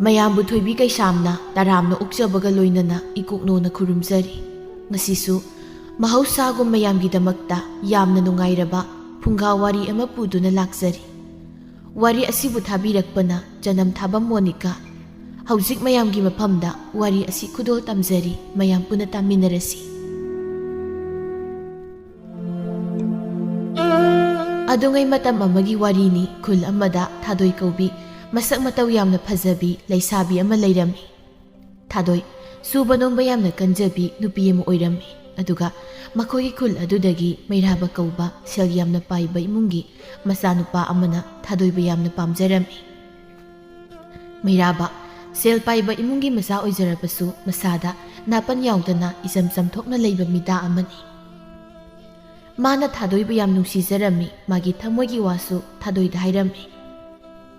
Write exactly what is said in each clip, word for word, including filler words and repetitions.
ꯃꯌꯥꯝꯕꯨ ꯊꯣꯏꯕꯤ ꯀꯩꯁꯥꯝꯅ ꯇꯔꯥꯝꯅ ꯑꯣꯛꯆꯕꯒ ꯂꯣꯏꯅꯅ ꯏꯀꯣꯛꯅꯣꯅ ꯈꯨꯔꯨꯝꯖꯔꯤ꯫ ꯉꯁꯤꯁꯨ ꯃꯍꯧꯁꯥꯒꯨꯝ ꯃꯌꯥꯝꯒꯤꯗꯃꯛꯇ ꯌꯥꯝꯅ ꯅꯨꯡꯉꯥꯏꯔꯕ ꯐꯨꯡꯒꯥ ꯋꯥꯔꯤ ꯑꯃ ꯄꯨꯗꯨꯅ ꯂꯥꯛꯆꯔꯤ꯫ ꯋꯥꯔꯤ ꯑꯁꯤꯕꯨ ꯊꯥꯕꯤꯔꯛꯄꯅ ꯆꯅꯝ ꯊꯥꯕꯝ ꯃꯣꯅꯤꯀꯥ꯫ ꯍꯧꯖꯤꯛ ꯃꯌꯥꯝꯒꯤ ꯃꯐꯝꯗ ꯋꯥꯔꯤ ꯑꯁꯤ ꯈꯨꯗꯣꯜ ꯇꯝꯖꯔꯤ, ꯃꯌꯥꯝ ꯄꯨꯟꯅ ꯇꯥꯃꯤꯟꯅꯔꯁꯤ꯫ ꯑꯗꯨꯉꯩ ꯃꯇꯝ ꯑꯃꯒꯤ ꯋꯥꯔꯤꯅꯤ꯫ ꯈꯨꯜ ꯑꯃꯗ ꯊꯥꯗꯣꯏ ꯀꯧꯕꯤ, ꯃꯁꯛ ꯃꯇꯧ ꯌꯥꯝꯅ ꯐꯖꯕꯤ ꯂꯩꯁꯥꯕꯤ ꯑꯃ ꯂꯩꯔꯝꯃꯤ꯫ ꯊꯥꯗꯣꯏ ꯁꯨꯕ ꯅꯣꯝꯕ ꯌꯥꯝꯅ ꯀꯟꯖꯕꯤ ꯅꯨꯄꯤ ꯑꯃ ꯑꯣꯏꯔꯝꯃꯤ꯫ ꯑꯗꯨꯒ ꯃꯈꯣꯏꯒꯤ ꯈꯨꯜ ꯑꯗꯨꯗꯒꯤ ꯃꯩꯔꯥꯕ ꯀꯧꯕ ꯁꯦꯜ ꯌꯥꯝꯅ ꯄꯥꯏꯕ ꯏꯃꯨꯡꯒꯤ ꯃꯆꯥꯅꯨꯄꯥ ꯑꯃꯅ ꯊꯥꯗꯣꯏꯕꯨ ꯌꯥꯝꯅ ꯄꯥꯝꯖꯔꯝꯃꯤ꯫ ꯃꯩꯔꯥꯕ ꯁꯦꯜ ꯄꯥꯏꯕ ꯏꯃꯨꯡꯒꯤ ꯃꯆꯥ ꯑꯣꯏꯖꯔꯕꯁꯨ, ꯃꯁꯥꯗ ꯅꯥꯄꯟ ꯌꯥꯎꯗꯅ ꯏꯆꯝ ꯆꯝꯊꯣꯛꯅ ꯂꯩꯕ ꯃꯤꯗꯥ ꯑꯃꯅꯤ꯫ ꯃꯥꯅ ꯊꯥꯗꯣꯏꯕꯨ ꯌꯥꯝ ꯅꯨꯡꯁꯤꯖꯔꯝꯃꯤ꯫ ꯃꯥꯒꯤ ꯊꯃꯣꯏꯒꯤ ꯋꯥꯁꯨ ꯊꯥꯗꯣꯏꯗ ꯍꯥꯏꯔꯝꯃꯤ꯫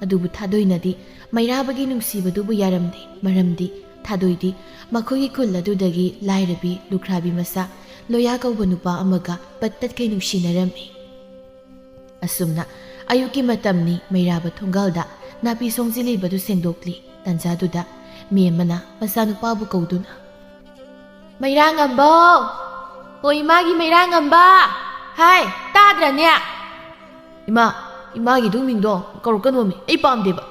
ꯑꯗꯨꯕꯨ ꯊꯥꯗꯣꯏꯅꯗꯤ ꯃꯩꯔꯥꯕꯒꯤ ꯅꯨꯡꯁꯤꯕꯗꯨꯕꯨ ꯌꯥꯔꯝꯗꯦ꯫ ꯃꯔꯝꯗꯤ ꯊꯥꯗꯣꯏꯗꯤ ꯃꯈꯣꯏꯒꯤ ꯈꯨꯜ ꯑꯗꯨꯗꯒꯤ ꯂꯥꯏꯔꯕꯤ ꯂꯨꯈ꯭ꯔꯥꯕꯤ ꯃꯆꯥ ꯂꯣꯌꯥ ꯀꯧꯕ ꯅꯨꯄꯥ ꯑꯃꯒ ꯄꯠ ꯇꯠꯈꯩ ꯅꯨꯡꯁꯤꯅꯔꯝꯃꯤ꯫ ꯑꯁꯨꯝꯅ ꯑꯌꯨꯛꯀꯤ ꯃꯇꯝꯅꯤ꯫ ꯃꯩꯔꯥꯕ ꯊꯣꯡꯒꯥꯜꯗ ꯅꯥꯄꯤ ꯁꯣꯡꯖꯤꯜꯂꯤꯕꯗꯨ ꯁꯦꯡꯗꯣꯛꯂꯤ꯫ ꯇꯟꯖꯥꯗꯨꯗ ꯃꯤ ꯑꯃꯅ ꯃꯆꯥꯅꯨꯄꯥꯕꯨ ꯀꯧꯗꯨꯅ, "ꯃꯩꯔꯥ ꯉꯝꯕꯧ! ꯍꯣ, ꯏꯃꯥꯒꯤ ꯃꯩꯔꯥ ꯉꯝꯕ! ꯍꯥꯏ, ꯇꯥꯗ꯭ꯔꯅꯦ?" "ꯏꯃꯥ, ꯏꯃꯥꯒꯤ ꯑꯗꯨ ꯃꯤꯡꯗꯣ ꯀꯧꯔꯛꯀꯅꯣꯃꯤ, ꯑꯩ ꯄꯥꯝꯗꯦꯕ꯫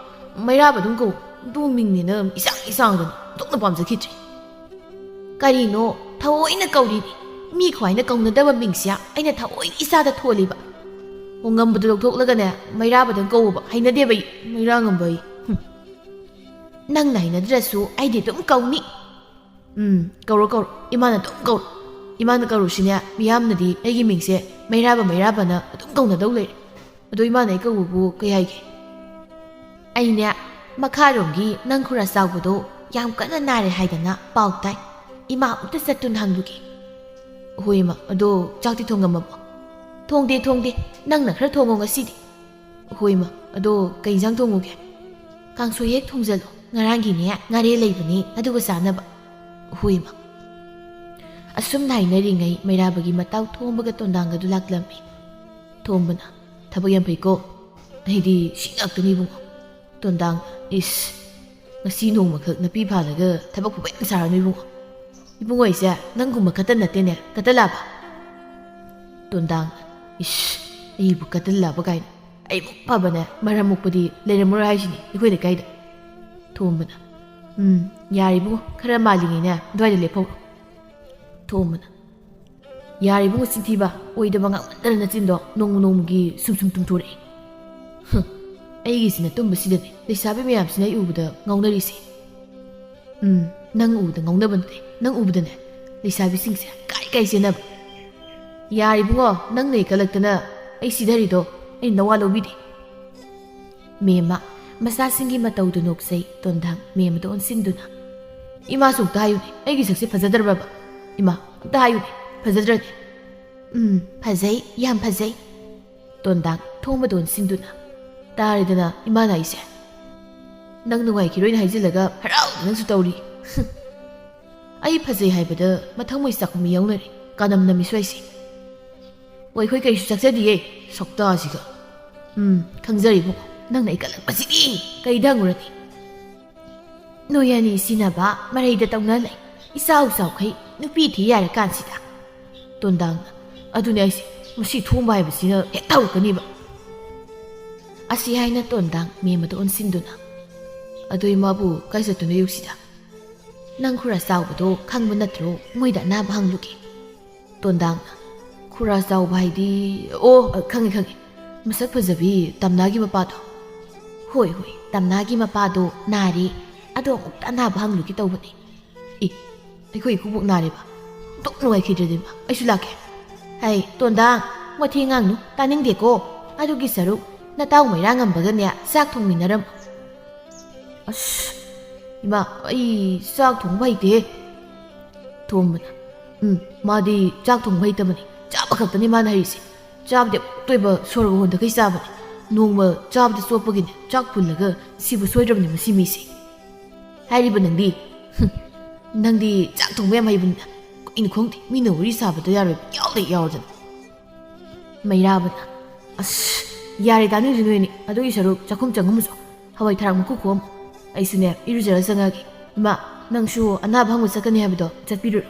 ꯃꯩꯔꯥꯕ ꯑꯗꯨꯝ ꯀꯧ, ꯑꯗꯨ ꯃꯤꯡꯅꯦꯅ ꯏꯆꯥꯡ ꯏꯆꯥꯡꯗꯅ ꯑꯣꯟꯊꯣꯛꯅ ꯄꯥꯝꯖꯈꯤꯗ꯭ꯔꯦ꯫" "ꯀꯔꯤꯅꯣ ꯊꯑꯣꯏꯅ ꯀꯧꯔꯤꯅꯤ? ꯃꯤ ꯈ꯭ꯋꯥꯏꯅ ꯀꯧꯅꯗꯕ ꯃꯤꯡꯁꯦ ꯑꯩꯅ ꯊꯑꯣꯏꯅ ꯏꯆꯥꯗ ꯊꯣꯜꯂꯤꯕ꯫ ꯑꯣ, ꯉꯝꯕꯗꯣ ꯂꯧꯊꯣꯛꯂꯒꯅꯦ, ꯃꯩꯔꯥꯕꯗꯪ ꯀꯧꯕ ꯍꯩꯅꯗꯦꯕ ꯑꯩ, ꯃꯩꯔꯥ ꯉꯝꯕ ꯑꯩ꯫ ꯍꯨꯝ꯫ ꯅꯪꯅ ꯍꯩꯅꯗ꯭ꯔꯁꯨ ꯑꯩꯗꯤ ꯑꯗꯨꯝ ꯀꯧꯅꯤ꯫ ꯎꯝ, ꯀꯧꯔꯣ, ꯀꯧꯔꯣ, ꯏꯃꯥꯅ ꯑꯗꯨꯝ ꯀꯧꯔꯣ꯫ ꯏꯃꯥꯅ ꯀꯧꯔꯨꯁꯤꯅꯦ, ꯃꯤꯌꯥꯝꯅꯗꯤ ꯑꯩꯒꯤ ꯃꯤꯡꯁꯦ ꯃꯩꯔꯥꯕ, ꯃꯩꯔꯥꯕꯅ ꯑꯗꯨꯝ ꯀꯧꯅꯗꯧ ꯂꯩꯔꯦ꯫ ꯑꯗꯣ ꯏꯃꯥꯅ ꯑꯩ ꯀꯧꯕꯕꯨ ꯀꯩ ꯍꯥꯏꯒꯦ?" "ꯑꯩꯅꯦ, ꯃꯈꯥꯔꯣꯝꯒꯤ ꯅꯪ ꯈꯨꯔꯥ ꯆꯥꯎꯕꯗꯣ ꯌꯥꯝ ꯀꯟꯅ ꯅꯥꯔꯦ ꯍꯥꯏꯗꯅ ꯄꯥꯎ ꯇꯥꯏ꯫ ꯏꯃꯥ ꯑꯃꯨꯛꯇ ꯆꯠꯇꯨꯅ ꯍꯪꯂꯨꯒꯦ꯫" "ꯍꯣꯏ, ꯏꯃꯥ, ꯑꯗꯣ ꯆꯥꯛꯇꯤ ꯊꯣꯡꯉꯝꯃꯕꯣ?" "ꯊꯣꯡꯗꯦ, ꯊꯣꯡꯗꯦ꯫ ꯅꯪꯅ ꯈꯔ ꯊꯣꯡꯉꯣ ꯉꯁꯤꯗꯤ꯫" "ꯍꯣꯏ, ꯏꯃꯥ, ꯑꯗꯣ ꯀꯩ ꯏꯟꯖꯥꯡ ꯊꯣꯡꯉꯨꯒꯦ?" "ꯀꯥꯡꯁꯣꯏ ꯍꯦꯛ ꯊꯣꯡꯖꯜꯂꯣ꯫ ꯉꯔꯥꯡꯒꯤꯅꯦ ꯉꯥꯔꯦ ꯂꯩꯕꯅꯤ, ꯑꯗꯨꯒ ꯆꯥꯅꯕ꯫" "ꯍꯣꯏ, ꯏꯃꯥ꯫" ꯑꯁꯨꯝꯅ ꯍꯥꯏꯅꯔꯤꯉꯩ ꯃꯩꯔꯥꯕꯒꯤ ꯃꯇꯥꯎ ꯊꯣꯝꯕꯒ ꯇꯣꯟꯗꯥꯡꯒꯗꯨ ꯂꯥꯛꯂꯝꯃꯤ꯫ ꯊꯣꯝꯕꯅ, "ꯊꯕꯛ ꯌꯥꯝ ꯐꯩꯀꯣ꯫ ꯑꯩꯗꯤ ꯁꯤ ꯉꯥꯛꯇꯅꯤ ꯏꯕꯨꯡꯉꯣ꯫" ꯇꯣꯟꯗꯥꯡ, "ꯏꯁ, ꯉꯁꯤ ꯅꯣꯡꯃꯈꯛ ꯅꯥꯄꯤ ꯐꯥꯜꯂꯒ ꯊꯕꯛ ꯐꯕ ꯌꯥꯝ ꯁꯥꯔꯅꯨ ꯏꯕꯨꯡꯉꯣ꯫ ꯏꯕꯨꯡꯉꯣ ꯑꯩꯁꯦ ꯅꯪꯒꯨꯝꯕ ꯀꯇꯟ ꯅꯠꯇꯦꯅꯦ, ꯀꯇꯜꯂꯥꯕ꯫ ꯇꯣꯟꯗꯥꯡ, ꯏꯁ, ꯑꯩꯕꯨ ꯀꯇꯜꯂꯥꯕ ꯀꯥꯏꯅ꯫ ꯑꯩꯃꯨꯛ ꯐꯕꯅꯦ ꯃꯔꯝ ꯃꯣꯛꯄꯗꯤ ꯂꯩꯔꯝꯃꯔꯣꯏ ꯍꯥꯏꯁꯤꯅꯤ ꯑꯩꯈꯣꯏ ꯂꯩꯀꯥꯏꯗ꯫ ꯊꯣꯝꯕꯅ, ꯎꯝ, ꯌꯥꯔꯦ ꯏꯕꯨꯡꯉꯣ, ꯈꯔ ꯃꯥꯜꯂꯤꯉꯩꯅꯦ ꯑꯗꯨꯋꯥꯏꯗ ꯂꯦꯞꯍꯧꯔꯣ꯫ ꯊꯣꯝꯕꯅ, ꯌꯥꯔꯦ ꯏꯕꯨꯡꯉꯣ ꯆꯤꯟꯊꯤꯕ, ꯑꯣꯏꯗꯕ ꯉꯥꯡꯃꯟꯗꯅ ꯅꯆꯤꯟꯗꯣ ꯅꯣꯡꯃ ꯅꯣꯡꯃꯒꯤ ꯁꯨꯝ ꯁꯨꯝ ꯇꯨꯝꯊꯣꯔꯛꯑꯦ꯫ ꯍꯨꯝ, ꯑꯩꯒꯤꯁꯤꯅ ꯇꯨꯝꯕꯁꯤꯗꯅꯦ ꯂꯩꯁꯥꯕꯤ ꯃꯌꯥꯝꯁꯤꯅ ꯑꯩ ꯎꯕꯗ ꯉꯥꯎꯅꯔꯤꯁꯦ꯫ ꯎꯝ, ꯅꯪ ꯎꯕꯗ ꯉꯥꯎꯅꯕ ꯅꯠꯇꯦ, ꯅꯪ ꯎꯕꯗꯅꯦ ꯂꯩꯁꯥꯕꯤꯁꯤꯡꯁꯦ ꯀꯥꯏ ꯀꯥꯏ ꯆꯦꯟꯅꯕ꯫ ꯌꯥꯔꯦ ꯏꯕꯨꯡꯉꯣ, ꯅꯪꯅ ꯏꯀꯠꯂꯛꯇꯅ ꯑꯩ ꯁꯤꯊꯔꯤꯗꯣ ꯑꯩ ꯅꯋꯥ ꯂꯧꯕꯤꯗꯦ꯫ ꯃꯦꯝꯃ, ꯃꯆꯥꯁꯤꯡꯒꯤ ꯃꯇꯧꯗꯨ ꯅꯣꯛꯆꯩ꯫ ꯇꯣꯟꯗꯥꯡ ꯃꯦꯝꯃꯗ ꯑꯣꯟꯁꯤꯟꯗꯨꯅ, ꯏꯃꯥꯁꯨ ꯑꯝꯇ ꯍꯥꯏꯌꯨꯅꯦ, ꯑꯩꯒꯤ ꯁꯛꯁꯦ ꯐꯖꯗ꯭ꯔꯕꯕ? ꯏꯃꯥ, ꯑꯝꯇ ꯍꯥꯏꯌꯨꯅꯦ, ꯐꯖꯗ꯭ꯔꯗꯤ꯫ ꯎꯝ, ꯐꯖꯩ, ꯌꯥꯝ ꯐꯖꯩ꯫ ꯇꯣꯟꯗꯥꯡ ꯊꯣꯝꯕꯗ ꯑꯣꯟꯁꯤꯟꯗꯨꯅ, ꯇꯥꯔꯦꯗꯅ ꯏꯃꯥꯅ ꯑꯩꯁꯦ꯫ ꯅꯪ ꯅꯨꯡꯉꯥꯏꯈꯤꯔꯣꯏꯅ ꯍꯥꯏꯖꯤꯜꯂꯒ ꯍꯔꯥꯎꯗꯅꯁꯨ ꯇꯧꯔꯤ꯫ ꯑꯩ ꯐꯖꯩ ꯍꯥꯏꯕꯗ ꯃꯊꯪ ꯃꯣꯏ ꯆꯥꯛꯈꯨꯝ ꯃꯤ ꯌꯥꯎꯅꯔꯦ, ꯀꯥꯅꯝ ꯅꯝꯃꯤ ꯁ꯭ꯋꯥꯏꯁꯦ꯫ ꯑꯣ, ꯑꯩꯈꯣꯏ ꯀꯔꯤꯁꯨ ꯆꯥꯛꯆꯗꯤꯌꯦ, ꯁꯛꯇꯥꯁꯤꯒ꯫ ꯎꯝ, ꯈꯪꯖꯔꯤꯕꯣ, ꯅꯪꯅ ꯏꯀꯠꯂꯛꯄꯁꯤꯗꯤ ꯀꯩꯗ ꯍꯪꯉꯨꯔꯅꯤ? ꯅꯣꯏ ꯑꯅꯤ ꯁꯤꯟꯅꯕ ꯃꯔꯩꯗ ꯇꯧꯅ ꯂꯩ, ꯏꯆꯥꯎ ꯆꯥꯎꯈꯩ ꯅꯨꯄꯤ ꯊꯤ ꯌꯥꯔꯀꯥꯟꯁꯤꯗ꯫ ꯇꯣꯟꯗꯥꯡꯅ, ꯑꯗꯨꯅꯦ ꯑꯩꯁꯦ, ꯃꯁꯤ ꯊꯣꯝꯕ ꯍꯥꯏꯕꯁꯤꯅ ꯍꯦꯛꯇ ꯍꯧꯔꯛꯀꯅꯤꯕ꯫ ꯑꯁꯤ ꯍꯥꯏꯅ ꯇꯣꯟꯗꯥꯡ ꯃꯦꯝꯃꯗ ꯑꯣꯟꯁꯤꯟꯗꯨꯅ, ꯑꯗꯣ ꯏꯃꯥꯕꯨ ꯀꯥꯏ ꯆꯠꯇꯣꯏꯅꯣ ꯑꯌꯨꯛꯁꯤꯗ? ꯅꯪ ꯈꯨꯔꯥ ꯆꯥꯎꯕꯗꯣ ꯈꯪꯕ ꯅꯠꯇ꯭ꯔꯣ? ꯃꯣꯏꯗ ꯑꯅꯥꯕ ꯍꯪꯂꯨꯒꯦ꯫ ꯇꯣꯟꯗꯥꯡꯅ, ꯈꯨꯔꯥ ꯆꯥꯎꯕ ꯍꯥꯏꯗꯤ? ꯑꯣ, ꯈꯪꯉꯦ, ꯈꯪꯉꯦ, ꯃꯁꯛ ꯐꯖꯕꯤ ꯇꯝꯅꯥꯒꯤ ꯃꯄꯥꯗꯣ꯫ ꯍꯣꯏ, ꯍꯣꯏ, ꯇꯝꯅꯥꯒꯤ ꯃꯄꯥꯗꯣ ꯅꯥꯔꯦ, ꯑꯗꯣ ꯑꯃꯨꯛꯇ ꯑꯅꯥꯕ ꯍꯪꯂꯨꯒꯦ ꯇꯧꯕꯅꯦ꯫ ꯑꯦ, ꯑꯩꯈꯣꯏ ꯏꯀꯨꯕꯣꯛ ꯅꯥꯔꯦꯕ? ꯑꯣꯟꯊꯣꯛ ꯅꯨꯡꯉꯥꯏꯈꯤꯗ꯭ꯔꯦꯗ ꯏꯃꯥ, ꯑꯩꯁꯨ ꯂꯥꯛꯀꯦ꯫ ꯍꯩ ꯇꯣꯟꯗꯥꯡ, ꯋꯥꯊꯤ ꯉꯥꯡꯅꯨ, ꯇꯥꯅꯤꯡꯗꯦꯀꯣ꯫ ꯑꯗꯨꯒꯤ ꯁꯔꯨꯛ ꯅꯇꯥꯎ ꯃꯩꯔꯥ ꯉꯝꯕꯒꯅꯦ ꯆꯥꯛ ꯊꯣꯡꯃꯤꯟꯅꯔꯝꯃꯨ꯫ ꯑꯁ, ꯏꯃꯥ, ꯑꯩ ꯆꯥꯛ ꯊꯣꯡꯕ ꯍꯩꯇꯦꯍꯦ꯫ ꯊꯣꯝꯕꯅ, ꯎꯝ, ꯃꯥꯗꯤ ꯆꯥꯛ ꯊꯣꯡꯕ ꯍꯩꯇꯕꯅꯤ, ꯆꯥꯕ ꯈꯛꯇꯅꯤ ꯃꯥꯅ ꯍꯩꯔꯤꯁꯦ꯫ ꯆꯥꯕꯗꯤ ꯑꯃꯨꯛꯇ ꯑꯣꯏꯕ ꯁꯣꯔꯒ ꯍꯣꯟꯗꯈꯩ ꯆꯥꯕꯅꯤ꯫ ꯅꯣꯡꯃ ꯆꯥꯕꯗ ꯆꯣꯞꯄꯒꯤꯅꯦ ꯆꯥꯛ ꯐꯨꯜꯂꯒ ꯁꯤꯕ ꯁꯣꯏꯗ꯭ꯔꯕꯅꯤ ꯃꯁꯤ ꯃꯤꯁꯦ꯫ ꯍꯥꯏꯔꯤꯕ ꯅꯪꯗꯤ, ꯍꯨꯝ, ꯅꯪꯗꯤ ꯆꯥꯛ ꯊꯣꯡꯕ ꯌꯥꯝ ꯍꯩꯕꯅꯤꯅ ꯀꯩꯅꯣ ꯈꯪꯗꯦ, ꯃꯤꯅ ꯋꯥꯔꯤ ꯁꯥꯕꯗ ꯌꯥꯔꯣꯏꯕ ꯌꯥꯎꯗ ꯌꯥꯎꯗꯅ꯫ ꯃꯩꯔꯥꯕꯅ, ꯑꯁ, ꯌꯥꯔꯦ ꯇꯥꯅꯤꯡꯗ꯭ꯔꯦ ꯅꯣꯏꯅꯤ, ꯑꯗꯨꯒꯤ ꯁꯔꯨꯛ ꯆꯥꯛꯈꯨꯝ ꯆꯪꯉꯝꯃꯨꯁꯣ, ꯍꯋꯥꯏ ꯊꯔꯥꯛ ꯃꯀꯨ ꯈꯣꯛꯑꯝꯃꯨ꯫ ꯑꯩꯁꯨꯅꯦ, ꯏꯔꯨꯖꯔ ꯆꯪꯉꯒꯦ꯫ ꯏꯃꯥ, ꯅꯪꯁꯨ ꯑꯅꯥꯕ ꯍꯪꯕ ꯆꯠꯀꯅꯤ ꯍꯥꯏꯕꯗꯣ, ꯆꯠꯄꯤꯔꯨꯔꯣ꯫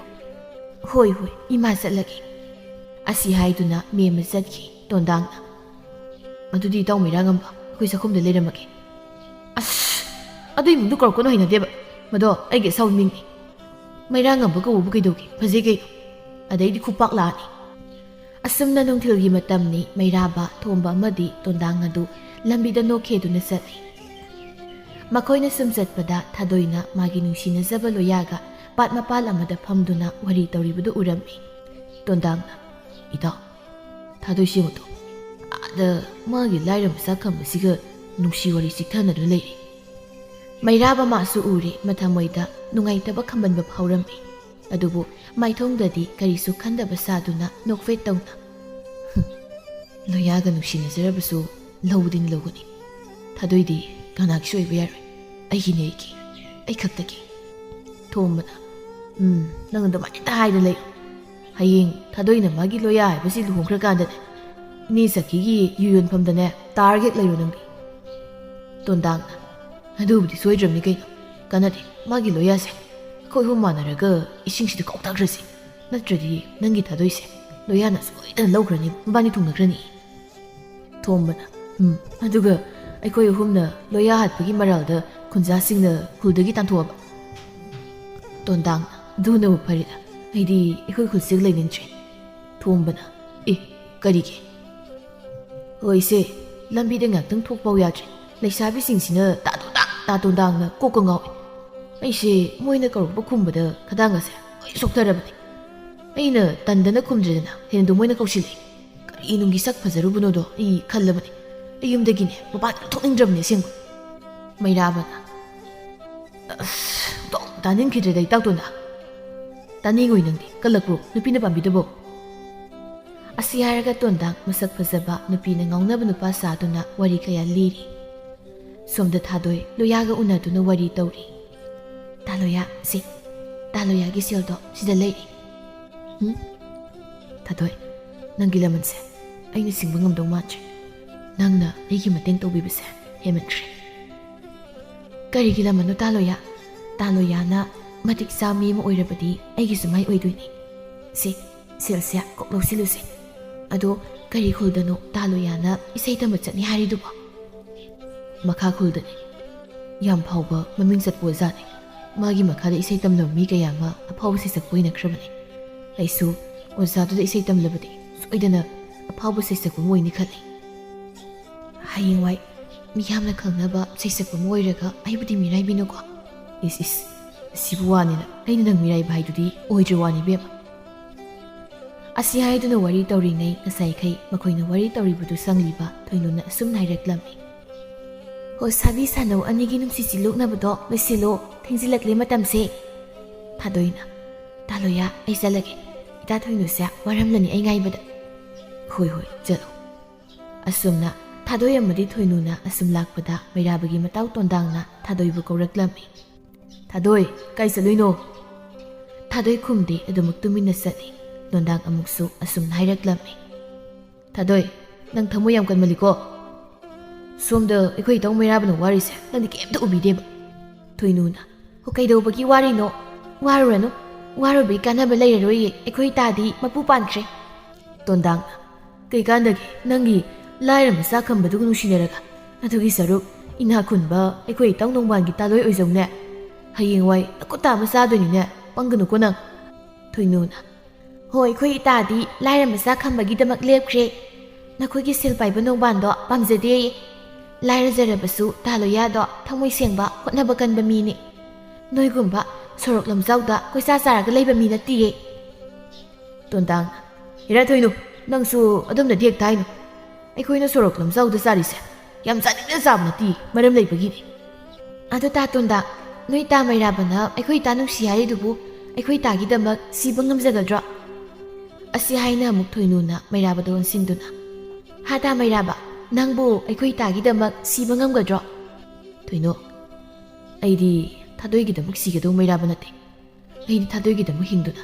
"ꯍꯣꯏ, ꯍꯣꯏ, ꯏꯃꯥ, ꯆꯠꯂꯒꯦ"꯫ ꯑꯁꯤ ꯍꯥꯏꯗꯨꯅ ꯃꯦꯝꯃ ꯆꯠꯈꯤ ꯇꯣꯟꯗꯥꯡꯅ꯫ "ꯑꯗꯨꯗꯤ ꯏꯇꯥꯎ ꯃꯩꯔꯥꯉꯝꯕ, ꯑꯩꯈꯣꯏ ꯆꯥꯛꯈꯨꯝꯗ ꯂꯩꯔꯝꯃꯒꯦ"꯫ "ꯑꯁ, ꯑꯗꯨ ꯏꯃꯨꯡꯗꯣ ꯀꯧꯔꯛꯀꯅꯨ, ꯍꯩꯅꯗꯦꯕ꯫ ꯃꯗꯣ ꯑꯩꯒꯤ ꯑꯁꯥꯎꯕ ꯃꯤꯡꯅꯤ꯫ ꯃꯩꯔꯥꯉꯝꯕ ꯀꯧꯕꯕꯨ ꯀꯩꯗꯧꯒꯦ? ꯐꯖꯩ ꯀꯩꯅꯣ꯫ ꯑꯗꯩꯗꯤ ꯈꯨꯄꯥꯛ ꯂꯥꯛꯑꯅꯤ"꯫ ꯑꯁꯨꯝꯅ ꯅꯨꯡꯊꯤꯜꯒꯤ ꯃꯇꯝꯅꯤ꯫ ꯃꯩꯔꯥꯕ, ꯊꯣꯝꯕ ꯑꯃꯗꯤ ꯇꯣꯟꯗꯥꯡ ꯑꯗꯨ ꯂꯝꯕꯤꯗ ꯅꯣꯛꯈꯦꯗꯨꯅ ꯆꯠꯂꯤ꯫ ꯃꯈꯣꯏꯅ ꯁꯨꯝ ꯆꯠꯄꯗ ꯊꯥꯗꯣꯏꯅ ꯃꯥꯒꯤ ꯅꯨꯡꯁꯤꯅꯖꯕ ꯂꯣꯌꯥꯒ ꯄꯥꯠ ꯃꯄꯥꯜ ꯑꯃꯗ ꯐꯝꯗꯨꯅ ꯋꯥꯔꯤ ꯇꯧꯔꯤꯕꯗꯨ ꯎꯔꯝꯃꯤ꯫ ꯇꯣꯟꯗꯥꯡꯅ, "ꯏꯇꯥꯎ, ꯊꯥꯗꯣꯏ ꯁꯦꯡꯕꯗꯣ ꯑꯥꯗ ꯃꯥꯒꯤ ꯂꯥꯏꯔꯕ ꯆꯥꯛ ꯈꯝꯕꯁꯤꯒ ꯅꯨꯡꯁꯤ ꯋꯥꯔꯤ ꯆꯤꯛꯊꯅꯗꯨꯅ ꯂꯩꯔꯤ"꯫ ꯃꯩꯔꯥꯕ ꯃꯥꯁꯨ ꯎꯔꯦ, ꯃꯊꯃꯣꯏꯗ ꯅꯨꯡꯉꯥꯏꯇꯕ ꯈꯝꯕꯟꯕ ꯐꯥꯎꯔꯝꯃꯤ꯫ ꯑꯗꯨꯕꯨ ꯃꯥꯏꯊꯣꯡꯗꯗꯤ ꯀꯔꯤꯁꯨ ꯈꯟꯗꯕ ꯁꯥꯗꯨꯅ ꯅꯣꯛꯐꯦꯠ ꯇꯧꯅ, "ꯂꯣꯌꯥꯒ ꯅꯨꯡꯁꯤꯅꯖꯔꯕꯁꯨ ꯂꯧꯕꯗꯤ ꯂꯧꯒꯅꯤ꯫ ꯊꯥꯗꯣꯏꯗꯤ ꯀꯅꯥꯒꯤꯁꯨ ꯑꯣꯏꯕ ꯌꯥꯔꯣꯏ, ꯑꯩꯒꯤꯅꯦ, ꯑꯩꯒꯤ, ꯑꯩ ꯈꯛꯇꯒꯤ"꯫ ꯊꯣꯝꯕꯅ, "ꯎꯝ, ꯅꯪ ꯑꯗꯨꯃꯥꯏꯅ ꯍꯦꯛꯇ ꯍꯥꯏꯗ ꯂꯩꯌꯨ꯫ ꯍꯌꯦꯡ ꯊꯥꯗꯣꯏꯅ ꯃꯥꯒꯤ ꯂꯣꯌꯥ ꯍꯥꯏꯕꯁꯤ ꯂꯨꯍꯣꯡꯈ꯭ꯔꯀꯥꯟꯗꯅꯦ, ꯏꯅꯦ ꯁꯈꯤꯒꯤ ꯌꯨ ꯌꯣꯟꯐꯝꯗꯅꯦ ꯇꯥꯔꯒ ꯍꯦꯛ ꯂꯩꯔꯣ ꯅꯪꯗꯤ"꯫ ꯇꯣꯟꯗꯥꯡꯅ, "ꯑꯗꯨꯕꯨꯗꯤ ꯁꯣꯏꯗ꯭ꯔꯕꯅꯤ ꯀꯩꯅꯣ꯫ ꯀꯥꯟꯅꯗꯦ, ꯃꯥꯒꯤ ꯂꯣꯌꯥꯁꯦ ꯑꯩꯈꯣꯏ ꯑꯍꯨꯝ ꯃꯥꯟꯅꯔꯒ ꯏꯁꯤꯡꯁꯤꯗ ꯀꯥꯎꯊꯈ꯭ꯔꯁꯤ꯫ ꯅꯠꯇ꯭ꯔꯗꯤ ꯅꯪꯒꯤ ꯊꯥꯗꯣꯏꯁꯦ ꯂꯣꯌꯥꯅ ꯁꯣꯏꯗꯅ ꯂꯧꯈ꯭ꯔꯅꯤ, ꯃꯕꯥꯅꯤ ꯊꯨꯡꯅꯈ꯭ꯔꯅꯤ"꯫ ꯊꯣꯝꯕꯅ, "ꯎꯝ, ꯑꯗꯨꯒ ꯑꯩꯈꯣꯏ ꯑꯍꯨꯝꯅ ꯂꯣꯌꯥ ꯍꯥꯠꯄꯒꯤ ꯃꯔꯥꯜꯗ ꯈꯨꯟꯖꯥꯁꯤꯡꯅ ꯈꯨꯜꯗꯒꯤ ꯇꯥꯟꯊꯣꯛꯑꯕ"꯫ ꯇꯣꯟꯗꯥꯡꯅ, "ꯑꯗꯨꯅꯕꯨ ꯐꯔꯦꯗ, ꯑꯩꯗꯤ ꯑꯩꯈꯣꯏ ꯈꯨꯜꯁꯤꯒ ꯂꯩꯅꯤꯡꯗ꯭ꯔꯦ"꯫ ꯊꯣꯝꯕꯅ, "ꯑꯦ, ꯀꯔꯤꯒꯤ?" "ꯍꯣꯏꯁꯦ, ꯂꯝꯕꯤꯗ ꯉꯥꯛꯇꯪ ꯊꯣꯛꯄ ꯌꯥꯗ꯭ꯔꯦ꯫ ꯂꯩꯁꯥꯕꯤꯁꯤꯡꯁꯤꯅ ꯇꯥ ꯇꯣꯟꯗꯥꯡ, ꯇꯥ ꯇꯣꯟꯗꯥꯡꯅ ꯀꯣꯛꯀ ꯉꯥꯎꯏ꯫ ꯑꯩꯁꯦ ꯃꯣꯏꯅ ꯀꯧꯔꯛꯄ ꯈꯨꯝꯕꯗ ꯈꯗꯥꯡꯒꯁꯦ ꯂꯣꯏ ꯁꯣꯛꯊꯔꯕꯅꯤ꯫ ꯑꯩꯅ ꯇꯟꯗꯅ ꯈꯨꯝꯗ꯭ꯔꯦꯗꯅ, ꯍꯦꯟꯗꯨ ꯃꯣꯏꯅ ꯀꯧꯁꯤꯜꯂꯛꯏ꯫ ꯀꯔꯤ ꯅꯨꯡꯒꯤ ꯁꯛ ꯐꯖꯔꯨꯕꯅꯣꯗꯣ ꯑꯩ ꯈꯜꯂꯕꯅꯤ꯫ ꯑꯩ ꯌꯨꯝꯗꯒꯤꯅꯦ ꯃꯄꯥꯟ ꯊꯣꯛꯅꯤꯡꯗ꯭ꯔꯕꯅꯤ ꯑꯁꯦꯡꯕ"꯫ ꯃꯩꯔꯥꯕꯅ, "ꯑꯁ, ꯑꯣꯟꯊꯣꯛ ꯇꯥꯅꯤꯡꯈꯤꯗ꯭ꯔꯦꯗ, ꯏꯇꯥꯎ ꯇꯣꯟꯗꯥ꯫ ꯇꯥꯅꯤꯡꯉꯣꯏ ꯅꯪꯗꯤ, ꯀꯜꯂꯛꯄ꯭ꯔꯣ ꯅꯨꯄꯤꯅ ꯄꯥꯝꯕꯤꯗꯕꯣ?" ꯑꯁꯤ ꯍꯥꯏꯔꯒ ꯇꯣꯟꯗꯥꯡ ꯃꯁꯛ ꯐꯖꯕ ꯅꯨꯄꯤꯅ ꯉꯥꯎꯅꯕ ꯅꯨꯄꯥ ꯁꯥꯗꯨꯅ ꯋꯥꯔꯤ ꯀꯌꯥ ꯂꯤꯔꯤ꯫ ꯁꯣꯝꯗ ꯊꯥꯗꯣꯏ ꯂꯣꯌꯥꯒ ꯎꯅꯗꯨꯅ ꯋꯥꯔꯤ ꯇꯧꯔꯤ꯫ "ꯇꯥ ꯂꯣꯌꯥ, ꯁꯤ, ꯇꯥ ꯂꯣꯌꯥꯒꯤ ꯁꯦꯜꯗꯣ ꯁꯤꯗ ꯂꯩꯔꯦ꯫ ꯎꯝ? ꯊꯥꯗꯣꯏ, ꯅꯪꯒꯤ ꯂꯃꯟꯁꯦ ꯑꯩꯅ ꯁꯤꯡꯕ ꯉꯝꯗꯧ ꯃꯥꯟꯗ꯭ꯔꯦ꯫ ꯅꯪꯅ ꯑꯩꯒꯤ ꯃꯇꯦꯡ ꯇꯧꯕꯤꯕꯁꯦ ꯍꯦꯟꯃꯟꯈ꯭ꯔꯦ"꯫ "ꯀꯔꯤꯒꯤ ꯂꯃꯟꯅꯣ ꯇꯥ ꯂꯣꯌꯥ? ꯇꯥ ꯂꯣꯌꯥꯅ ꯃꯇꯤꯛ ꯆꯥꯕ ꯃꯤ ꯑꯃ ꯑꯣꯏꯔꯕꯗꯤ ꯑꯩꯒꯤꯁꯨ ꯃꯥꯏ ꯑꯣꯏꯗꯣꯏꯅꯤ꯫ ꯁꯦ, ꯁꯤꯜꯁꯦ ꯀꯣꯛ ꯂꯧꯁꯤꯜꯂꯨꯁꯦ꯫ ꯑꯗꯣ ꯀꯔꯤ ꯈꯨꯜꯗꯅꯣ ꯇꯥ ꯂꯣꯌꯥꯅ ꯏꯁꯩ ꯇꯝꯕ ꯆꯠꯅꯤ ꯍꯥꯏꯔꯤꯗꯨꯕꯣ?" "ꯃꯈꯥ ꯈꯨꯜꯗꯅꯤ꯫ ꯌꯥꯝ ꯐꯥꯎꯕ ꯃꯃꯤꯡ ꯆꯠꯄ ꯑꯣꯖꯥꯅꯤ꯫ ꯃꯥꯒꯤ ꯃꯈꯥꯗ ꯏꯁꯩ ꯇꯝꯂꯕ ꯃꯤ ꯀꯌꯥ ꯑꯃ ꯑꯐꯥꯎꯕ ꯁꯩꯁꯛꯄ ꯑꯣꯏꯅꯈ꯭ꯔꯕꯅꯤ꯫ ꯑꯩꯁꯨ ꯑꯣꯖꯥꯗꯨꯗ ꯏꯁꯩ ꯇꯝꯂꯕꯗꯤ ꯁꯣꯏꯗꯅ ꯑꯐꯥꯎꯕ ꯁꯩꯁꯛꯄ ꯑꯃ ꯑꯣꯏꯅꯤ ꯈꯜꯂꯤ꯫ ꯍꯌꯦꯡꯋꯥꯏ ꯃꯤꯌꯥꯝꯅ ꯈꯪꯅꯕ ꯁꯩꯁꯛꯄ ꯑꯃ ꯑꯣꯏꯔꯒ ꯑꯩꯕꯨꯗꯤ ꯃꯤꯔꯥꯏꯕꯤꯅꯨꯀꯣ꯫" "ꯏꯁ ꯏꯁ, ꯑꯁꯤꯕꯨ ꯋꯥꯅꯤꯅ ꯑꯩꯅ ꯅꯪ ꯃꯤꯔꯥꯏꯕ ꯍꯥꯏꯗꯨꯗꯤ ꯑꯣꯏꯗ꯭ꯔ ꯋꯥꯅꯤ ꯏꯕꯦꯝꯃ꯫" ꯑꯁꯤ ꯍꯥꯏꯗꯨꯅ ꯋꯥꯔꯤ ꯇꯧꯔꯤꯉꯩ ꯉꯁꯥꯏꯈꯩ ꯃꯈꯣꯏꯅ ꯋꯥꯔꯤ ꯇꯧꯔꯤꯕꯗꯨ ꯁꯪꯂꯤꯕ ꯊꯣꯏꯅꯨꯅ ꯑꯁꯨꯝꯅ ꯍꯥꯏꯔꯛꯂꯝꯃꯤ꯫ "ꯍꯣ, ꯁꯥꯕꯤ ꯁꯥꯅꯧ ꯑꯅꯤꯒꯤ ꯅꯨꯡꯁꯤ ꯆꯤꯂꯣꯛꯅꯕꯗꯣ ꯂꯣꯏꯁꯤꯜꯂꯣ, ꯊꯦꯡꯖꯤꯜꯂꯛꯂꯦ ꯃꯇꯝꯁꯦ꯫" ꯊꯥꯗꯣꯏꯅ, "ꯇꯥ ꯂꯣꯌꯥ, ꯑꯩ ꯆꯠꯂꯒꯦ꯫ ꯏꯇꯥ ꯊꯣꯏꯅꯨꯁꯦ ꯋꯥꯔꯝꯂꯅꯤ ꯑꯩ ꯉꯥꯏꯕꯗ꯫" "ꯍꯣꯏ ꯍꯣꯏ, ꯆꯠꯂꯣ꯫" ꯑꯁꯨꯝꯅ ꯊꯥꯗꯣꯏ ꯑꯃꯗꯤ ꯊꯣꯏꯅꯨꯅ ꯑꯁꯨꯝ ꯂꯥꯛꯄꯗ ꯃꯩꯔꯥꯕꯒꯤ ꯃꯇꯥꯎ ꯇꯣꯟꯗꯥꯡꯅ ꯊꯥꯗꯣꯏꯕꯨ ꯀꯧꯔꯛꯂꯝꯃꯤ꯫ "ꯊꯥꯗꯣꯏ, ꯀꯥꯏ ꯆꯠꯂꯨꯏꯅꯣ?" ꯊꯥꯗꯣꯏ ꯈꯨꯝꯗꯦ, ꯑꯗꯨꯃꯛ ꯇꯨꯃꯤꯟꯅ ꯆꯠꯂꯤ꯫ ꯇꯣꯟꯗꯥꯡ ꯑꯃꯨꯛꯁꯨ ꯑꯁꯨꯝꯅ ꯍꯥꯏꯔꯛꯂꯝꯃꯤ꯫ "ꯊꯥꯗꯣꯏ, ꯅꯪ ꯊꯃꯣꯏ ꯌꯥꯝ ꯀꯟꯃꯜꯂꯤꯀꯣ꯫ ꯁꯣꯝꯗ ꯑꯩꯈꯣꯏ ꯏꯇꯥꯎ ꯃꯩꯔꯥꯕꯅ ꯋꯥꯔꯤꯁꯦ ꯅꯪꯗꯤ ꯀꯩꯝꯇ ꯎꯕꯤꯗꯦꯕ꯫" ꯊꯣꯏꯅꯨꯅ, "ꯍꯣ, ꯀꯩꯗꯧꯕꯒꯤ ꯋꯥꯔꯤꯅꯣ? ꯋꯥꯔꯨꯔꯅꯨ꯫ ꯋꯥꯔꯨꯕꯒꯤ ꯀꯥꯟꯅꯕ ꯂꯩꯔꯔꯣꯏꯌꯦ꯫ ꯑꯩꯈꯣꯏ ꯇꯥꯗꯤ ꯃꯄꯨ ꯄꯥꯟꯈ꯭ꯔꯦ꯫" ꯇꯣꯟꯗꯥꯡꯅ, "ꯀꯩꯀꯥꯟꯗꯒꯤ ꯅꯪꯒꯤ ꯂꯥꯏꯔ ꯃꯆꯥ ꯈꯝꯕꯗꯨꯒ ꯅꯨꯡꯁꯤꯅꯔꯒ? ꯑꯗꯨꯒꯤ ꯁꯔꯨꯛ ꯏꯅꯥꯛ ꯈꯨꯟꯕ ꯑꯩꯈꯣꯏ ꯏꯇꯥꯎ ꯅꯣꯡꯕꯥꯟꯒꯤ ꯇꯥꯂꯣꯏ ꯑꯣꯏꯖꯧꯅꯦ꯫ ꯍꯌꯦꯡꯋꯥꯏ ꯅꯀꯨꯇꯥ ꯑꯃ ꯆꯥꯗꯣꯏꯅꯤꯅꯦ, ꯄꯪꯒꯅꯨꯀꯣ ꯅꯪ꯫" ꯊꯣꯏꯅꯨꯅ, "ꯍꯣ, ꯑꯩꯈꯣꯏ ꯏꯇꯥꯗꯤ ꯂꯥꯏꯔ ꯃꯆꯥ ꯈꯝꯕꯒꯤꯗꯃꯛ ꯂꯦꯞꯈ꯭ꯔꯦ꯫ ꯅꯈꯣꯏꯒꯤ ꯁꯦꯜ ꯄꯥꯏꯕ ꯅꯣꯡꯕꯥꯟꯗꯣ ꯄꯥꯝꯖꯗꯦ꯫ ꯂꯥꯏꯔꯖꯔꯕꯁꯨ ꯇꯥꯂꯣꯌꯥꯗꯣ ꯊꯃꯣꯏ ꯁꯦꯡꯕ, ꯍꯣꯠꯅꯕ ꯀꯟꯕ ꯃꯤꯅꯤ꯫ ꯅꯣꯏꯒꯨꯝꯕ ꯁꯣꯔꯣꯛ ꯂꯝꯖꯥꯎꯗ ꯀꯣꯏꯆꯥ ꯆꯥꯔꯒ ꯂꯩꯕ ꯃꯤ ꯅꯠꯇꯤꯌꯦ꯫" ꯇꯣꯟꯗꯥꯡꯅ, "ꯍꯦꯔꯥ ꯊꯣꯏꯅꯨ, ꯅꯪꯁꯨ ꯑꯗꯨꯝꯅꯗꯤ ꯍꯦꯛꯇ ꯍꯥꯏꯅꯨ꯫ ꯑꯩꯈꯣꯏꯅ ꯁꯣꯔꯣꯛ ꯂꯝꯖꯥꯎꯗ ꯆꯥꯔꯤꯁꯦ ꯌꯥꯝ ꯆꯥꯅꯤꯡꯅ ꯆꯥꯕ ꯅꯠꯇꯤꯌꯦ, ꯃꯔꯝ ꯂꯩꯕꯒꯤꯅꯤ꯫" "ꯑꯗꯨ ꯇꯥ ꯇꯣꯟꯗꯥ, ꯅꯣꯏ ꯇꯥ ꯃꯩꯔꯥꯕꯅ ꯑꯩꯈꯣꯏ ꯇꯥ ꯅꯨꯡꯁꯤ ꯍꯥꯏꯔꯤꯗꯨꯕꯨ ꯑꯩꯈꯣꯏ ꯇꯥꯒꯤꯗꯃꯛ ꯁꯤꯕ ꯉꯝꯖꯒꯗ꯭ꯔꯣ?" ꯑꯁꯤ ꯍꯥꯏꯅ ꯑꯃꯨꯛ ꯊꯣꯏꯅꯨꯅ ꯃꯩꯔꯥꯕꯗ ꯑꯣꯟꯁꯤꯟꯗꯨꯅ, "ꯍꯥ ꯇꯥ ꯃꯩꯔꯥꯕ, ꯅꯪꯕꯨ ꯑꯩꯈꯣꯏ ꯇꯥꯒꯤꯗꯃꯛ ꯁꯤꯕ ꯉꯝꯒꯗ꯭ꯔꯣ?" ꯊꯣꯏꯅꯨ, "ꯑꯩꯗꯤ ꯊꯥꯗꯣꯏꯒꯤꯗꯃꯛ ꯁꯤꯒꯗꯧ ꯃꯩꯔꯥꯕ ꯅꯠꯇꯦ꯫ ꯑꯩꯗꯤ ꯊꯥꯗꯣꯏꯒꯤꯗꯃꯛ ꯍꯤꯡꯗꯨꯅ,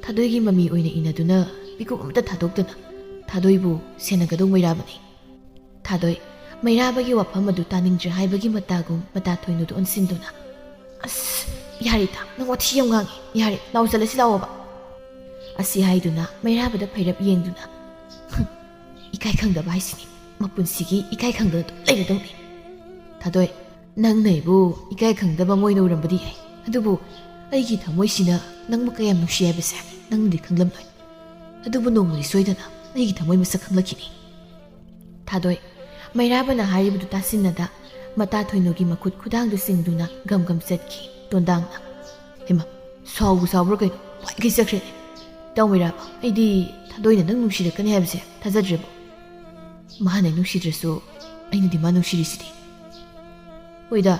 ꯊꯥꯗꯣꯏꯒꯤ ꯃꯃꯤ ꯑꯣꯏꯅ ꯏꯅꯗꯨꯅ, ꯃꯤꯀꯨꯞ ꯑꯃꯇ ꯊꯥꯗꯣꯛꯇꯅ ꯊꯥꯗꯣꯏꯕꯨ ꯁꯦꯟꯅꯒꯗꯧ ꯃꯩꯔꯥꯕꯅꯤ꯫" ꯊꯥꯗꯣꯏ, ꯃꯩꯔꯥꯕꯒꯤ ꯋꯥꯐꯝ ꯑꯗꯨ ꯇꯥꯅꯤꯡꯗ꯭ꯔꯦ ꯍꯥꯏꯕꯒꯤ ꯃꯇꯥꯒꯨꯝ ꯃꯇꯥ ꯊꯣꯏꯅꯨꯗꯨ ꯑꯣꯟꯁꯤꯟꯗꯨꯅ, "ꯑꯁ, ꯌꯥꯔꯦ ꯏꯇꯥ, ꯅꯪ ꯋꯥꯊꯤ ꯌꯥꯝ ꯉꯥꯡꯉꯤ꯫ ꯌꯥꯔꯦ, ꯂꯥꯎ ꯆꯠꯂꯁꯤ ꯂꯥꯛꯑꯣꯕ"꯫ ꯑꯁꯤ ꯍꯥꯏꯗꯨꯅ ꯃꯩꯔꯥꯕꯗ ꯐꯩꯔꯞ ꯌꯦꯡꯗꯨꯅ, "ꯍꯨꯝ, ꯏꯀꯥꯏ ꯈꯪꯗꯕ ꯍꯥꯏꯁꯤꯅꯤ꯫ ꯃꯄꯨꯟꯁꯤꯒꯤ ꯏꯀꯥꯏ ꯈꯪꯗꯅ ꯑꯗꯨꯝ ꯂꯩꯔꯗꯧꯅꯤ꯫ ꯊꯥꯗꯣꯏ, ꯅꯪꯅ ꯑꯩꯕꯨ ꯏꯀꯥꯏ ꯈꯪꯗꯕ ꯑꯃ ꯑꯣꯏꯅ ꯎꯔꯝꯕꯗꯤ ꯌꯥꯏ, ꯑꯗꯨꯕꯨ ꯑꯩꯒꯤ ꯊꯃꯣꯏꯁꯤꯅ ꯅꯪꯕꯨ ꯀꯌꯥꯝ ꯅꯨꯡꯁꯤ ꯍꯥꯏꯕꯁꯦ ꯅꯪꯅꯗꯤ ꯈꯪꯂꯝꯂꯣꯏ꯫ ꯑꯗꯨꯕꯨ ꯅꯣꯡꯃꯗꯤ ꯁꯣꯏꯗꯅ ꯑꯩꯒꯤ ꯊꯃꯣꯏ ꯃꯁꯛ ꯈꯪꯂꯛꯈꯤꯅꯤ"꯫ ꯊꯥꯗꯣꯏ, ꯃꯩꯔꯥꯕꯅ ꯍꯥꯏꯔꯤꯕꯗꯨ ꯇꯥꯁꯤꯟꯅꯗ ꯃꯇꯥ ꯊꯣꯏꯅꯨꯒꯤ ꯃꯈꯨꯠ ꯈꯨꯗꯥꯡꯗꯨ ꯆꯤꯡꯗꯨꯅ ꯒꯝ ꯒꯝ ꯆꯠꯈꯤ꯫ ꯇꯣꯟꯗꯥꯡꯅ, "ꯍꯩꯃꯥ, ꯁꯥꯎꯕꯨ ꯁꯥꯎꯕ꯭ꯔꯥ ꯀꯩꯅꯣ? ꯋꯥꯏꯈꯩ ꯆꯠꯈ꯭ꯔꯦꯅꯦ꯫ ꯏꯇꯥꯎ ꯃꯩꯔꯥꯕ, ꯑꯩꯗꯤ ꯊꯥꯗꯣꯏꯅ ꯅꯪ ꯅꯨꯡꯁꯤꯔꯛꯀꯅꯤ ꯍꯥꯏꯕꯁꯦ ꯊꯥꯖꯗ꯭ꯔꯦꯕꯣ꯫ ꯃꯥꯅ ꯅꯨꯡꯁꯤꯗ꯭ꯔꯁꯨ ꯑꯩꯅꯗꯤ ꯃꯥ ꯅꯨꯡꯁꯤꯔꯤꯁꯤꯗꯤ"꯫ "ꯍꯣꯏꯗ,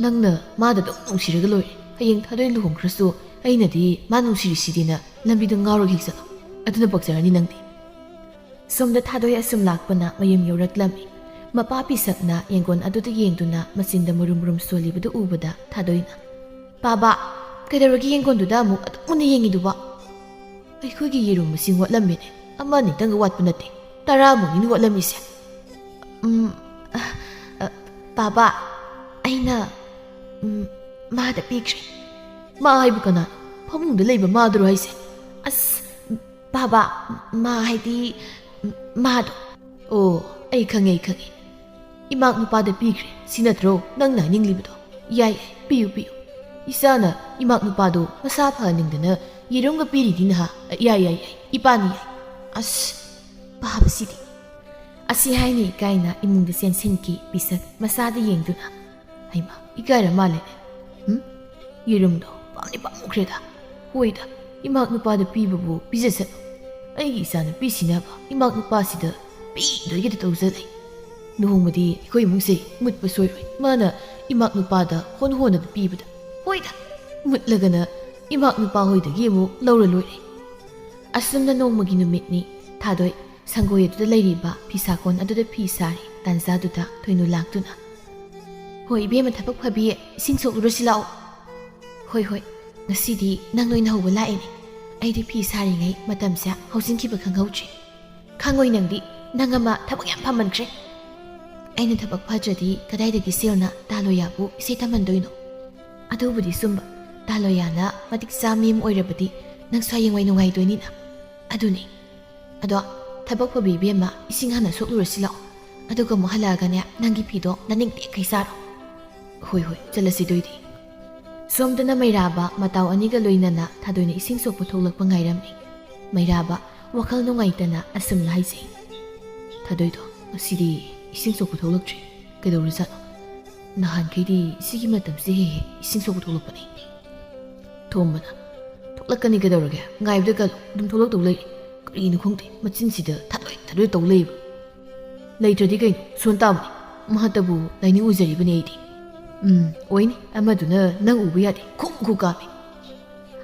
ꯅꯪꯅ ꯃꯥꯗ ꯑꯗꯨꯝ ꯅꯨꯡꯁꯤꯔꯒ ꯂꯣꯏꯔꯦ꯫ ꯍꯌꯦꯡ ꯊꯥꯗꯣꯏ ꯂꯨꯍꯣꯡꯈ꯭ꯔꯁꯨ ꯑꯩꯅꯗꯤ ꯃꯥ ꯅꯨꯡꯁꯤꯔꯤꯁꯤꯗꯤꯅ ꯂꯝꯕꯤꯗ ꯉꯥꯎꯔꯒ ꯍꯦꯛ ꯆꯠꯂꯣ꯫ ꯑꯗꯨꯅ ꯄꯛꯆꯔꯅꯤ ꯅꯪꯗꯤ"꯫ ꯁꯣꯝꯗ ꯊꯥꯗꯣꯏ ꯑꯁꯨꯝ ꯂꯥꯛꯄꯅ ꯃꯌꯨꯝ ꯌꯧꯔꯛꯂꯝꯃꯤ꯫ ꯃꯄꯥ ꯄꯤꯁꯛꯅ ꯌꯦꯡꯒꯣꯟ ꯑꯗꯨꯗ ꯌꯦꯡꯗꯨꯅ ꯃꯆꯤꯟꯗ ꯃꯨꯔꯨꯝ ꯃꯨꯔꯨꯝ ꯁꯣꯜꯂꯤꯕꯗꯨ ꯎꯕꯗ ꯊꯥꯗꯣꯏꯅ, "ꯄꯥꯕ, ꯀꯩꯗꯧꯔꯒꯦ ꯌꯦꯡꯒꯣꯟꯗꯨꯗ ꯑꯃꯨꯛ ꯑꯗꯨꯝ ꯃꯨꯟꯅ ꯌꯦꯡꯉꯤꯗꯨꯕꯣ?" "ꯑꯩꯈꯣꯏꯒꯤ ꯌꯦꯔꯨꯝ ꯃꯁꯤꯡ ꯋꯥꯠꯂꯝꯃꯦꯅꯦ꯫ ꯑꯃ ꯑꯅꯤꯇꯪꯒ ꯋꯥꯠꯄ ꯅꯠꯇꯦ, ꯇꯔꯥꯃꯨꯛꯅꯤꯅꯦ ꯋꯥꯠꯂꯝꯃꯤꯁꯦ"꯫ "ꯎꯝ, ꯑ, ꯑ, ꯄꯥꯕ, ꯑꯩꯅ, ꯎꯝ, ꯃꯥꯗ ꯄꯤꯈ꯭ꯔꯦ"꯫ "ꯃꯥ ꯍꯥꯏꯕꯨ ꯀꯅꯥꯅꯣ? ꯐꯃꯨꯡꯗ ꯂꯩꯕ ꯃꯥꯗꯨꯔꯣ ꯍꯥꯏꯁꯦ?" "ꯑꯁ, ꯄꯥꯕ, ꯃꯥ ꯍꯥꯏꯗꯤ, ꯃꯥꯗꯣ"꯫ "ꯑꯣ, ꯑꯩ ꯈꯪꯉꯦ, ꯑꯩ ꯈꯪꯉꯦ꯫ ꯏꯃꯥꯛ ꯅꯨꯄꯥꯗ ꯄꯤꯈ꯭ꯔꯦ, ꯁꯤ ꯅꯠꯇ꯭ꯔꯣ ꯅꯪꯅ ꯍꯥꯏꯅꯤꯡꯂꯤꯕꯗꯣ? ꯌꯥꯏ, ꯌꯥꯏ, ꯄꯤꯌꯨ, ꯄꯤꯌꯨ꯫ ꯏꯆꯥꯅ ꯏꯃꯥꯛ ꯅꯨꯄꯥꯗꯣ ꯃꯁꯥ ꯐꯍꯟꯅꯤꯡꯗꯅ ꯌꯦꯔꯨꯝꯒ ꯄꯤꯔꯤꯅꯤ ꯅꯍꯥ꯫ ꯌꯥꯏ, ꯌꯥꯏ, ꯌꯥꯏ, ꯏꯄꯥꯅꯤ ꯌꯥꯏ"꯫ "ꯑꯁ, ꯄꯥꯕꯁꯤꯗꯤ"꯫ ꯑꯁꯤ ꯍꯥꯏꯅ ꯏꯀꯥꯏꯅ ꯏꯃꯨꯡꯗ ꯆꯦꯟꯁꯤꯟꯈꯤ ꯄꯤꯁꯛ ꯃꯆꯥꯗ ꯌꯦꯡꯗꯨꯅ꯫ "ꯍꯩꯃꯥ, ꯏꯀꯥꯏꯔ ꯃꯥꯜꯂꯦꯅꯦ꯫ ꯎꯝ? ꯌꯦꯔꯨꯝꯗꯣ ꯄꯥꯝꯗꯤ ꯄꯥꯝꯃꯨꯈ꯭ꯔꯦꯗ꯫ ꯍꯣꯏꯗ, ꯏꯃꯥꯛ ꯅꯨꯄꯥꯗ ꯄꯤꯕꯕꯨ ꯄꯤꯖꯁꯅꯨ꯫ ꯑꯩꯒꯤ ꯏꯆꯥꯅꯨꯄꯤꯁꯤꯅꯕ ꯏꯃꯥꯛ ꯅꯨꯄꯥꯁꯤꯗ ꯄꯤꯗꯣꯏꯒꯤꯗ ꯇꯧꯖ ꯂꯩ꯫ ꯅꯣꯡꯃꯗꯤ ꯑꯩꯈꯣꯏ ꯏꯃꯨꯡꯁꯦ ꯃꯨꯠꯄ ꯁꯣꯏꯔꯣꯏ, ꯃꯥꯅ ꯏꯃꯥꯛ ꯅꯨꯄꯥꯗ ꯍꯣꯟ ꯍꯣꯟꯅꯗ ꯄꯤꯕꯗ꯫ ꯍꯣꯏꯗ, ꯃꯨꯠꯂꯒꯅ ꯏꯃꯥꯛ ꯅꯨꯄꯥ ꯍꯣꯏꯗꯒꯤ ꯑꯃꯨꯛ ꯂꯧꯔ ꯂꯣꯏꯔꯦ"꯫ ꯑꯁꯨꯝꯅ ꯅꯣꯡꯃꯒꯤ ꯅꯨꯃꯤꯠꯅꯤ꯫ ꯊꯥꯗꯣꯏ ꯁꯪꯒꯣꯏ ꯑꯗꯨꯗ ꯂꯩꯔꯤꯕ ꯐꯤꯁꯥꯀꯣꯟ ꯑꯗꯨꯗ ꯐꯤ ꯁꯥꯔꯤ꯫ ꯇꯥꯟꯖꯥꯗꯨꯗ ꯊꯣꯏꯅꯨ ꯂꯥꯛꯇꯨꯅ, "ꯍꯣꯏ ꯏꯕꯦꯝꯃ, ꯊꯕꯛ ꯐꯕꯤ, ꯏꯁꯤꯡ ꯁꯣꯛꯂꯨꯔꯁꯤ ꯂꯥꯛꯑꯣ"꯫ "ꯍꯣꯏ, ꯍꯣꯏ, ꯉꯁꯤꯗꯤ ꯅꯪ ꯑꯣꯏꯅ ꯍꯧꯕ ꯂꯥꯛꯑꯦꯅꯦ꯫ ꯑꯩꯗꯤ ꯐꯤ ꯁꯥꯔꯤꯉꯩ ꯃꯇꯝꯁꯦ ꯍꯧꯖꯤꯟꯈꯤꯕ ꯈꯪꯍꯧꯗ꯭ꯔꯦ"꯫ "ꯈꯪꯉꯣꯏ ꯅꯪꯗꯤ, ꯅꯪ ꯑꯃ ꯊꯕꯛ ꯌꯥꯝ ꯐꯃꯟꯈ꯭ꯔꯦ"꯫ ꯑꯩꯅ ꯊꯕꯛ ꯐꯗ꯭ꯔꯗꯤ ꯀꯗꯥꯏꯗꯒꯤ ꯁꯦꯜꯅ ꯇꯥꯂꯣꯌꯥꯕꯨ ꯏꯁꯩ ꯇꯝꯍꯟꯗꯣꯏꯅꯣ? ꯑꯗꯨꯕꯨꯗꯤ ꯆꯨꯝꯕ, ꯇꯥꯂꯣꯌꯥꯅ ꯃꯇꯤꯛ ꯆꯥ ꯃꯤ ꯑꯃ ꯑꯣꯏꯔꯕꯗꯤ ꯅꯪꯁꯨ ꯍꯌꯦꯡꯋꯥꯏ ꯅꯨꯡꯉꯥꯏꯗꯣꯏꯅꯤꯅ꯫ ꯑꯗꯨꯅꯤ꯫ ꯑꯗꯣ ꯊꯕꯛ ꯐꯕꯤ ꯏꯕꯦꯝꯃ, ꯏꯁꯤꯡ ꯍꯥꯟꯅ ꯁꯣꯛꯂꯨꯔꯁꯤ ꯂꯥꯛꯑꯣ꯫ ꯑꯗꯨꯒ ꯑꯃꯨꯛ ꯍꯜꯂꯛꯑꯒꯅꯦ, ꯅꯪꯒꯤ ꯐꯤꯗꯣ ꯅꯅꯤꯡ ꯇꯦꯛꯈꯩ ꯆꯥꯔꯣ꯫ ꯍꯣꯏ ꯍꯣꯏ, ꯆꯠꯂꯁꯤ ꯑꯗꯨꯏꯗꯤ꯫ ꯁꯣꯝꯗꯅ ꯃꯩꯔꯥꯕ ꯃꯇꯥꯎ ꯑꯅꯤꯒ ꯂꯣꯏꯅꯅ ꯊꯥꯗꯣꯏꯅ ꯏꯁꯤꯡ ꯁꯣꯛꯄ ꯊꯣꯛꯂꯛꯄ ꯉꯥꯏꯔꯝꯃꯤ꯫ ꯃꯩꯔꯥꯕ ꯋꯥꯈꯜ ꯅꯨꯡꯉꯥꯏꯇꯅ ꯑꯁꯨꯝꯅ ꯍꯥꯏꯖꯩ꯫ ꯊꯥꯗꯣꯏꯗꯣ, ꯉꯁꯤꯗꯤ ꯏꯁꯤꯡ ꯁꯣꯛꯄ ꯊꯣꯛꯂꯛꯇ꯭ꯔꯦ꯫ ꯀꯩꯗꯧꯔꯖꯥꯠꯅꯣ? ꯅꯍꯥꯟꯈꯩꯗꯤ ꯁꯤꯒꯤ ꯃꯇꯝꯁꯦ ꯍꯦꯛ ꯍꯦꯛ ꯏꯁꯤꯡ ꯁꯣꯛꯄ ꯊꯣꯛꯂꯛꯄꯅꯦ꯫ ꯊꯣꯝꯕꯅ, ꯊꯣꯛꯂꯛꯀꯅꯤ, ꯀꯩꯗꯧꯔꯒꯦ? ꯉꯥꯏꯕꯗ ꯀꯜꯂꯣ, ꯑꯗꯨꯝ ꯊꯣꯛꯂꯛꯇꯧ ꯂꯩꯔꯦ꯫ ꯀꯔꯤꯅꯣ ꯈꯪꯗꯦ, ꯃꯆꯤꯟꯁꯤꯗ ꯊꯥꯗꯣꯏ ꯊꯥꯗꯣꯏ ꯇꯧ ꯂꯩꯕ꯫ ꯂꯩꯇ꯭ꯔꯗꯤ ꯀꯩꯅꯣ, ꯁꯣꯟ ꯇꯥꯕꯅꯤ꯫ ꯃꯍꯥꯛꯇꯕꯨ ꯂꯥꯏꯅꯤꯡ ꯎꯖꯔꯤꯕꯅꯤ ꯑꯩꯗꯤ꯫ ꯎꯝ, ꯑꯣꯏꯅꯤ, ꯑꯃꯗꯨꯅ ꯅꯪ ꯎꯕ ꯌꯥꯗꯦ, ꯈꯨ ꯈꯨ ꯀꯥꯝꯃꯤ꯫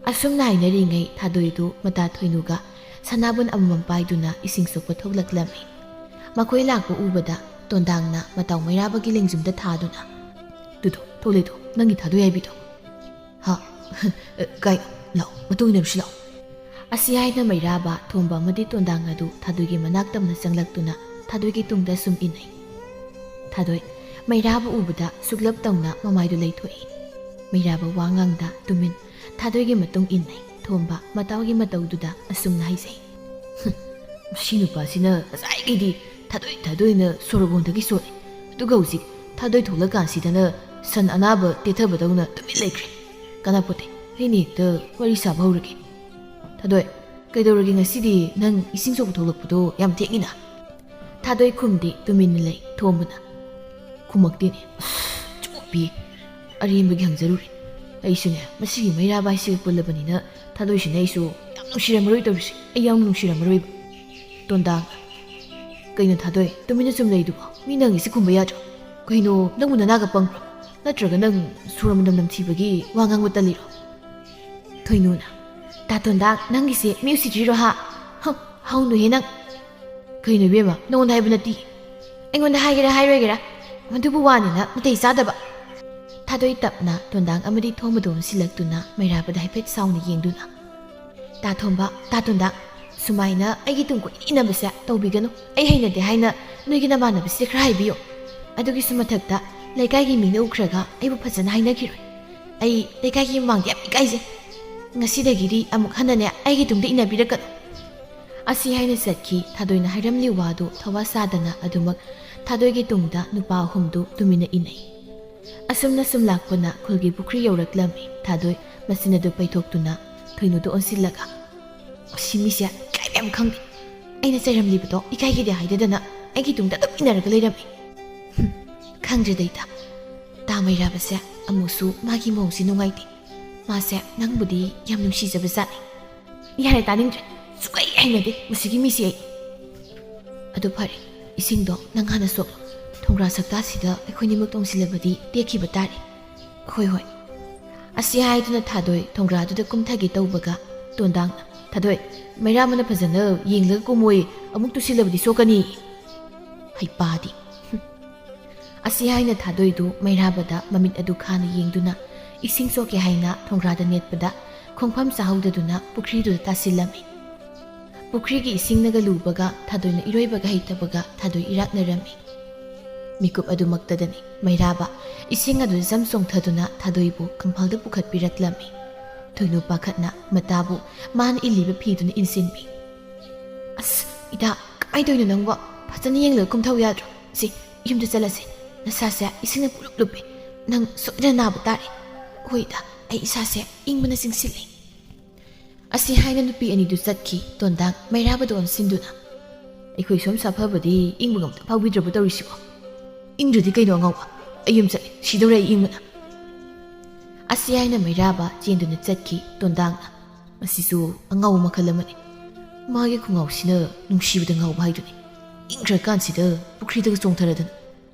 ꯑꯁꯨꯝꯅ ꯍꯥꯏꯅꯔꯤꯉꯩ ꯊꯥꯗꯣꯏꯗꯨ ꯃꯇꯥ ꯊꯣꯏꯅꯨꯒ ꯁꯅꯥꯕꯨꯟ ꯑꯃꯃꯝ ꯄꯥꯏꯗꯨꯅ ꯏꯁꯤꯡ ꯁꯣꯛꯄ ꯊꯣꯛꯂꯛꯂꯝꯃꯤ꯫ ꯃꯈꯣꯏ ꯂꯥꯛꯄ ꯎꯕꯗ ꯇꯣꯟꯗꯥꯡꯅ ꯃꯇꯥꯎ ꯃꯩꯔꯥꯕꯒꯤ ꯂꯦꯡꯖꯨꯝꯗ ꯊꯥꯗꯨꯅ, "ꯇꯨꯗꯣ, ꯊꯣꯛꯂꯦꯗꯣ, ꯅꯪꯒꯤ ꯊꯥꯗꯣꯏ ꯍꯥꯏꯕꯤꯗꯣ꯫ ꯍꯥ? ꯀꯥꯏ? ꯂꯥꯛꯑꯣ, ꯃꯇꯨꯡ ꯏꯟꯅꯔꯨꯁꯤ ꯂꯥꯛꯑꯣ"꯫ ꯑꯁꯤ ꯍꯥꯏꯅ ꯃꯩꯔꯥꯕ, ꯊꯣꯝꯕ ꯑꯃꯗꯤ ꯇꯣꯟꯗꯥꯡ ꯑꯗꯨ ꯊꯥꯗꯣꯏꯒꯤ ꯃꯅꯥꯛ ꯇꯝꯅ ꯆꯪꯂꯛꯇꯨꯅ ꯊꯥꯗꯣꯏꯒꯤ ꯇꯨꯡꯗ ꯁꯨꯝ ꯏꯟꯅꯩ꯫ ꯊꯥꯗꯣꯏ ꯃꯩꯔꯥꯕ ꯎꯕꯗ ꯁꯨꯛꯂꯞ ꯇꯧꯅ ꯃꯃꯥꯏꯗꯨ ꯂꯩꯊꯣꯛꯏ꯫ ꯃꯩꯔꯥꯕ ꯋꯥ ꯉꯥꯡꯗ ꯇꯨꯃꯤꯟ ꯊꯥꯗꯣꯏꯒꯤ ꯃꯇꯨꯡ ꯏꯟꯅꯩ꯫ ꯊꯣꯝꯕ ꯃꯇꯥꯎꯒꯤ ꯃꯇꯧꯗꯨꯗ ꯑꯁꯨꯝꯅ ꯍꯥꯏꯖꯩ꯫ "ꯍꯨꯝ, ꯃꯁꯤ ꯅꯨꯄꯥꯁꯤꯅ ꯉꯁꯥꯏꯒꯩꯗꯤ ꯊꯥꯗꯣꯏ ꯊꯥꯗꯣꯏꯅ ꯁꯣꯔꯣꯛꯂꯣꯝꯗꯒꯤ ꯁꯣꯜꯂꯦ꯫ ꯑꯗꯨꯒ ꯍꯧꯖꯤꯛ ꯊꯥꯗꯣꯏ ꯊꯣꯛꯂꯀꯥꯟꯁꯤꯗꯅ ꯁꯟ ꯑꯅꯥꯕ ꯇꯦꯊꯕꯗꯧꯅ ꯇꯨꯃꯤꯟ ꯂꯩꯈ꯭ꯔꯦ꯫ ꯀꯥꯟꯅꯄꯣꯠꯇꯦ, ꯑꯩꯅ ꯍꯦꯛꯇ ꯋꯥꯔꯤ ꯁꯥꯕ ꯍꯧꯔꯒꯦ꯫ ꯊꯥꯗꯣꯏ, ꯀꯩꯗꯧꯔꯒꯦ ꯉꯁꯤꯗꯤ ꯅꯪ ꯏꯁꯤꯡ ꯁꯣꯛꯄ ꯊꯣꯛꯂꯛꯄꯗꯣ ꯌꯥꯝ ꯊꯦꯡꯉꯤꯅ?" ꯊꯥꯗꯣꯏ ꯈꯨꯝꯗꯦ, ꯇꯨꯃꯤꯟꯅ ꯂꯩ꯫ ꯊꯣꯝꯕꯅ, "ꯈꯨꯝꯃꯛꯇꯦꯅꯦ꯫ ꯑꯁ, ꯆꯣꯞꯄꯤ꯫ ꯑꯔꯦꯝꯕꯒꯤ ꯍꯪꯖꯔꯨꯔꯦ꯫ ꯑꯩꯁꯨꯅꯦ, ꯃꯁꯤꯒꯤ ꯃꯩꯔꯥꯕꯥꯏꯁꯤꯒ ꯄꯨꯜꯂꯕꯅꯤꯅ ꯊꯥꯗꯣꯏꯁꯤꯅ ꯑꯩꯁꯨ ꯌꯥꯝ ꯅꯨꯡꯁꯤꯔꯝꯃꯔꯣꯏ ꯇꯧꯔꯤꯁꯦ꯫ ꯑꯩ ꯌꯥꯝ ꯅꯨꯡꯁꯤꯔꯝꯃꯔꯣꯏꯕ"꯫ ꯇꯣꯟꯗꯥꯡ, "ꯀꯩꯅꯣ ꯊꯥꯗꯣꯏ, ꯇꯨꯃꯤꯟꯅ ꯁꯨꯝ ꯂꯩꯗꯨꯕꯣ? ꯃꯤ ꯅꯪ ꯏꯁꯤꯡ ꯈꯨꯝꯕ ꯌꯥꯗ꯭ꯔꯣ? ꯀꯩꯅꯣ, ꯅꯪꯕꯨ ꯅꯅꯥꯒ ꯄꯪꯕ꯭ꯔꯣ? ꯅꯠꯇ꯭ꯔꯒ ꯅꯪ ꯁꯣꯔ ꯃꯅꯝ ꯅꯝꯊꯤꯕꯒꯤ ꯋꯥ ꯉꯥꯡꯕ ꯇꯜꯂꯤꯔꯣ?" ꯊꯣꯏꯅꯨꯅ, "ꯇꯥ ꯇꯣꯟꯗꯥꯡ, ꯅꯪꯒꯤꯁꯦ ꯃꯤ ꯎꯁꯤꯠꯇ꯭ꯔꯤꯔꯣ ꯍꯥ? ꯍ, ꯍꯧꯅꯨꯍꯦ ꯅꯪ꯫ ꯀꯩꯅꯣ ꯏꯕꯦꯝꯃ, ꯅꯉꯣꯟꯗ ꯍꯥꯏꯕ ꯅꯠꯇꯦ꯫ ꯑꯩꯉꯣꯟꯗ ꯍꯥꯏꯒꯦꯔꯥ ꯍꯥꯏꯔꯣꯏꯒꯦꯔꯥ, ꯃꯗꯨꯕꯨ ꯋꯥꯅꯤꯅ ꯃꯇꯩ ꯆꯥꯗꯕ"꯫ ꯊꯥꯗꯣꯏ ꯇꯞꯅ ꯇꯣꯟꯗꯥꯡ ꯑꯃꯗꯤ ꯊꯣꯝꯕꯗ ꯑꯣꯟꯁꯤꯜꯂꯛꯇꯨꯅ ꯃꯩꯔꯥꯕꯗ ꯍꯥꯏꯐꯦꯠ ꯁꯥꯎꯅ ꯌꯦꯡꯗꯨꯅ, "ꯇꯥ ꯊꯣꯝꯕ, ꯇꯥ ꯇꯣꯟꯗꯥꯡ, ꯁꯨꯃꯥꯏꯅ ꯑꯩꯒꯤ ꯇꯨꯡ ꯀꯣꯏꯅ ꯏꯟꯅꯕꯁꯦ ꯇꯧꯕꯤꯒꯅꯨ꯫ ꯑꯩ ꯍꯩꯅꯗꯦ ꯍꯥꯏꯅ ꯅꯣꯏꯒꯤ ꯅꯃꯥꯟꯅꯕꯁꯤꯗ ꯈꯔ ꯍꯥꯏꯕꯤꯌꯨ"꯫ ꯑꯗꯨꯒꯤꯁꯨ ꯃꯊꯛꯇ ꯂꯩꯀꯥꯏꯒꯤ ꯃꯤꯅ ꯎꯈ꯭ꯔꯒ ꯑꯩꯕꯨ ꯐꯖꯅ ꯍꯥꯏꯅꯈꯤꯔꯣꯏ꯫ ꯑꯩ ꯂꯩꯀꯥꯏꯒꯤ ꯃꯃꯥꯡꯗ ꯌꯥꯝ ꯏꯀꯥꯏꯖꯩ꯫ ꯉꯁꯤꯗꯒꯤꯗꯤ ꯑꯃꯨꯛ ꯍꯟꯅꯅꯦ ꯑꯩꯒꯤ ꯇꯨꯡꯗ ꯏꯟꯅꯕꯤꯔꯛꯀꯅꯨ꯫ ꯑꯁꯤ ꯍꯥꯏꯅ ꯆꯠꯈꯤ꯫ ꯊꯥꯗꯣꯏꯅ ꯍꯥꯏꯔꯝꯂꯤ ꯋꯥꯗꯨ ꯊꯋꯥ ꯁꯥꯗꯅ ꯑꯗꯨꯃꯛ ꯊꯥꯗꯣꯏꯒꯤ ꯇꯨꯡꯗ ꯅꯨꯄꯥ ꯑꯍꯨꯝꯗꯨ ꯇꯨꯃꯤꯟꯅ ꯏꯟꯅꯩ꯫ ꯑꯁꯨꯝꯅ ꯁꯨꯝ ꯂꯥꯛꯄꯅ ꯈꯨꯜꯒꯤ ꯄꯨꯈ꯭ꯔꯤ ꯌꯧꯔꯛꯂꯝꯃꯤ꯫ ꯊꯥꯗꯣꯏ ꯃꯆꯤꯟ ꯑꯗꯨ ꯄꯩꯊꯣꯛꯇꯨꯅ ꯊꯣꯏꯅꯨꯗ ꯑꯣꯟꯁꯤꯜꯂꯒ, "ꯃꯁꯤ ꯃꯤꯁꯦ ꯏꯀꯥꯏꯕ ꯌꯥꯝ ꯈꯪꯗꯦ꯫ ꯑꯩꯅ ꯆꯩꯔꯝꯂꯤꯕꯗꯣ ꯏꯀꯥꯏꯒꯤꯗꯦ ꯍꯥꯏꯗꯗꯅ ꯑꯩꯒꯤ ꯇꯨꯡꯗ ꯑꯗꯨꯝ ꯏꯟꯅꯔꯒ ꯂꯩꯔꯝꯃꯤ꯫ ꯍꯨꯝ, ꯈꯪꯗ꯭ꯔꯦꯗ ꯏꯇꯥ꯫ ꯇꯥ ꯃꯩꯔꯥꯕꯁꯦ ꯑꯃꯨꯛꯁꯨ ꯃꯥꯒꯤ ꯃꯑꯣꯡꯁꯤ ꯅꯨꯡꯉꯥꯏꯇꯦ꯫ ꯃꯥꯁꯦ ꯅꯪꯕꯨꯗꯤ ꯌꯥꯝ ꯅꯨꯡꯁꯤꯖꯕ ꯖꯥꯠꯅꯤ꯫" "ꯌꯥꯔꯦ, ꯇꯥꯅꯤꯡꯗ꯭ꯔꯦ꯫ ꯁꯨꯛꯍꯩ ꯍꯩꯅꯗꯦ ꯃꯁꯤꯒꯤ ꯃꯤꯁꯤ ꯑꯩ꯫" "ꯑꯗꯨ ꯐꯔꯦ, ꯏꯁꯤꯡꯗꯣ ꯅꯪ ꯍꯥꯟꯅ ꯁꯣꯛꯂꯣ꯫ ꯊꯣꯡꯒ꯭ꯔꯥ ꯁꯛꯇꯥꯁꯤꯗ ꯑꯩꯈꯣꯏꯅꯤꯃꯛ ꯇꯣꯡꯁꯤꯜꯂꯕꯗꯤ ꯇꯦꯛꯈꯤꯕ ꯇꯥꯔꯦ꯫" "ꯍꯣꯏ, ꯍꯣꯏ꯫" ꯑꯁꯤ ꯍꯥꯏꯗꯨꯅ ꯊꯥꯗꯣꯏ ꯊꯣꯡꯒ꯭ꯔꯥꯗꯨꯗ ꯀꯨꯝꯊꯒꯦ ꯇꯧꯕꯒ ꯇꯣꯟꯗꯥꯡꯅ, "ꯊꯥꯗꯣꯏ, ꯃꯩꯔꯥꯕꯅ ꯐꯖꯅ ꯌꯦꯡꯂꯒ ꯀꯨꯝꯃꯣꯏ, ꯑꯃꯨꯛ ꯇꯨꯁꯤꯜꯂꯕꯗꯤ ꯁꯣꯛꯀꯅꯤ꯫" "ꯍꯩꯄꯥꯗꯤ꯫" ꯑꯁꯤ ꯍꯥꯏꯅ ꯊꯥꯗꯣꯏꯗꯨ ꯃꯩꯔꯥꯕꯗ ꯃꯃꯤꯠ ꯑꯗꯨ ꯈꯥꯅ ꯌꯦꯡꯗꯨꯅ ꯏꯁꯤꯡ ꯁꯣꯛꯀꯦ ꯍꯥꯏꯅ ꯊꯣꯡꯒ꯭ꯔꯥꯗ ꯅꯦꯠꯄꯗ ꯈꯣꯡꯐꯝ ꯆꯥꯍꯧꯗꯗꯨꯅ ꯄꯨꯈ꯭ꯔꯤꯗꯨꯗ ꯇꯥꯁꯤꯜꯂꯝꯃꯤ꯫ ꯄꯨꯈ꯭ꯔꯤꯒꯤ ꯏꯁꯤꯡꯅꯒ ꯂꯨꯕꯒ ꯊꯥꯗꯣꯏꯅ ꯏꯔꯣꯏꯕꯒ ꯍꯩꯇꯕꯒ ꯊꯥꯗꯣꯏ ꯏꯔꯥꯛꯅꯔꯝꯃꯤ꯫ ꯃꯤꯀꯨꯞ ꯑꯗꯨꯃꯛꯇꯗꯅꯤ ꯃꯩꯔꯥꯕ ꯏꯁꯤꯡ ꯑꯗꯨꯗ ꯖꯝ ꯆꯣꯡꯊꯗꯨꯅ ꯊꯥꯗꯣꯏꯕꯨ ꯀꯪꯐꯥꯜꯗ ꯄꯨꯈꯠꯄꯤꯔꯛꯂꯝꯃꯤ꯫ ꯊꯣꯏꯅꯨ ꯄꯥꯈꯠꯅ ꯃꯇꯥꯕꯨ ꯃꯥꯅ ꯏꯜꯂꯤꯕ ꯐꯤꯗꯨꯅ ꯏꯟꯁꯤꯟꯕꯤ꯫ "ꯑꯁ, ꯏꯇꯥ, ꯀꯃꯥꯏꯅ ꯇꯧꯔꯤꯅꯣ ꯅꯪꯕꯣ? ꯐꯖꯅ ꯌꯦꯡꯂꯒ ꯀꯨꯝꯊꯧ ꯌꯥꯗ꯭ꯔꯣ? ꯁꯤ, ꯌꯨꯝꯗ ꯆꯠꯂꯁꯦ꯫ ꯅꯁꯥꯁꯦ ꯏꯁꯤꯡꯅ ꯄꯨꯂꯨꯞ ꯂꯨꯞꯄꯦ꯫ ꯅꯪ ꯁꯣꯏꯗꯅ ꯅꯥꯕ ꯇꯥꯔꯦ꯫" "ꯍꯣꯏ ꯏꯇꯥ, ꯑꯩ ꯏꯁꯥꯁꯦ ꯏꯪꯕꯅ ꯆꯤꯡꯁꯤꯜꯂꯦ꯫" ꯑꯁꯤ ꯍꯥꯏꯅ ꯅꯨꯄꯤ ꯑꯅꯤꯗꯨ ꯆꯠꯈꯤ꯫ ꯇꯣꯟꯗꯥꯡ ꯃꯩꯔꯥꯕꯗ ꯑꯣꯟꯁꯤꯟꯗꯨꯅ, "ꯑꯩꯈꯣꯏ ꯁꯣꯝ ꯁꯥꯐꯕꯗꯤ ꯏꯪꯕꯒ ꯑꯝꯇ ꯐꯥꯎꯕꯤꯗ꯭ꯔꯕ ꯇꯧꯔꯤꯁꯤꯕꯣ? ꯏꯪꯗ꯭ꯔꯗꯤ ꯀꯩꯅꯣ ꯑꯉꯥꯎꯕ? ꯑꯩ ꯌꯨꯝ ꯆꯠꯂꯦ, ꯁꯤꯗꯧꯔꯦ ꯑꯩ ꯏꯪꯕꯅ꯫" ꯑꯁꯤ ꯍꯥꯏꯅ ꯃꯩꯔꯥꯕ ꯆꯦꯟꯗꯨꯅ ꯆꯠꯈꯤ꯫ ꯇꯣꯟꯗꯥꯡꯅ, "ꯃꯁꯤꯁꯨ ꯑꯉꯥꯎꯕ ꯃꯈꯜ ꯑꯃꯅꯤ꯫ ꯃꯥꯒꯤ ꯈꯣꯡꯒꯥꯎꯁꯤꯅ ꯅꯨꯡꯁꯤꯕꯗ ꯉꯥꯎꯕ ꯍꯥꯏꯗꯨꯅꯤ꯫ ꯏꯪꯈ꯭ꯔꯀꯥꯟꯁꯤꯗ ꯄꯨꯈ꯭ꯔꯤꯗꯒ ꯆꯣꯡꯊꯔꯗꯅ꯫"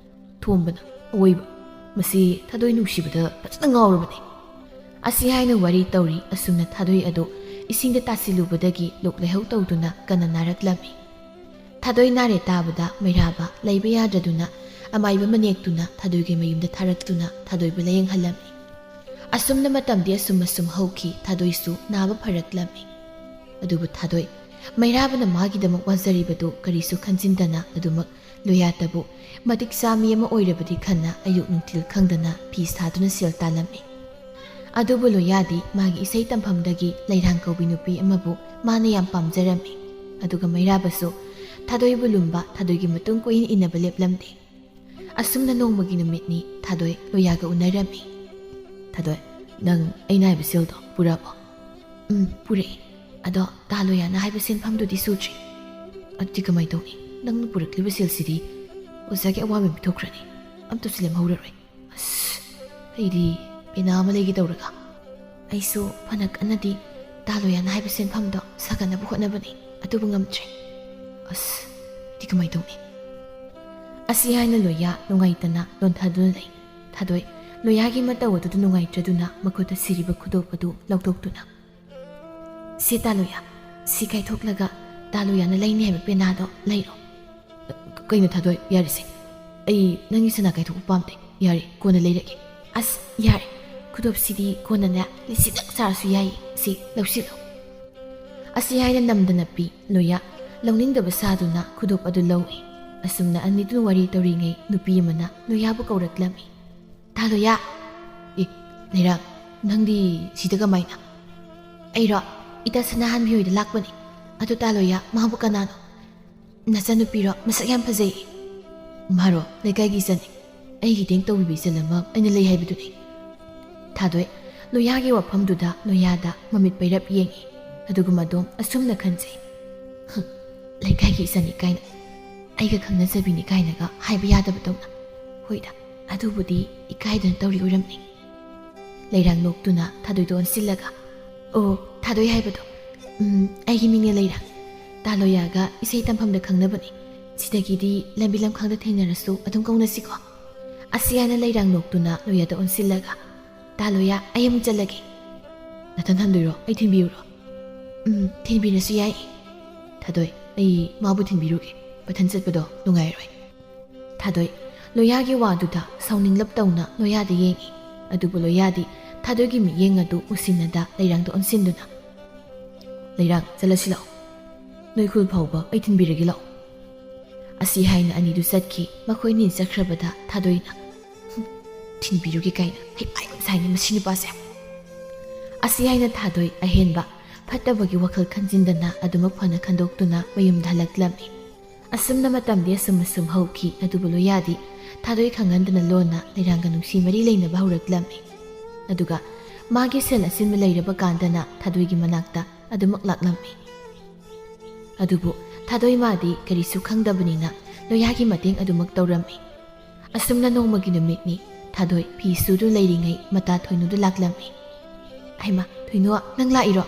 ꯊꯣꯝꯕꯅ, "ꯑꯋꯣꯏꯕ, ꯃꯁꯤ ꯊꯥꯗꯣꯏ ꯅꯨꯡꯁꯤꯕꯗ ꯐꯖꯅ ꯉꯥꯎꯔꯕꯅꯤ꯫" ꯑꯁꯤ ꯍꯥꯏꯅ ꯋꯥꯔꯤ ꯇꯧꯔꯤ꯫ ꯑꯁꯨꯝꯅ ꯊꯥꯗꯣꯏ ꯑꯗꯨ ꯏꯁꯤꯡꯗ ꯇꯥꯁꯤꯜꯂꯨꯕꯗꯒꯤ ꯂꯣꯛ ꯂꯥꯏꯍꯧ ꯇꯧꯗꯨꯅ ꯀꯟꯅ ꯅꯥꯔꯛꯂꯝꯃꯤ꯫ ꯊꯥꯗꯣꯏ ꯅꯥꯔꯦ ꯇꯥꯕꯗ ꯃꯩꯔꯥꯕ ꯂꯩꯕ ꯌꯥꯗ꯭ꯔꯗꯨꯅ ꯑꯃꯥꯏꯕ ꯑꯃ ꯅꯦꯛꯇꯨꯅ ꯊꯥꯗꯣꯏꯒꯤ ꯃꯌꯨꯝꯗ ꯊꯥꯔꯛꯇꯨꯅ ꯊꯥꯗꯣꯏꯕꯨ ꯂꯥꯌꯦꯡꯍꯜꯂꯝꯃꯤ꯫ ꯑꯁꯨꯝꯅ ꯃꯇꯝꯗꯤ ꯑꯁꯨꯝ ꯑꯁꯨꯝ ꯍꯧꯈꯤ꯫ ꯊꯥꯗꯣꯏꯁꯨ ꯅꯥꯕ ꯐꯔꯛꯂꯝꯃꯤ꯫ ꯑꯗꯨꯕꯨ ꯊꯥꯗꯣꯏ ꯃꯩꯔꯥꯕꯅ ꯃꯥꯒꯤꯗꯃꯛ ꯋꯥꯖꯔꯤꯕꯗꯨ ꯀꯔꯤꯁꯨ ꯈꯟꯖꯤꯟꯗꯅ ꯑꯗꯨꯃꯛ ꯂꯣꯌꯥꯇꯕꯨ ꯃꯇꯤꯛ ꯆꯥꯃꯤ ꯑꯃ ꯑꯣꯏꯔꯕꯗꯤ ꯈꯟꯅ ꯑꯌꯨꯛ ꯅꯨꯡꯊꯤꯜ ꯈꯪꯗꯅ ꯐꯤ ꯁꯥꯗꯨꯅ ꯁꯦꯜ ꯇꯥꯜꯂꯝꯃꯤ꯫ ꯑꯗꯨꯕꯨ ꯂꯣꯌꯥꯗꯤ ꯃꯥꯒꯤ ꯏꯁꯩ ꯇꯝꯐꯝꯗꯒꯤ ꯂꯩꯔꯥꯡ ꯀꯧꯕꯤ ꯅꯨꯄꯤ ꯑꯃꯕꯨ ꯃꯥꯅ ꯌꯥꯝ ꯄꯥꯝꯖꯔꯝꯃꯤ꯫ ꯑꯗꯨꯒ ꯃꯩꯔꯥꯕꯁꯨ ꯊꯥꯗꯣꯏꯕꯨ ꯂꯨꯝꯕ, ꯊꯥꯗꯣꯏꯒꯤ ꯃꯇꯨꯡ ꯀꯣꯏꯏꯟ ꯏꯟꯅꯕ ꯂꯦꯞꯂꯝꯗꯦ꯫ ꯑꯁꯨꯝꯅ ꯅꯣꯡꯃꯒꯤ ꯅꯨꯃꯤꯠꯅꯤ ꯊꯥꯗꯣꯏ ꯂꯣꯌꯥꯒ ꯎꯅꯔꯝꯃꯤ꯫ "ꯊꯥꯗꯣꯏ, ꯅꯪ ꯑꯩꯅ ꯍꯥꯏꯕ ꯁꯦꯜꯗꯣ ꯄꯨꯔꯛꯑꯕꯣ?" "ꯎꯝ, ꯄꯨꯔꯛꯑꯦ꯫ ꯑꯗꯣ ꯇꯥ ꯂꯣꯌꯥꯅ ꯍꯥꯏꯕ ꯁꯦꯟꯐꯝꯗꯨꯗꯤ ꯁꯨꯗ꯭ꯔꯤ꯫" "ꯑꯗꯨꯗꯤ ꯀꯃꯥꯏꯅ ꯇꯧꯅꯤ? ꯅꯪꯅ ꯄꯨꯔꯛꯂꯤꯕ ꯁꯦꯜꯁꯤꯗꯤ ꯑꯣꯖꯥꯒꯤ ꯑꯋꯥꯕ ꯄꯤꯊꯣꯛꯈ꯭ꯔꯅꯤ꯫ ꯑꯝꯇꯁꯨ ꯂꯦꯝꯍꯧꯔꯔꯣꯏ꯫ ꯑꯁ, ꯑꯩꯗꯤ ꯄꯦꯅꯥ ꯑꯃ ꯂꯩꯒꯦ ꯇꯧꯔꯒ꯫ ꯑꯩꯁꯨ ꯐꯅ ꯀꯟꯅꯗꯤ ꯇꯥ ꯂꯣꯌꯥꯅ ꯍꯥꯏꯕ ꯁꯦꯟꯐꯝꯗꯣ ꯁꯥꯒꯠꯅꯕ ꯍꯣꯠꯅꯕꯅꯤ, ꯑꯗꯨꯕꯨ ꯉꯝꯗ꯭ꯔꯦ꯫ ꯑꯁ, ꯑꯩꯗꯤ ꯀꯃꯥꯏꯅ ꯇꯧꯅꯤ?" ꯑꯁꯤ ꯍꯥꯏꯅ ꯂꯣꯌꯥ ꯅꯨꯡꯉꯥꯏꯇꯅ ꯂꯣꯟꯊꯗꯨꯅ ꯂꯩ꯫ ꯊꯥꯗꯣꯏ ꯂꯣꯌꯥꯒꯤ ꯃꯇꯧ ꯑꯗꯨꯗ ꯅꯨꯡꯉꯥꯏꯇ꯭ꯔꯗꯨꯅ ꯃꯈꯨꯠꯇ ꯁꯤꯔꯤꯕ ꯈꯨꯗꯣꯞ ꯑꯗꯨ ꯂꯧꯊꯣꯛꯇꯨꯅ, "ꯁꯦ ꯇꯥ ꯂꯣꯌꯥ, ꯁꯤ ꯀꯥꯏꯊꯣꯛꯂꯒ ꯇꯥ ꯂꯣꯌꯥꯅ ꯂꯩꯅꯤ ꯍꯥꯏꯕ ꯄꯦꯅꯥꯗꯣ ꯂꯩꯔꯣ꯫" "ꯀꯩꯅꯣ ꯊꯥꯗꯣꯏ, ꯌꯥꯔꯦꯁꯦ꯫ ꯑꯩ ꯅꯪꯒꯤ ꯁꯅꯥ ꯀꯥꯏꯊꯣꯛꯄ ꯄꯥꯝꯗꯦ꯫ ꯌꯥꯔꯦ, ꯀꯣꯟꯅ ꯂꯩꯔꯒꯦ꯫" "ꯑꯁ, ꯌꯥꯔꯦ꯫ ꯈꯨꯗꯣꯞꯁꯤꯗꯤ ꯀꯣꯟꯅꯅꯦ ꯂꯤꯁꯤꯡꯂꯛ ꯆꯥꯔꯁꯨ ꯌꯥꯏꯌꯦ꯫ ꯁꯤ ꯂꯧꯁꯤꯜꯂꯣ꯫" ꯑꯁꯤ ꯍꯥꯏꯅ ꯅꯝꯗꯅ ꯄꯤ꯫ ꯂꯣꯌꯥ ꯂꯧꯅꯤꯡꯗꯕ ꯁꯥꯗꯨꯅ ꯈꯨꯗꯣꯞ ꯑꯗꯨ ꯂꯧꯏ꯫ ꯑꯁꯨꯝꯅ ꯑꯅꯤꯗꯨꯅ ꯋꯥꯔꯤ ꯇꯧꯔꯤꯉꯩ ꯅꯨꯄꯤ ꯑꯃꯅ ꯂꯣꯌꯥꯕꯨ ꯀꯧꯔꯛꯂꯝꯃꯤ꯫ "ꯇꯥ ꯂꯣꯌꯥ!" "ꯑꯦ, ꯂꯩꯔꯥꯡ, ꯅꯪꯗꯤ ꯁꯤꯗ ꯀꯃꯥꯏꯅ?" "ꯑꯩꯔꯣ? ꯏꯇꯥ ꯁꯅꯥꯍꯟꯕꯤ ꯍꯣꯏꯗ ꯂꯥꯛꯄꯅꯤ꯫ ꯑꯗꯨ ꯇꯥ ꯂꯣꯌꯥ, ꯃꯥꯕꯨ ꯀꯅꯥꯅꯣ?" "ꯅꯆꯟꯅꯨꯄꯤꯔꯣ? ꯃꯁꯛ ꯌꯥꯝ ꯐꯖꯩ꯫" "ꯃꯥꯔꯣ? ꯂꯩꯀꯥꯏꯒꯤ ꯏꯆꯟꯅꯤ꯫ ꯑꯩꯒꯤ ꯏꯇꯦꯡ ꯇꯧꯕꯤꯕ ꯏꯆꯜ ꯑꯃ ꯑꯩꯅ ꯂꯩ ꯍꯥꯏꯕꯗꯨꯅꯤ꯫" ꯊꯥꯗꯣꯏ ꯂꯣꯌꯥꯒꯤ ꯋꯥꯐꯝꯗꯨꯗ ꯂꯣꯌꯥꯗ ꯃꯃꯤꯠ ꯄꯩꯔꯞ ꯌꯦꯡꯏ꯫ ꯑꯗꯨꯒ ꯃꯗꯣꯝ ꯑꯁꯨꯝꯅ ꯈꯟꯖꯩ, "ꯍꯨꯝ, ꯂꯩꯀꯥꯏꯒꯤ ꯏꯆꯟꯅꯤ ꯀꯥꯏꯅ, ꯑꯩꯒ ꯈꯪꯅꯖꯕꯤꯅꯤ ꯀꯥꯏꯅꯒ ꯍꯥꯏꯕ ꯌꯥꯗꯕꯗꯧꯅ꯫ ꯍꯣꯏꯗ, ꯑꯗꯨꯕꯨꯗꯤ ꯏꯀꯥꯏꯗꯅ ꯇꯧꯔꯤ ꯑꯣꯏꯔꯝꯅꯤ꯫" ꯂꯩꯔꯥꯡ ꯅꯣꯛꯇꯨꯅ ꯊꯥꯗꯣꯏꯗ ꯑꯣꯟꯁꯤꯜꯂꯒ, "ꯑꯣ, ꯊꯥꯗꯣꯏ ꯍꯥꯏꯕꯗꯣ, ꯎꯝ, ꯑꯩꯒꯤ ꯃꯤꯡꯅ ꯂꯩꯔꯥꯡ꯫ ꯇꯥ ꯂꯣꯌꯥꯒ ꯏꯁꯩ ꯇꯝꯐꯝꯗ ꯈꯪꯅꯕꯅꯤ꯫ ꯁꯤꯗꯒꯤꯗꯤ ꯂꯝꯕꯤ ꯂꯝꯈꯥꯡꯗ ꯊꯦꯡꯅꯔꯁꯨ ꯑꯗꯨꯝ ꯀꯧꯅꯁꯤꯀꯣ꯫" ꯑꯁꯤ ꯍꯥꯏꯅ ꯂꯩꯔꯥꯡ ꯅꯣꯛꯇꯨꯅ ꯂꯣꯌꯥꯗ ꯑꯣꯟꯁꯤꯜꯂꯒ, "ꯇꯥ ꯂꯣꯌꯥ, ꯑꯩ ꯑꯃꯨꯛ ꯆꯠꯂꯒꯦ꯫" "ꯅꯊꯟ ꯍꯟꯗꯣꯏꯔꯣ? ꯑꯩ ꯊꯤꯟꯕꯤꯌꯨꯔꯣ?" "ꯎꯝ, ꯊꯤꯟꯕꯤꯔꯁꯨ ꯌꯥꯏ꯫" "ꯊꯥꯗꯣꯏ, ꯑꯩ ꯃꯥꯕꯨ ꯊꯤꯟꯕꯤꯔꯨꯒꯦ꯫ ꯃꯊꯟ ꯆꯠꯄꯗꯣ ꯅꯨꯡꯉꯥꯏꯔꯣꯏ꯫" ꯊꯥꯗꯣꯏ ꯂꯣꯌꯥꯒꯤ ꯋꯥꯗꯨꯗ ꯁꯥꯎꯅꯤꯡꯂꯞ ꯇꯧꯅ ꯂꯣꯌꯥꯗ ꯌꯦꯡꯏ꯫ ꯑꯗꯨꯕꯨ ꯂꯣꯌꯥꯗꯤ ꯊꯥꯗꯣꯏꯒꯤ ꯃꯤꯠꯌꯦꯡ ꯑꯗꯨ ꯎꯁꯤꯟꯅꯗ ꯂꯩꯔꯥꯡꯗ ꯑꯣꯟꯁꯤꯟꯗꯨꯅ, "ꯂꯩꯔꯥꯡ, ꯆꯠꯂꯁꯤ ꯂꯥꯛꯑꯣ꯫ ꯅꯣꯏ ꯈꯨꯜ ꯐꯥꯎꯕ ꯑꯩ ꯊꯤꯟꯕꯤꯔꯒꯦ ꯂꯥꯛꯑꯣ꯫" ꯑꯁꯤ ꯍꯥꯏꯅ ꯑꯅꯤꯗꯨ ꯆꯠꯈꯤ꯫ ꯃꯈꯣꯏꯅꯤ ꯆꯠꯈ꯭ꯔꯕꯗ ꯊꯥꯗꯣꯏꯅ, "ꯍꯨꯝ, ꯊꯤꯟꯕꯤꯔꯨꯒꯦ ꯀꯥꯏꯅ ꯍꯩꯄꯥ ꯌꯥꯝ ꯁꯥꯏꯅꯦ ꯃꯁꯤ ꯅꯨꯄꯥꯁꯦ"꯫ ꯑꯁꯤ ꯍꯥꯏꯅ ꯊꯥꯗꯣꯏ ꯑꯍꯦꯟꯕ ꯐꯠꯇꯕꯒꯤ ꯋꯥꯈꯜ ꯈꯟꯖꯤꯟꯗꯅ ꯑꯗꯨꯃꯛ ꯐꯅ ꯈꯟꯗꯣꯛꯇꯨꯅ ꯃꯌꯨꯝꯗ ꯍꯜꯂꯛꯂꯝꯃꯤ꯫ ꯑꯁꯨꯝꯅ ꯃꯇꯝꯗꯤ ꯑꯁꯨꯝ ꯑꯁꯨꯝ ꯍꯧꯈꯤ꯫ ꯑꯗꯨꯕꯨ ꯂꯣꯌꯥꯗꯤ ꯊꯥꯗꯣꯏ ꯈꯪꯍꯟꯗꯅ ꯂꯣꯟꯅ ꯂꯩꯔꯥꯡꯒ ꯅꯨꯡꯁꯤ ꯃꯔꯤ ꯂꯩꯅꯕ ꯍꯧꯔꯛꯂꯝꯃꯤ꯫ ꯑꯗꯨꯒ ꯃꯥꯒꯤ ꯁꯦꯜ ꯑꯁꯤꯟꯕ ꯂꯩꯔꯕ ꯀꯥꯟꯗꯅ ꯊꯥꯗꯣꯏꯒꯤ ꯃꯅꯥꯛꯇ ꯑꯗꯨꯃꯛ ꯂꯥꯛꯂꯝꯃꯤ꯫ ꯑꯗꯨꯕꯨ ꯊꯥꯗꯣꯏ ꯃꯥꯗꯤ ꯀꯔꯤꯁꯨ ꯈꯪꯗꯕꯅꯤꯅ ꯂꯣꯌꯥꯒꯤ ꯃꯇꯦꯡ ꯑꯗꯨꯃꯛ ꯇꯧꯔꯝꯃꯤ꯫ ꯑꯁꯨꯝꯅ ꯅꯣꯡꯃꯒꯤ ꯅꯨꯃꯤꯠꯅꯤ꯫ ꯊꯥꯗꯣꯏ ꯐꯤ ꯁꯨꯗꯨ ꯂꯩꯔꯤꯉꯩ ꯃꯇꯥ ꯊꯣꯏꯅꯨꯗꯨ ꯂꯥꯛꯂꯝꯃꯤ꯫ "ꯍꯩꯃꯥ, ꯊꯣꯏꯅꯨ, ꯅꯪ ꯂꯥꯛꯏꯔꯣ?"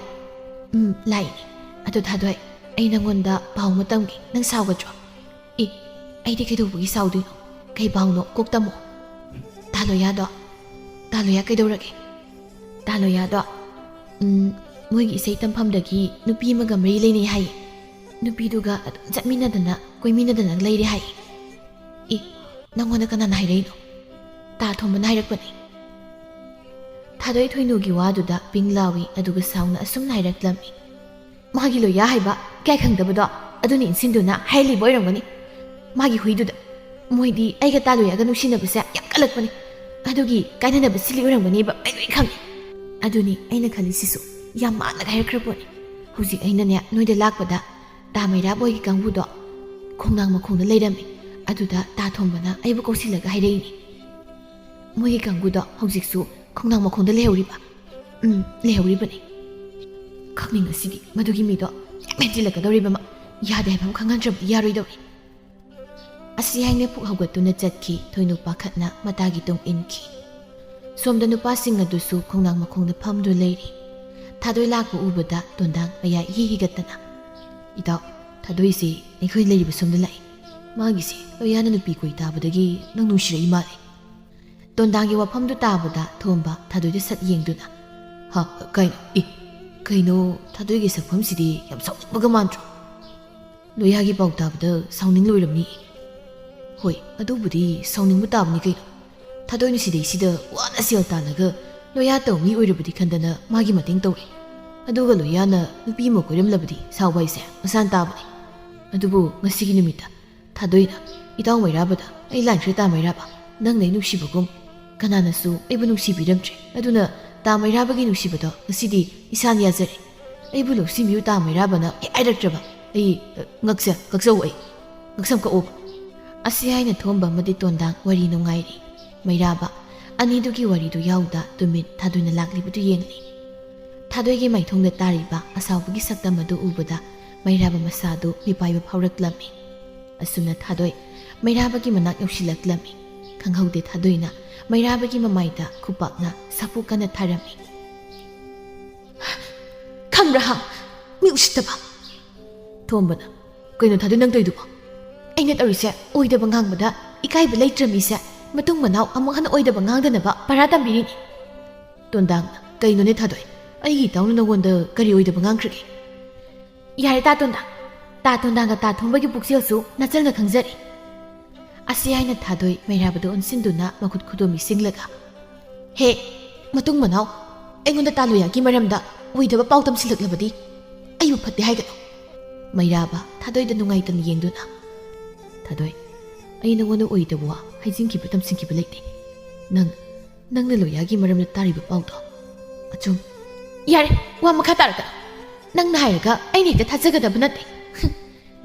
"ꯎꯝ, ꯂꯥꯛꯏꯅꯦ꯫ ꯑꯗꯣ ꯊꯥꯗꯣꯏ, ꯑꯩ ꯅꯪꯉꯣꯟꯗ ꯄꯥꯎ ꯑꯃ ꯇꯝꯒꯦ, ꯅꯪ ꯁꯥꯎꯒꯗ꯭ꯔꯣ?" "ꯑꯦ, ꯑꯩꯗꯤ ꯀꯩꯗꯧꯕꯒꯤ ꯁꯥꯎꯗꯣꯏꯅꯣ? ꯀꯩ ꯄꯥꯎꯅꯣ? ꯀꯣꯛ ꯇꯝꯃꯣ꯫" "ꯇꯥ ꯂꯣꯌꯥꯗꯣ꯫" "ꯇꯥ ꯂꯣꯌꯥ ꯀꯩꯗꯧꯔꯒꯦ?" "ꯇꯥ ꯂꯣꯌꯥꯗꯣ, ꯎꯝ, ꯃꯣꯏꯒꯤ ꯏꯁꯩ ꯇꯝꯐꯝꯗꯒꯤ ꯅꯨꯄꯤ ꯑꯃꯒ ꯃꯔꯤ ꯂꯩꯅꯩ ꯍꯥꯏꯌꯦ꯫ ꯅꯨꯄꯤꯗꯨꯒ ꯑꯗꯨꯝ ꯆꯠꯃꯤꯟꯅꯗꯅ ꯀꯣꯏꯃꯤꯟꯅꯗꯅ ꯂꯩꯔꯦ ꯍꯥꯏꯌꯦ꯫" "ꯑꯦ, ꯅꯪꯉꯣꯟꯗ ꯀꯅꯥꯅ ꯍꯥꯏꯔꯛꯏꯅꯣ?" "ꯇꯥ ꯊꯣꯝꯕꯅ ꯍꯥꯏꯔꯛꯄꯅꯦ꯫" ꯊꯥꯗꯣꯏ ꯊꯣꯏꯅꯨꯒꯤ ꯋꯥꯗꯨꯗ ꯄꯤꯡ ꯂꯥꯎꯏ, ꯑꯗꯨꯒ ꯁꯥꯎꯅ ꯑꯁꯨꯝꯅ ꯍꯥꯏꯔꯛꯂꯝꯃꯤ꯫ "ꯃꯥꯒꯤ ꯂꯣꯌꯥ ꯍꯥꯏꯕ ꯀꯌꯥ ꯈꯪꯗꯕꯗꯣ ꯑꯗꯨꯅ ꯏꯟꯁꯤꯟꯗꯨꯅ ꯍꯥꯏꯍꯜꯂꯤꯕ ꯑꯣꯏꯔꯝꯒꯅꯤ꯫ ꯃꯥꯒꯤ ꯍꯨꯏꯗꯨꯗ꯫ ꯃꯣꯏꯗꯤ ꯑꯩꯒ ꯇꯥ ꯂꯣꯌꯥꯒ ꯅꯨꯡꯁꯤꯅꯕꯁꯦ ꯌꯥꯝ ꯀꯜꯂꯛꯄꯅꯦ꯫ ꯑꯗꯨꯒꯤ ꯀꯥꯏꯅꯅꯕ ꯁꯤꯜꯂꯤ ꯑꯣꯏꯔꯝꯒꯅꯦꯕ, ꯑꯩ ꯂꯣꯏ ꯈꯪꯉꯦ꯫" "ꯑꯗꯨꯅꯤ ꯑꯩꯅ ꯈꯜꯂꯤꯁꯤꯁꯨ, ꯌꯥꯝ ꯃꯥꯟꯅꯒ ꯍꯥꯏꯔꯛꯈ꯭ꯔ ꯄꯣꯠꯅꯤ꯫ ꯍꯧꯖꯤꯛ ꯑꯩꯅꯅꯦ ꯅꯣꯏꯗ ꯂꯥꯛꯄꯗ ꯇꯥ ꯃꯩꯔꯥꯕ ꯍꯣꯏꯒꯤ ꯀꯥꯡꯕꯨꯗꯣ ꯈꯣꯡꯅꯥꯡ ꯃꯈꯣꯡꯗ ꯂꯩꯔꯝꯃꯤ꯫ ꯑꯗꯨꯗ ꯇꯥ ꯊꯣꯝꯕꯅ ꯑꯩꯕꯨ ꯀꯧꯁꯤꯜꯂꯒ ꯍꯥꯏꯔꯛꯏꯅꯤ꯫ ꯃꯣꯏꯒꯤ ꯀꯥꯡꯕꯨꯗꯣ ꯍꯧꯖꯤꯛꯁꯨ ꯈꯣꯡꯅꯥꯡ ꯃꯈꯣꯡꯗ ꯂꯩꯍꯧꯔꯤꯕ?" "ꯎꯝ, ꯂꯩꯍꯧꯔꯤꯕꯅꯤ꯫" "ꯈꯪꯅꯤꯡ ꯉꯁꯤꯗꯤ ꯃꯗꯨꯒꯤ ꯃꯤꯗꯣ ꯌꯥꯝ ꯍꯦꯟꯖꯤꯜꯂꯛꯀꯗꯧꯔꯤꯕ ꯑꯃ꯫ ꯌꯥꯗꯦ ꯍꯥꯏꯕ ꯑꯃ ꯈꯪꯍꯟꯗ꯭ꯔꯕꯗꯤ ꯌꯥꯔꯣꯏꯗꯧꯔꯤ꯫" ꯑꯁꯤ ꯍꯥꯏꯅ ꯄꯨꯛ ꯍꯧꯒꯠꯇꯨꯅ ꯆꯠꯈꯤ꯫ ꯊꯣꯏꯅꯨ ꯄꯥꯈꯠꯅ ꯃꯇꯥꯒꯤ ꯇꯨꯡ ꯏꯟꯈꯤ꯫ ꯁꯣꯝꯗ ꯅꯨꯄꯥꯁꯤꯡ ꯑꯗꯨꯁꯨ ꯈꯣꯡꯅꯥꯡ ꯃꯈꯣꯡꯗ ꯐꯝꯗꯨꯅ ꯂꯩꯔꯤ꯫ ꯊꯥꯗꯣꯏ ꯂꯥꯛꯄ ꯎꯕꯗ ꯇꯣꯟꯗꯥꯡ ꯃꯌꯥ ꯏꯍꯤ ꯍꯤꯒꯠꯇꯅ, "ꯏꯇꯥꯎ, ꯊꯥꯗꯣꯏꯁꯦ ꯑꯩꯈꯣꯏ ꯂꯩꯔꯤꯕ ꯁꯣꯝꯗ ꯂꯥꯛꯏ꯫ ꯃꯥꯒꯤꯁꯦ ꯂꯣꯌꯥꯅ ꯅꯨꯄꯤ ꯀꯣꯏ ꯇꯥꯕꯗꯒꯤ ꯅꯪ ꯅꯨꯡꯁꯤꯔꯛꯏ ꯃꯥꯜꯂꯦ꯫" ꯇꯣꯟꯗꯥꯡꯒꯤ ꯋꯥꯐꯝꯗꯨ ꯇꯥꯕꯗ ꯊꯣꯝꯕ ꯊꯥꯗꯣꯏꯗ ꯁꯠ ꯌꯦꯡꯗꯨꯅ, "ꯍꯥ? ꯀꯩꯅꯣ? ꯑꯦ, ꯀꯩꯅꯣ, ꯊꯥꯗꯣꯏꯒꯤ ꯁꯛꯐꯝꯁꯤꯗꯤ ꯌꯥꯝ ꯁꯥꯎꯅꯤꯡꯕꯒ ꯃꯥꯟꯗ꯭ꯔꯣ? ꯂꯣꯌꯥꯒꯤ ꯄꯥꯎ ꯇꯥꯕꯗ ꯁꯥꯎꯅꯤꯡ ꯂꯣꯏꯔꯝꯅꯤ꯫" "ꯍꯣꯏ, ꯑꯗꯨꯕꯨꯗꯤ ꯁꯥꯎꯅꯤꯡꯕ ꯇꯥꯕꯅꯤ ꯀꯩꯅꯣ꯫ ꯊꯥꯗꯣꯏꯅ ꯁꯤꯗꯩꯁꯤꯗ ꯋꯥꯅ ꯁꯦꯜ ꯇꯥꯜꯂꯒ ꯂꯣꯌꯥ ꯇꯧ ꯃꯤ ꯑꯣꯏꯔꯕꯗꯤ ꯈꯟꯗꯅ ꯃꯥꯒꯤ ꯃꯇꯦꯡ ꯇꯧꯔꯦ꯫ ꯑꯗꯨꯒ ꯂꯣꯌꯥꯅ ꯅꯨꯄꯤ ꯑꯃ ꯀꯣꯏꯔꯝꯂꯕꯗꯤ ꯁꯥꯎꯕ ꯍꯥꯏꯁꯦ ꯃꯁꯥꯅ ꯇꯥꯕꯅꯤ꯫ ꯑꯗꯨꯕꯨ ꯉꯁꯤꯒꯤ ꯅꯨꯃꯤꯠꯇ ꯊꯥꯗꯣꯏꯅ, "ꯏꯇꯥꯎ ꯃꯩꯔꯥꯕꯗ ꯑꯩ ꯂꯥꯟꯈ꯭ꯔꯦ ꯇꯥ ꯃꯩꯔꯥꯕ꯫ ꯅꯪꯅ ꯑꯩ ꯅꯨꯡꯁꯤꯕꯒꯨꯝ ꯀꯅꯥꯅꯁꯨ ꯑꯩꯕꯨ ꯅꯨꯡꯁꯤꯕꯤꯔꯝꯗ꯭ꯔꯦ꯫ ꯑꯗꯨꯅ ꯇꯥ ꯃꯩꯔꯥꯕꯒꯤ ꯅꯨꯡꯁꯤꯕꯗꯣ ꯉꯁꯤꯗꯤ ꯏꯁꯥꯅ ꯌꯥꯖꯔꯦ꯫ ꯑꯩꯕꯨ ꯂꯧꯁꯤꯟꯕꯤꯌꯨ ꯇꯥ ꯃꯩꯔꯥꯕꯅ ꯍꯦꯛ ꯍꯥꯏꯔꯛꯇ꯭ꯔꯕ꯫ ꯑꯩ, ꯑ, ꯉꯛꯆ-, ꯉꯛꯆꯧ ꯑꯩ꯫ ꯉꯛꯁꯝ ꯀꯛꯑꯣꯕ"꯫ ꯑꯁꯤ ꯍꯥꯏꯅ ꯊꯣꯝꯕ ꯑꯃꯗꯤ ꯇꯣꯟꯗꯥꯡ ꯋꯥꯔꯤ ꯅꯨꯡꯉꯥꯏꯔꯤ꯫ ꯃꯩꯔꯥꯕ ꯑꯅꯤꯗꯨꯒꯤ ꯋꯥꯔꯤꯗꯨ ꯌꯥꯎꯗ ꯇꯨꯃꯤꯟ ꯊꯥꯗꯣꯏꯅ ꯂꯥꯛꯂꯤꯕꯗꯨ ꯌꯦꯡꯂꯤ꯫ ꯊꯥꯗꯣꯏꯒꯤ ꯃꯥꯏꯊꯣꯡꯗ ꯇꯥꯔꯤꯕ ꯑꯁꯥꯎꯕꯒꯤ ꯁꯛꯇꯝ ꯑꯗꯨ ꯎꯕꯗ ꯃꯩꯔꯥꯕ ꯃꯁꯥꯗꯨ ꯃꯤꯄꯥꯏꯕ ꯐꯥꯎꯔꯛꯂꯝꯃꯤ꯫ ꯑꯁꯨꯝꯅ ꯊꯥꯗꯣꯏ ꯃꯩꯔꯥꯕꯒꯤ ꯃꯅꯥꯛ ꯌꯧꯁꯤꯜꯂꯛꯂꯝꯃꯤ꯫ ꯈꯪꯍꯧꯗꯦ ꯊꯥꯗꯣꯏꯅ ꯃꯩꯔꯥꯕꯒꯤ ꯃꯃꯥꯏꯗ ꯈꯨꯄꯥꯛꯅ ꯁꯥꯐꯨ ꯀꯟꯅ ꯊꯥꯔꯝꯃꯤ꯫ "ꯈꯪꯕ꯭ꯔꯥ ꯍꯥ? ꯃꯤ ꯎꯁꯤꯠꯇꯕ!" ꯊꯣꯝꯕꯅ, "ꯀꯩꯅꯣ ꯊꯥꯗꯣꯏ ꯅꯪ ꯇꯧꯔꯤꯗꯨꯕꯣ? ꯑꯩꯅ ꯇꯧꯔꯤꯁꯦ ꯑꯣꯏꯗꯕ ꯉꯥꯡꯕꯗ ꯏꯀꯥꯏꯕ ꯂꯩꯇ꯭ꯔ ꯃꯤꯁꯦ ꯃꯇꯨꯡ ꯃꯅꯥꯎ ꯑꯃꯨꯛ ꯍꯟꯅ ꯑꯣꯏꯗꯕ ꯉꯥꯡꯗꯅꯕ ꯄꯔꯥ ꯇꯝꯕꯤꯔꯤꯅꯤ"꯫ ꯇꯣꯟꯗꯥꯡꯅ, "ꯀꯩꯅꯣꯅꯦ ꯊꯥꯗꯣꯏ, ꯑꯩꯒꯤ ꯏꯇꯥꯎꯅ ꯅꯉꯣꯟꯗ ꯀꯔꯤ ꯑꯣꯏꯗꯕ ꯉꯥꯡꯈ꯭ꯔꯒꯦ?" "ꯌꯥꯔꯦ ꯇꯥ ꯇꯣꯟꯗꯥꯡ, ꯇꯥ ꯇꯣꯟꯗꯥꯡꯒ ꯇꯥ ꯊꯣꯝꯕꯒꯤ ꯄꯨꯛꯆꯦꯜꯁꯨ ꯅꯆꯜꯅ ꯈꯪꯖꯔꯤ"꯫ ꯑꯁꯤ ꯍꯥꯏꯅ ꯊꯥꯗꯣꯏ ꯃꯩꯔꯥꯕꯗ ꯑꯣꯟꯁꯤꯟꯗꯨꯅ ꯃꯈꯨꯠ ꯈꯨꯗꯣꯝꯕꯤ ꯁꯤꯡꯂꯒ, "ꯍꯦ, ꯃꯇꯨꯡ ꯃꯅꯥꯎ ꯑꯩꯉꯣꯟꯗ ꯇꯥ ꯂꯣꯌꯥꯒꯤ ꯃꯔꯝꯗ ꯑꯣꯏꯗꯕ ꯄꯥꯎ ꯇꯝꯁꯤꯜꯂꯛꯂꯕꯗꯤ ꯑꯩꯕꯨ ꯐꯠꯇꯦ ꯍꯥꯏꯒꯅꯨ"꯫ ꯃꯩꯔꯥꯕ ꯊꯥꯗꯣꯏꯗ ꯅꯨꯡꯉꯥꯏꯇꯅ ꯌꯦꯡꯗꯨꯅ, "ꯊꯥꯗꯣꯏ, ꯑꯩ ꯅꯉꯣꯟꯗ ꯑꯣꯏꯗꯕ ꯋꯥ ꯍꯥꯏꯖꯤꯟꯈꯤꯕ ꯇꯝꯁꯤꯟꯈꯤꯕ ꯂꯩꯇꯦ꯫ ꯅꯪ, ꯅꯪꯅ ꯂꯣꯌꯥꯒꯤ ꯃꯔꯝꯗ ꯇꯥꯔꯤꯕ ꯄꯥꯎꯗꯣ ꯑꯆꯨꯝ"꯫ "ꯌꯥꯔꯦ, ꯋꯥ ꯃꯈꯥ ꯇꯥꯔꯛꯀꯅꯨ꯫ ꯅꯪꯅ ꯍꯥꯏꯔꯒ ꯑꯩꯅ ꯍꯦꯛꯇ ꯊꯥꯖꯒꯗꯕ ꯅꯠꯇꯦ꯫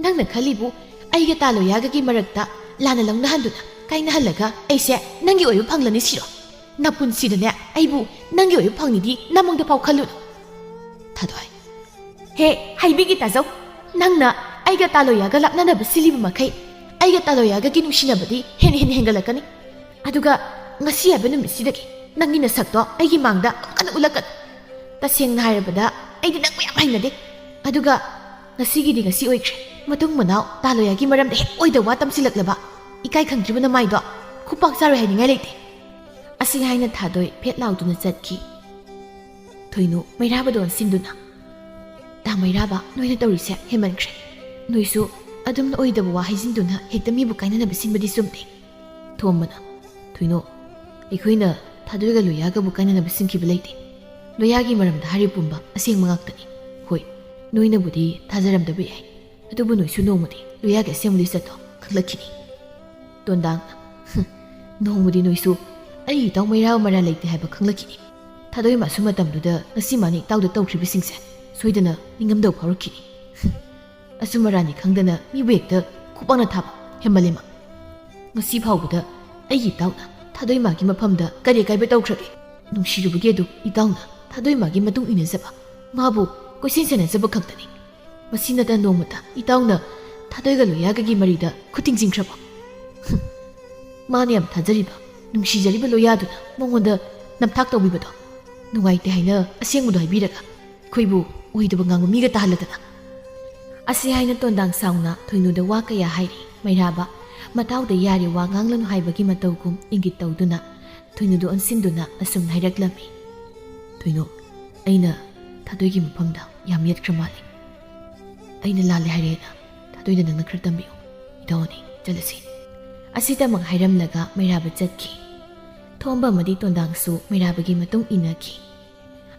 ꯅꯪꯅ ꯈꯜꯂꯤꯕꯨ ꯑꯩꯒ ꯇꯥ ꯂꯣꯌꯥꯒꯒꯤ ꯃꯔꯛꯇ ꯂꯥꯟꯅ ꯂꯧꯅꯍꯟꯗꯨꯅ ꯀꯥꯏꯅꯍꯜꯂꯒ ꯑꯩꯁꯦ ꯅꯪꯒꯤ ꯑꯣꯏꯕ ꯐꯪꯂꯅꯤ ꯁꯤꯔꯣ? ꯅꯄꯨꯟꯁꯤꯗꯅꯦ ꯑꯩꯕꯨ ꯅꯪꯒꯤ ꯑꯣꯏꯕ ꯐꯪꯅꯤꯗꯤ ꯅꯃꯪꯗ ꯐꯥꯎ ꯈꯜꯂꯨꯅꯨ"꯫ ꯊꯥꯗꯣꯏ, "ꯍꯦ, ꯍꯥꯏꯕꯤꯒꯦ ꯇꯥꯖꯧ꯫ ꯅꯪꯅ ꯑꯩꯒ ꯇꯥ ꯂꯣꯌꯥꯒ ꯂꯥꯞꯅꯅꯕ ꯁꯤꯜꯂꯤꯕ ꯃꯈꯩ ꯑꯩꯒ ꯇꯥ ꯂꯣꯌꯥꯒꯒꯤ ꯅꯨꯡꯁꯤꯅꯕꯗꯤ ꯍꯦꯟꯅ ꯍꯦꯟꯅ ꯍꯦꯟꯒꯠꯂꯛꯀꯅꯤ꯫ ꯑꯗꯨꯒ ꯉꯁꯤ ꯍꯥꯏꯕ ꯅꯨꯃꯤꯠꯁꯤꯗꯒꯤ ꯅꯪꯒꯤ ꯅꯁꯛꯇꯣ ꯑꯩꯒꯤ ꯃꯥꯡꯗ ꯑꯃꯨꯛ ꯍꯟꯅ ꯎꯠꯂꯛꯀꯅꯨ꯫ ꯇꯁꯦꯡꯅ ꯍꯥꯏꯔꯕꯗ ꯑꯩꯗꯤ ꯅꯪꯕꯨ ꯌꯥꯝ ꯍꯩꯅꯗꯦ꯫ ꯑꯗꯨꯒ ꯉꯁꯤꯒꯤꯗꯤ ꯉꯁꯤ ꯑꯣꯏꯈ꯭ꯔꯦ꯫ ꯃꯇꯨꯡ ꯃꯅꯥꯎ ꯇꯥ ꯂꯣꯌꯥꯒꯤ ꯃꯔꯝꯗ ꯍꯦꯛ ꯑꯣꯏꯗꯕ ꯋꯥ ꯇꯝꯁꯤꯜꯂꯛꯂꯕ ꯏꯀꯥꯏ ꯈꯪꯗ꯭ꯔꯤꯕ ꯅꯃꯥꯏꯗꯣ ꯈꯨꯄꯥꯛ ꯆꯥꯔꯣꯏ ꯍꯥꯏꯅꯤꯡꯉꯥꯏ ꯂꯩꯇꯦ"꯫ ꯑꯁꯤ ꯍꯥꯏꯅ ꯊꯥꯗꯣꯏ ꯐꯦꯠ ꯂꯥꯎꯗꯨꯅ ꯆꯠꯈꯤ꯫ ꯊꯣꯏꯅꯨ ꯃꯩꯔꯥꯕꯗ ꯑꯣꯟꯁꯤꯟꯗꯨꯅ, "ꯇꯥ ꯃꯩꯔꯥꯕ, ꯅꯣꯏꯅ ꯇꯧꯔꯤꯁꯦ ꯍꯦꯟꯃꯟꯈ꯭ꯔꯦ꯫ ꯅꯣꯏꯁꯨ ꯑꯗꯨꯝꯅ ꯑꯣꯏꯗꯕ ꯋꯥ ꯍꯥꯏꯖꯤꯟꯗꯨꯅ ꯍꯦꯛꯇ ꯃꯤꯕꯨ ꯀꯥꯏꯅꯅꯕ ꯁꯤꯟꯕꯗꯤ ꯆꯨꯝꯗꯦ"꯫ ꯊꯣꯝꯕꯅ, "ꯊꯣꯏꯅꯨ, ꯑꯩꯈꯣꯏꯅ ꯊꯥꯗꯣꯏꯒ ꯂꯣꯌꯥꯒꯕꯨ ꯀꯥꯏꯅꯅꯕ ꯁꯤꯟꯈꯤꯕ ꯂꯩꯇꯦ꯫ ꯂꯣꯌꯥꯒꯤ ꯃꯔꯝꯗ ꯍꯥꯏꯔꯤ ꯄꯨꯝꯕ ꯑꯁꯦꯡꯕ ꯉꯥꯛꯇꯅꯤ꯫ ꯍꯣꯏ, ꯅꯣꯏꯅꯕꯨꯗꯤ ꯊꯥꯖꯔꯝꯗꯕ ꯌꯥꯏ, ꯑꯗꯨꯕꯨ ꯅꯣꯏꯁꯨ ꯅꯣꯡꯃꯗꯤ ꯂꯣꯌꯥꯒꯤ ꯑꯁꯦꯡꯕꯗꯤ ꯆꯠꯇꯣ꯫ ꯈꯪꯂꯛꯈꯤꯅꯤ꯫ ꯇꯣꯟꯗꯥꯡꯅ, "ꯍꯨꯝ, ꯅꯣꯡꯃꯗꯤ ꯅꯣꯏꯁꯨ ꯑꯩ ꯏꯇꯥꯎ ꯃꯩꯔꯥ ꯃꯔꯥ ꯂꯩꯇꯦ ꯍꯥꯏꯕ ꯈꯪꯂꯛꯈꯤꯅꯤ꯫ ꯊꯥꯗꯣꯏꯃꯁꯨ ꯃꯇꯝꯗꯨꯗ ꯉꯁꯤ ꯃꯥꯅ ꯏꯇꯥꯎꯗ ꯇꯧꯈ꯭ꯔꯤꯕꯁꯤꯡꯁꯦ ꯁꯣꯏꯗꯅ ꯅꯤꯡꯉꯝꯗꯕ ꯐꯥꯎꯔꯛꯈꯤꯅꯤ꯫ ꯍꯨꯝ, ꯑꯆꯨꯝ ꯑꯔꯥꯟꯅꯤ ꯈꯪꯗꯅ ꯃꯤꯕꯨ ꯍꯦꯛꯇ ꯈꯨꯄꯥꯛꯅ ꯊꯥꯕ ꯍꯦꯟꯃꯜꯂꯦꯃ꯫ ꯉꯁꯤ ꯐꯥꯎꯕꯗ ꯑꯩꯒꯤ ꯏꯇꯥꯎꯅ ꯊꯥꯗꯣꯏꯃꯒꯤ ꯃꯐꯝꯗ ꯀꯔꯤ ꯑꯀꯥꯏꯕ ꯇꯧꯈ꯭ꯔꯒꯦ? ꯅꯨꯡꯁꯤꯔꯨꯕꯒꯤ ꯑꯗꯨ ꯏꯇꯥꯎꯅ ꯊꯥꯗꯣꯏꯃꯒꯤ ꯃꯇꯨꯡ ꯏꯟꯅꯖꯕ, ꯃꯥꯕꯨ ꯀꯣꯏꯁꯦꯟ ꯁꯦꯟꯅꯖꯕ ꯈꯛꯇꯅꯤ꯫ ꯃꯁꯤ ꯅꯠꯇ ꯅꯣꯡꯃꯇ ꯏꯇꯥꯎꯅ ꯊꯥꯗꯣꯏꯒ ꯂꯣꯌꯥꯒꯒꯤ ꯃꯔꯤꯗ ꯈꯨꯠ ꯊꯤꯡꯖꯤꯟꯈ꯭ꯔꯕꯣ? ꯍꯨꯝ꯫ ꯃꯥꯅ ꯌꯥꯝ ꯊꯥꯖꯔꯤꯕ, ꯅꯨꯡꯁꯤꯖꯔꯤꯕ ꯂꯣꯌꯥꯗꯨꯅ ꯃꯉꯣꯟꯗ ꯅꯝꯊꯥꯛ ꯇꯧꯕꯤꯕꯗꯣ ꯅꯨꯡꯉꯥꯏꯇꯦ ꯍꯥꯏꯅ ꯑꯁꯦꯡꯕꯗꯣ ꯍꯥꯏꯕꯤꯔꯒ ꯑꯩꯈꯣꯏꯕꯨ ꯑꯣꯏꯗꯕ ꯉꯥꯡꯕ ꯃꯤꯒ ꯇꯥꯍꯜꯂꯗꯅ?" ꯑꯁꯤ ꯍꯥꯏꯅ ꯇꯣꯟꯗꯥꯡ ꯁꯥꯎꯅ ꯊꯣꯏꯅꯨꯗ ꯋꯥ ꯀꯌꯥ ꯍꯥꯏꯔꯤ꯫ ꯃꯩꯔꯥꯕ ꯃꯇꯥꯎꯗ ꯌꯥꯔꯦ ꯋꯥ ꯉꯥꯡꯂꯅꯨ ꯍꯥꯏꯕꯒꯤ ꯃꯇꯧꯒꯨꯝ ꯏꯪꯒꯤꯠ ꯇꯧꯗꯨꯅ ꯊꯣꯏꯅꯨꯗ ꯑꯣꯟꯁꯤꯟꯗꯨꯅ ꯑꯁꯨꯝꯅ ꯍꯥꯏꯔꯛꯂꯝꯃꯤ, "ꯊꯣꯏꯅꯨ, ꯑꯩꯅ ꯊꯥꯗꯣꯏꯒꯤ ꯃꯐꯝꯗ ꯌꯥꯝ ꯌꯦꯠꯈ꯭ꯔ ꯃꯥꯜꯂꯦ꯫ ꯑꯩꯅ ꯂꯥꯜꯂꯦ ꯍꯥꯏꯔꯦꯅ ꯊꯥꯗꯣꯏꯗ ꯅꯪꯅ ꯈꯔ ꯇꯝꯕꯤꯌꯨ꯫ ꯏꯇꯥꯎꯅꯤ, ꯆꯠꯂꯁꯤ꯫" ꯑꯁꯤꯗꯃꯛ ꯍꯥꯏꯔꯝꯂꯒ ꯃꯩꯔꯥꯕ ꯆꯠꯈꯤ꯫ ꯊꯣꯝꯕ ꯑꯃꯗꯤ ꯇꯣꯟꯗꯥꯡꯁꯨ ꯃꯩꯔꯥꯕꯒꯤ ꯃꯇꯨꯡ ꯏꯟꯅꯈꯤ꯫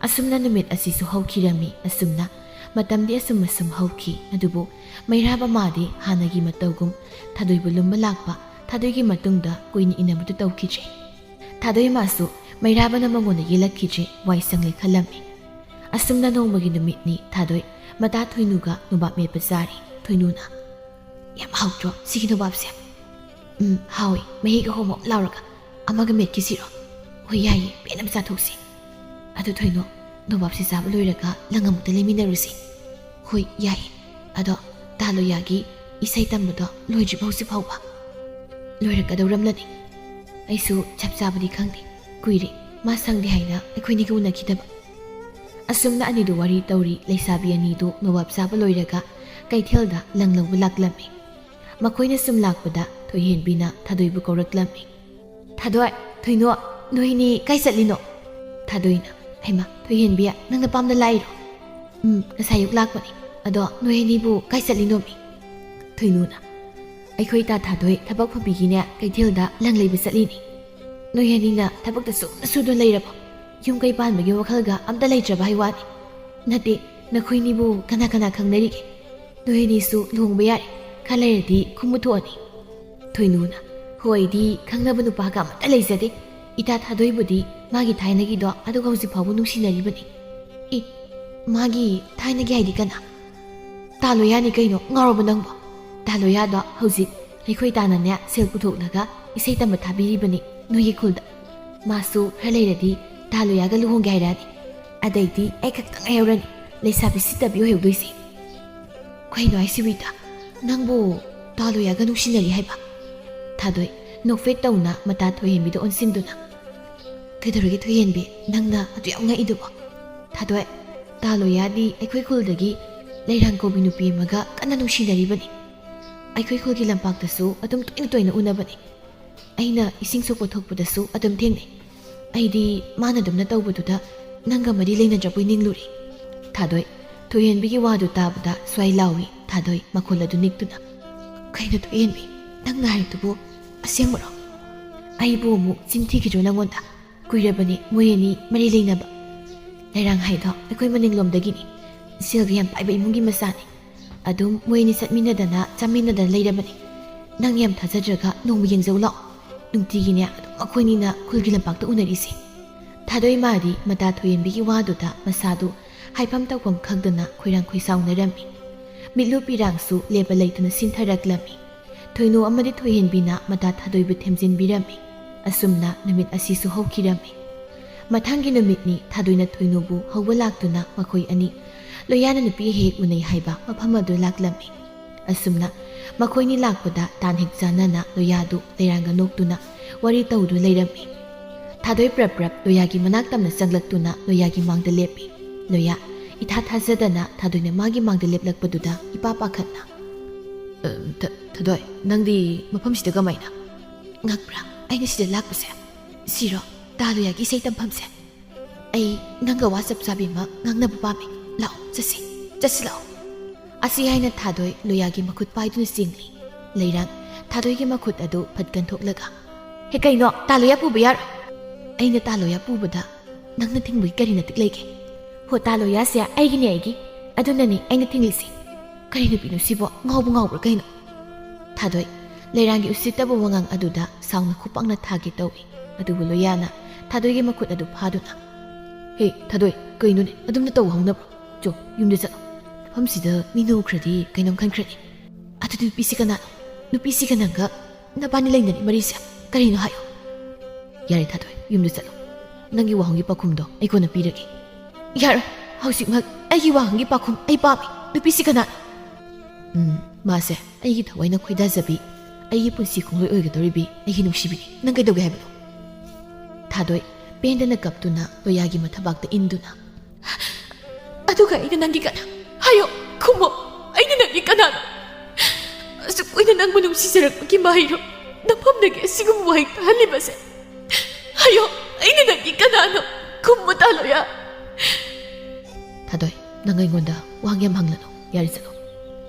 ꯑꯁꯨꯝꯅ ꯅꯨꯃꯤꯠ ꯑꯁꯤꯁꯨ ꯍꯧꯈꯤꯔꯝꯃꯤ꯫ ꯑꯁꯨꯝꯅ ꯃꯇꯝꯗꯤ ꯑꯁꯨꯝ ꯑꯁꯨꯝ ꯍꯧꯈꯤ꯫ ꯑꯗꯨꯕꯨ ꯃꯩꯔꯥꯕ ꯃꯥꯗꯤ ꯍꯥꯟꯅꯒꯤ ꯃꯇꯧꯒꯨꯝ ꯊꯥꯗꯣꯏꯕꯨ ꯂꯨꯝꯕ ꯂꯥꯛꯄ, ꯊꯥꯗꯣꯏꯒꯤ ꯃꯇꯨꯡꯗ ꯀꯨꯏꯅ ꯏꯟꯅꯕꯗꯨ ꯇꯧꯈꯤꯗ꯭ꯔꯦ꯫ ꯊꯥꯗꯣꯏ ꯃꯥꯁꯨ ꯃꯩꯔꯥꯕꯅ ꯃꯉꯣꯟꯗ ꯌꯦꯜꯂꯛꯈꯤꯗ꯭ꯔꯦ, ꯋꯥꯏ ꯁꯪꯂꯦ ꯈꯜꯂꯝꯃꯤ꯫ ꯑꯁꯨꯝꯅ ꯅꯣꯡꯃꯒꯤ ꯅꯨꯃꯤꯠꯅꯤ꯫ ꯊꯥꯗꯣꯏ ꯃꯇꯥ ꯊꯣꯏꯅꯨꯒ ꯅꯣꯕꯥꯞ ꯃꯦꯠꯄ ꯆꯥꯔꯤ꯫ ꯊꯣꯏꯅꯨꯅ, "ꯌꯥꯝ ꯍꯥꯎꯇ꯭ꯔꯣ ꯁꯤꯒꯤ ꯅꯣꯕꯥꯞꯁꯦ?" "ꯎꯝ, ꯍꯥꯎꯏ꯫ ꯃꯍꯤꯒ ꯍꯣꯝ ꯍꯣꯝ ꯂꯥꯎꯔꯒ ꯑꯃꯒ ꯃꯦꯠꯈꯤꯁꯤꯔꯣ?" "ꯍꯣꯏ, ꯌꯥꯏꯌꯦ, ꯄꯦꯟꯅꯕ ꯆꯥꯊꯣꯛꯁꯤ꯫ ꯑꯗꯨ ꯊꯣꯏꯅꯣ, ꯅꯣꯕꯥꯞꯁꯤ ꯆꯥꯕ ꯂꯣꯏꯔꯒ ꯂꯪ ꯑꯃꯨꯛꯇ ꯂꯩꯃꯤꯟꯅꯔꯨꯁꯤ꯫" "ꯍꯣꯏ, ꯌꯥꯏꯌꯦ꯫ ꯑꯗꯣ ꯇꯥ ꯂꯣꯌꯥꯒꯤ ꯏꯁꯩ ꯇꯝꯕꯗꯣ ꯂꯣꯏꯗ꯭ꯔꯤꯕꯣ ꯍꯧꯖꯤꯛ ꯐꯥꯎꯕ?" "ꯂꯣꯏꯔꯛꯀꯗꯧꯔꯝꯂꯅꯤ꯫ ꯑꯩꯁꯨ ꯆꯞ ꯆꯥꯕꯗꯤ ꯈꯪꯗꯦ, ꯀꯨꯏꯔꯦ ꯃꯥ ꯁꯪꯗꯦ ꯍꯥꯏꯅ ꯑꯩꯈꯣꯏꯅꯤꯒ ꯎꯅꯈꯤꯗꯕ꯫" ꯑꯁꯨꯝꯅ ꯑꯅꯤꯗꯨ ꯋꯥꯔꯤ ꯇꯧꯔꯤ꯫ ꯂꯩꯁꯥꯕꯤ ꯑꯅꯤꯗꯨ ꯅꯣꯕꯥꯞ ꯆꯥꯕ ꯂꯣꯏꯔꯒ ꯀꯩꯊꯦꯜꯗ ꯂꯪ ꯂꯧꯕ ꯂꯥꯛꯂꯝꯃꯤ꯫ ꯃꯈꯣꯏꯅ ꯁꯨꯝ ꯂꯥꯛꯄꯗ ꯊꯣꯏꯍꯦꯟꯕꯤꯅ ꯊꯥꯗꯣꯏꯕꯨ ꯀꯧꯔꯛꯂꯝꯃꯤ꯫ "ꯊꯥꯗꯣꯏ, ꯊꯣꯏꯅꯣ, ꯅꯣꯏꯅꯤ ꯀꯥꯏ ꯆꯠꯂꯤꯅꯣ?" ꯊꯥꯗꯣꯏꯅ, "ꯍꯩꯃꯥ, ꯊꯣꯏꯍꯦꯟꯕꯤ, ꯅꯪ ꯅꯄꯥꯝꯗ ꯂꯥꯛꯏꯔꯣ?" "ꯎꯝ, ꯉꯁꯥꯏ ꯑꯌꯨꯛ ꯂꯥꯛꯄꯅꯤ꯫ ꯑꯗꯣ ꯅꯣꯏ ꯑꯅꯤꯕꯨ ꯀꯥꯏ ꯆꯠꯂꯤꯅꯣꯃꯤ?" ꯊꯣꯏꯅꯨꯅ, "ꯑꯩꯈꯣꯏ ꯇꯥ ꯊꯥꯗꯣꯏ ꯊꯕꯛ ꯐꯕꯤꯒꯤꯅꯦ ꯀꯩꯊꯦꯜꯗ ꯂꯪ ꯂꯩꯕ ꯆꯠꯂꯤꯅꯤ꯫ ꯅꯣꯏ ꯑꯅꯤꯅ ꯊꯕꯛꯇ ꯁꯨꯝꯅ ꯁꯨꯗꯨꯅ ꯂꯩꯔꯕꯣ? ꯌꯨꯝ ꯀꯩ ꯄꯥꯟꯕꯒꯤ ꯋꯥꯈꯜꯒ ꯑꯝꯇ ꯂꯩꯇ꯭ꯔꯕ ꯍꯥꯏ ꯋꯥꯅꯤ꯫ ꯅꯠꯇꯦ, ꯅꯈꯣꯏꯅꯤꯕꯨ ꯀꯅꯥ ꯀꯅꯥ ꯈꯪꯅꯔꯤꯒꯦ? ꯅꯣꯏ ꯑꯅꯤꯁꯨ ꯂꯨꯍꯣꯡꯕ ꯌꯥꯔꯦ꯫ ꯈꯔ ꯂꯩꯔꯗꯤ ꯈꯨꯝꯃꯨ ꯊꯣꯛꯑꯅꯤ꯫ ꯊꯣꯏꯅꯨꯅ, "ꯍꯣꯏꯗꯤ ꯈꯪꯅꯕ ꯅꯨꯄꯥꯒ ꯑꯃꯠꯇ ꯂꯩꯖꯗꯦ꯫ ꯏꯇꯥ ꯊꯥꯗꯣꯏꯕꯨꯗꯤ ꯃꯥꯒꯤ ꯊꯥꯏꯅꯒꯤꯗꯣ ꯑꯗꯨꯒ ꯍꯧꯖꯤꯛ ꯐꯥꯎꯕ ꯅꯨꯡꯁꯤꯅꯔꯤꯕꯅꯤ"꯫ "ꯏ, ꯃꯥꯒꯤ ꯊꯥꯏꯅꯒꯤ ꯍꯥꯏꯗꯤ ꯀꯅꯥ?" "ꯇꯥ ꯂꯣꯌꯥꯅꯤ ꯀꯩꯅꯣ, ꯉꯥꯎꯔꯕ ꯅꯪꯕꯣ? ꯇꯥ ꯂꯣꯌꯥꯗꯣ ꯍꯧꯖꯤꯛ ꯑꯩꯈꯣꯏ ꯇꯥꯅꯅꯦ ꯁꯦꯜ ꯄꯨꯊꯣꯛꯂꯒ ꯏꯁꯩ ꯇꯝꯕ ꯊꯥꯕꯤꯔꯤꯕꯅꯤ ꯅꯣꯏꯒꯤ ꯈꯨꯜꯗ꯫ ꯃꯥꯁꯨ ꯈꯔ ꯂꯩꯔꯗꯤ ꯇꯥ ꯂꯣꯌꯥꯒ ꯂꯨꯍꯣꯡꯒꯦ ꯍꯥꯏꯔꯛꯑꯅꯤ꯫ ꯑꯗꯩꯗꯤ ꯑꯩ ꯈꯛꯇ ꯉꯥꯏꯍꯧꯔꯅꯤ ꯂꯩꯁꯥꯕꯤ ꯁꯤꯠꯇꯕꯤ ꯑꯣꯏꯍꯧꯗꯣꯏꯁꯦ"꯫ "ꯀꯩꯅꯣ ꯍꯥꯏꯁꯤꯕꯨ ꯏꯇꯥ? ꯅꯪꯕꯨ ꯇꯥ ꯂꯣꯌꯥꯒ ꯅꯨꯡꯁꯤꯅꯔꯤ ꯍꯥꯏꯕ?" ꯊꯥꯗꯣꯏ ꯅꯣꯛꯐꯦꯠ ꯇꯧꯅ ꯃꯇꯥ ꯊꯣꯏꯍꯦꯟꯕꯤꯗ ꯑꯣꯟꯁꯤꯟꯗꯨꯅ, "ꯀꯩꯗꯧꯔꯒꯦ ꯊꯣꯏꯍꯦꯟꯕꯤ, ꯅꯪꯅ ꯑꯗꯨ ꯌꯥꯝ ꯉꯛꯏꯗꯨꯕꯣ?" "ꯊꯥꯗꯣꯏ, ꯇꯥ ꯂꯣꯌꯥꯗꯤ ꯑꯩꯈꯣꯏ ꯈꯨꯜꯗꯒꯤ ꯂꯩꯔꯥꯡ ꯀꯧꯕꯤ ꯅꯨꯄꯤ ꯑꯃꯒ ꯀꯟꯅ ꯅꯨꯡꯁꯤꯅꯔꯤꯕꯅꯤ꯫ ꯑꯩꯈꯣꯏ ꯈꯨꯜꯒꯤ ꯂꯝꯄꯥꯛꯇꯁꯨ ꯑꯗꯨꯝ ꯇꯣꯏꯅ ꯇꯣꯏꯅ ꯎꯅꯕꯅꯤ꯫ ꯑꯩꯅ ꯏꯁꯤꯡ ꯁꯣꯛꯄ ꯊꯣꯛꯄꯗꯁꯨ ꯑꯗꯨꯝ ꯊꯦꯡꯅꯩ꯫ ꯑꯩꯗꯤ ꯃꯥꯅ ꯑꯗꯨꯝꯅ ꯇꯧꯕꯗꯨꯗ ꯅꯪꯒ ꯃꯔꯤ ꯂꯩꯅꯗ꯭ꯔꯕꯣꯏ ꯅꯤꯡꯂꯨꯔꯦ"꯫ ꯊꯥꯗꯣꯏ ꯊꯣꯏꯍꯦꯟꯕꯤꯒꯤ ꯋꯥꯗꯨ ꯇꯥꯕꯗ ꯁ꯭ꯋꯥꯏ ꯂꯥꯎꯏ꯫ ꯊꯥꯗꯣꯏ ꯃꯈꯣꯜ ꯑꯗꯨ ꯅꯤꯛꯇꯨꯅ, "ꯀꯩꯅꯣ ꯊꯣꯏꯍꯦꯟꯕꯤ, ꯅꯪꯅ ꯍꯥꯏꯔꯤꯗꯨꯕꯨ ꯑꯁꯦꯡꯕꯔꯣ? ꯑꯩꯕꯨ ꯑꯃꯨꯛ ꯆꯤꯟ ꯊꯤꯈꯤꯗ꯭ꯔꯣ ꯅꯪꯉꯣꯟꯗ? ꯀꯨꯏꯔꯕꯅꯤ ꯃꯣꯏ ꯑꯅꯤ ꯃꯔꯤ ꯂꯩꯅꯕ꯫ ꯂꯩꯔꯥꯡ ꯍꯥꯏꯗꯣ ꯑꯩꯈꯣꯏ ꯃꯅꯤꯡꯂꯣꯝꯗꯒꯤꯅꯤ꯫ ꯁꯦꯜꯒ ꯌꯥꯝ ꯄꯥꯏꯕ ꯏꯃꯨꯡꯒꯤ ꯃꯆꯥꯅꯤ꯫ ꯑꯗꯨꯝ ꯃꯣꯏ ꯑꯅꯤ ꯆꯠꯃꯤꯟꯅꯗꯅ ꯆꯥꯃꯤꯟꯅꯗꯅ ꯂꯩꯔꯕꯅꯤ꯫ ꯅꯪ ꯌꯥꯝ ꯊꯥꯖꯗ꯭ꯔꯒ ꯅꯣꯡꯃ ꯌꯦꯡꯖꯧ ꯂꯥꯛꯑꯣ꯫ ꯅꯨꯡꯇꯤꯒꯤꯅꯦ ꯑꯗꯨꯝ ꯑꯩꯈꯣꯏꯅꯤꯅ ꯈꯨꯜꯒꯤ ꯂꯝꯄꯥꯛꯇ ꯎꯅꯔꯤꯁꯦ"꯫ ꯊꯥꯗꯣꯏ ꯃꯥꯗꯤ ꯃꯇꯥ ꯊꯣꯏꯍꯦꯟꯕꯤꯒꯤ ꯋꯥꯗꯨꯗ ꯃꯁꯥꯗꯨ ꯍꯥꯏꯐꯝ ꯇꯧꯐꯝ ꯈꯪꯗꯅ ꯈꯣꯏꯔꯥꯡ ꯈꯣꯏꯁꯥꯎꯅꯔꯝꯃꯤ꯫ ꯃꯤꯠꯂꯨ ꯄꯤꯔꯥꯡꯁꯨ ꯂꯦꯞꯄ ꯂꯩꯇꯅ ꯁꯤꯟꯊꯔꯛꯂꯝꯃꯤ꯫ ꯊꯣꯏꯅꯨ ꯑꯃꯗꯤ ꯊꯣꯏꯍꯦꯟꯕꯤꯅ ꯃꯇꯥ ꯊꯥꯗꯣꯏꯕꯨ ꯊꯦꯝꯖꯤꯟꯕꯤꯔꯝꯃꯤ꯫ ꯑꯁꯨꯝꯅ ꯅꯨꯃꯤꯠ ꯑꯁꯤꯁꯨ ꯍꯧꯈꯤꯔꯝꯃꯤ꯫ ꯃꯊꯪꯒꯤ ꯅꯨꯃꯤꯠꯅꯤ ꯊꯥꯗꯣꯏꯅ ꯊꯣꯏꯅꯨꯕꯨ ꯍꯧꯕ ꯂꯥꯛꯇꯨꯅ ꯃꯈꯣꯏ ꯑꯅꯤ ꯂꯣꯌꯥꯅ ꯅꯨꯄꯤ ꯍꯦꯛ ꯎꯅꯩ ꯍꯥꯏꯕ ꯃꯐꯝ ꯑꯗꯨ ꯂꯥꯛꯂꯝꯃꯤ꯫ ꯑꯁꯨꯝꯅ ꯃꯈꯣꯏꯅꯤ ꯂꯥꯛꯄꯗ ꯇꯥꯟ ꯍꯦꯛ ꯆꯥꯟꯅꯅ ꯂꯣꯌꯥꯗꯨ ꯂꯩꯔꯥꯡꯒ ꯅꯣꯛꯇꯨꯅ ꯋꯥꯔꯤ ꯇꯧꯗꯨꯅ ꯂꯩꯔꯝꯃꯤ꯫ ꯊꯥꯗꯣꯏ ꯄ꯭ꯔꯞ ꯄ꯭ꯔꯞ ꯂꯣꯌꯥꯒꯤ ꯃꯅꯥꯛ ꯇꯝꯅ ꯆꯪꯂꯛꯇꯨꯅ ꯂꯣꯌꯥꯒꯤ ꯃꯥꯡꯗ ꯂꯦꯞꯄꯤ꯫ ꯂꯣꯌꯥ ꯏꯊꯥ ꯊꯥꯖꯗꯅ ꯊꯥꯗꯣꯏꯅ ꯃꯥꯒꯤ ꯃꯥꯡꯗ ꯂꯦꯞꯂꯛꯄꯗꯨꯗ ꯏꯄꯥ ꯄꯥꯈꯠꯅ, "ꯑ, ꯊ-, ꯊꯥꯗꯣꯏ, ꯅꯪꯗꯤ ꯃꯐꯝꯁꯤꯗ ꯀꯃꯥꯏꯅ?" "ꯉꯛꯄ꯭ꯔꯥ ꯑꯩꯅ ꯁꯤꯗ ꯂꯥꯛꯄꯁꯦ? ꯁꯤꯔꯣ ꯇꯥ ꯂꯣꯌꯥꯒꯤ ꯏꯁꯩ ꯇꯝꯐꯝꯁꯦ? ꯑꯩ ꯅꯪꯒ ꯋꯥ ꯆꯞ ꯆꯥꯕꯤ ꯑꯃ ꯉꯥꯡꯅꯕ ꯄꯥꯝꯃꯤ꯫ ꯂꯥꯛꯑꯣ, ꯆꯠꯁꯤ, ꯆꯠꯁꯤ ꯂꯥꯛꯑꯣ"꯫ ꯑꯁꯤ ꯍꯥꯏꯅ ꯊꯥꯗꯣꯏ ꯂꯣꯌꯥꯒꯤ ꯃꯈꯨꯠ ꯄꯥꯏꯗꯨꯅ ꯆꯦꯡꯂꯤ꯫ ꯂꯩꯔꯥꯡ ꯊꯥꯗꯣꯏꯒꯤ ꯃꯈꯨꯠ ꯑꯗꯨ ꯐꯠ ꯀꯟꯊꯣꯛꯂꯒ, "ꯍꯦ ꯀꯩꯅꯣ, ꯇꯥ ꯂꯣꯌꯥ ꯄꯨꯕ ꯌꯥꯔꯣꯏ"꯫ "ꯑꯩꯅ ꯇꯥ ꯂꯣꯌꯥ ꯄꯨꯕꯗ ꯅꯪꯅ ꯊꯤꯡꯕꯒꯤ ꯀꯔꯤ ꯅꯇꯤꯛ ꯂꯩꯒꯦ? ꯍꯣ, ꯇꯥ ꯂꯣꯌꯥꯁꯦ ꯑꯩꯒꯤꯅꯦ, ꯑꯩꯒꯤ꯫ ꯑꯗꯨꯅꯅꯦ ꯑꯩꯅ ꯊꯤꯡꯂꯤꯁꯦ"꯫ ꯀꯔꯤ ꯅꯨꯄꯤꯅꯣ ꯁꯤꯕꯣ? ꯉꯥꯎꯕ ꯉꯥꯎꯕ꯭ꯔꯥ ꯀꯩꯅꯣ? ꯊꯥꯗꯣꯏ, ꯂꯩꯔꯥꯡꯒꯤ ꯎꯁꯤꯠꯇꯕ ꯋꯥꯉꯥꯡ ꯑꯗꯨꯗ ꯁꯥꯎꯅ ꯈꯨꯄꯥꯛꯅ ꯊꯥꯒꯦ ꯇꯧꯏ꯫ ꯑꯗꯨꯕꯨ ꯂꯣꯌꯥꯅ ꯊꯥꯗꯣꯏꯒꯤ ꯃꯈꯨꯠ ꯑꯗꯨ ꯐꯥꯗꯨꯅ, "ꯍꯦ ꯊꯥꯗꯣꯏ, ꯀꯩꯅꯣꯅꯦ ꯑꯗꯨꯝꯅ ꯇꯧ ꯍꯧꯅꯕ꯭ꯔꯣ? ꯆꯣ, ꯌꯨꯝꯗ ꯆꯠꯂꯣ꯫ ꯃꯐꯝꯁꯤꯗ ꯃꯤꯅ ꯎꯈ꯭ꯔꯗꯤ ꯀꯩꯅꯣꯝ ꯈꯟꯈ꯭ꯔꯅꯤ꯫ ꯑꯗꯨ ꯅꯨꯄꯤꯁꯤ ꯀꯅꯥꯅꯣ? ꯅꯨꯄꯤꯁꯤꯒ ꯅꯪꯒ ꯅꯕꯥꯅꯤ ꯂꯩꯅꯔꯤ ꯃꯔꯤꯁꯦ ꯀꯔꯤꯅꯣ ꯍꯥꯏꯌꯣ?" "ꯌꯥꯔꯦ ꯊꯥꯗꯣꯏ, ꯌꯨꯝꯗ ꯆꯠꯂꯣ꯫ ꯅꯪꯒꯤ ꯋꯥꯍꯪꯒꯤ ꯄꯥꯎꯈꯨꯝꯗꯣ ꯑꯩ ꯀꯣꯟꯅ ꯄꯤꯔꯒꯦ꯫" "ꯌꯥꯔꯣꯏ, ꯍꯧꯖꯤꯛꯃꯛ ꯑꯩꯒꯤ ꯋꯥꯍꯪꯒꯤ ꯄꯥꯎꯈꯨꯝ ꯑꯩ ꯄꯥꯝꯃꯤ꯫ ꯅꯨꯄꯤꯁꯤ ꯀꯅꯥꯅꯣ?" "ꯎꯝ, ꯃꯥꯁꯦ ꯑꯩꯒꯤ ꯊꯋꯥꯏꯅ ꯈꯣꯏꯗꯥꯖꯕꯤ, ꯑꯩꯒꯤ ꯄꯨꯟꯁꯤ ꯈꯣꯡꯂꯣꯏ ꯑꯣꯏꯒꯗꯧꯔꯤꯕꯤ ꯑꯩꯒꯤ ꯅꯨꯡꯁꯤꯕꯤꯅꯤ꯫ ꯅꯪ ꯀꯩꯗꯧꯒꯦ ꯍꯥꯏꯕꯅꯣ?" ꯊꯥꯗꯣꯏ ꯄꯦꯟꯗꯅ ꯀꯞꯇꯨꯅ ꯂꯣꯌꯥꯒꯤ ꯃꯊꯕꯥꯛꯇ ꯏꯟꯗꯨꯅ, "ꯑꯗꯨꯒ ꯑꯩꯅ ꯅꯪꯒꯤ ꯀꯅꯥ? ꯍꯥꯏꯌꯣ, ꯈꯨꯝꯃꯣ꯫ ꯑꯩꯅ ꯅꯪꯒꯤ ꯀꯅꯥꯅꯣ? ꯑꯁꯨꯛ ꯀꯨꯏꯅ ꯅꯪꯕꯨ ꯅꯨꯡꯁꯤꯖꯔꯛꯄꯒꯤ ꯃꯍꯩꯔꯣ? ꯅꯐꯝꯗꯒꯤ ꯑꯁꯤꯒꯨꯝꯕ ꯋꯥꯍꯩ ꯇꯥꯍꯜꯂꯤꯕꯁꯦ? ꯍꯥꯏꯌꯣ, ꯑꯩꯅ ꯅꯪꯒꯤ ꯀꯅꯥꯅꯣ? ꯈꯨꯝꯃꯣ ꯇꯥꯂꯣꯌꯥ꯫" "ꯊꯥꯗꯣꯏ, ꯅꯪ ꯑꯩꯉꯣꯟꯗ ꯋꯥꯍꯪ ꯌꯥꯝ ꯍꯪꯂꯅꯨ꯫ ꯌꯥꯔꯦ, ꯆꯠꯂꯣ꯫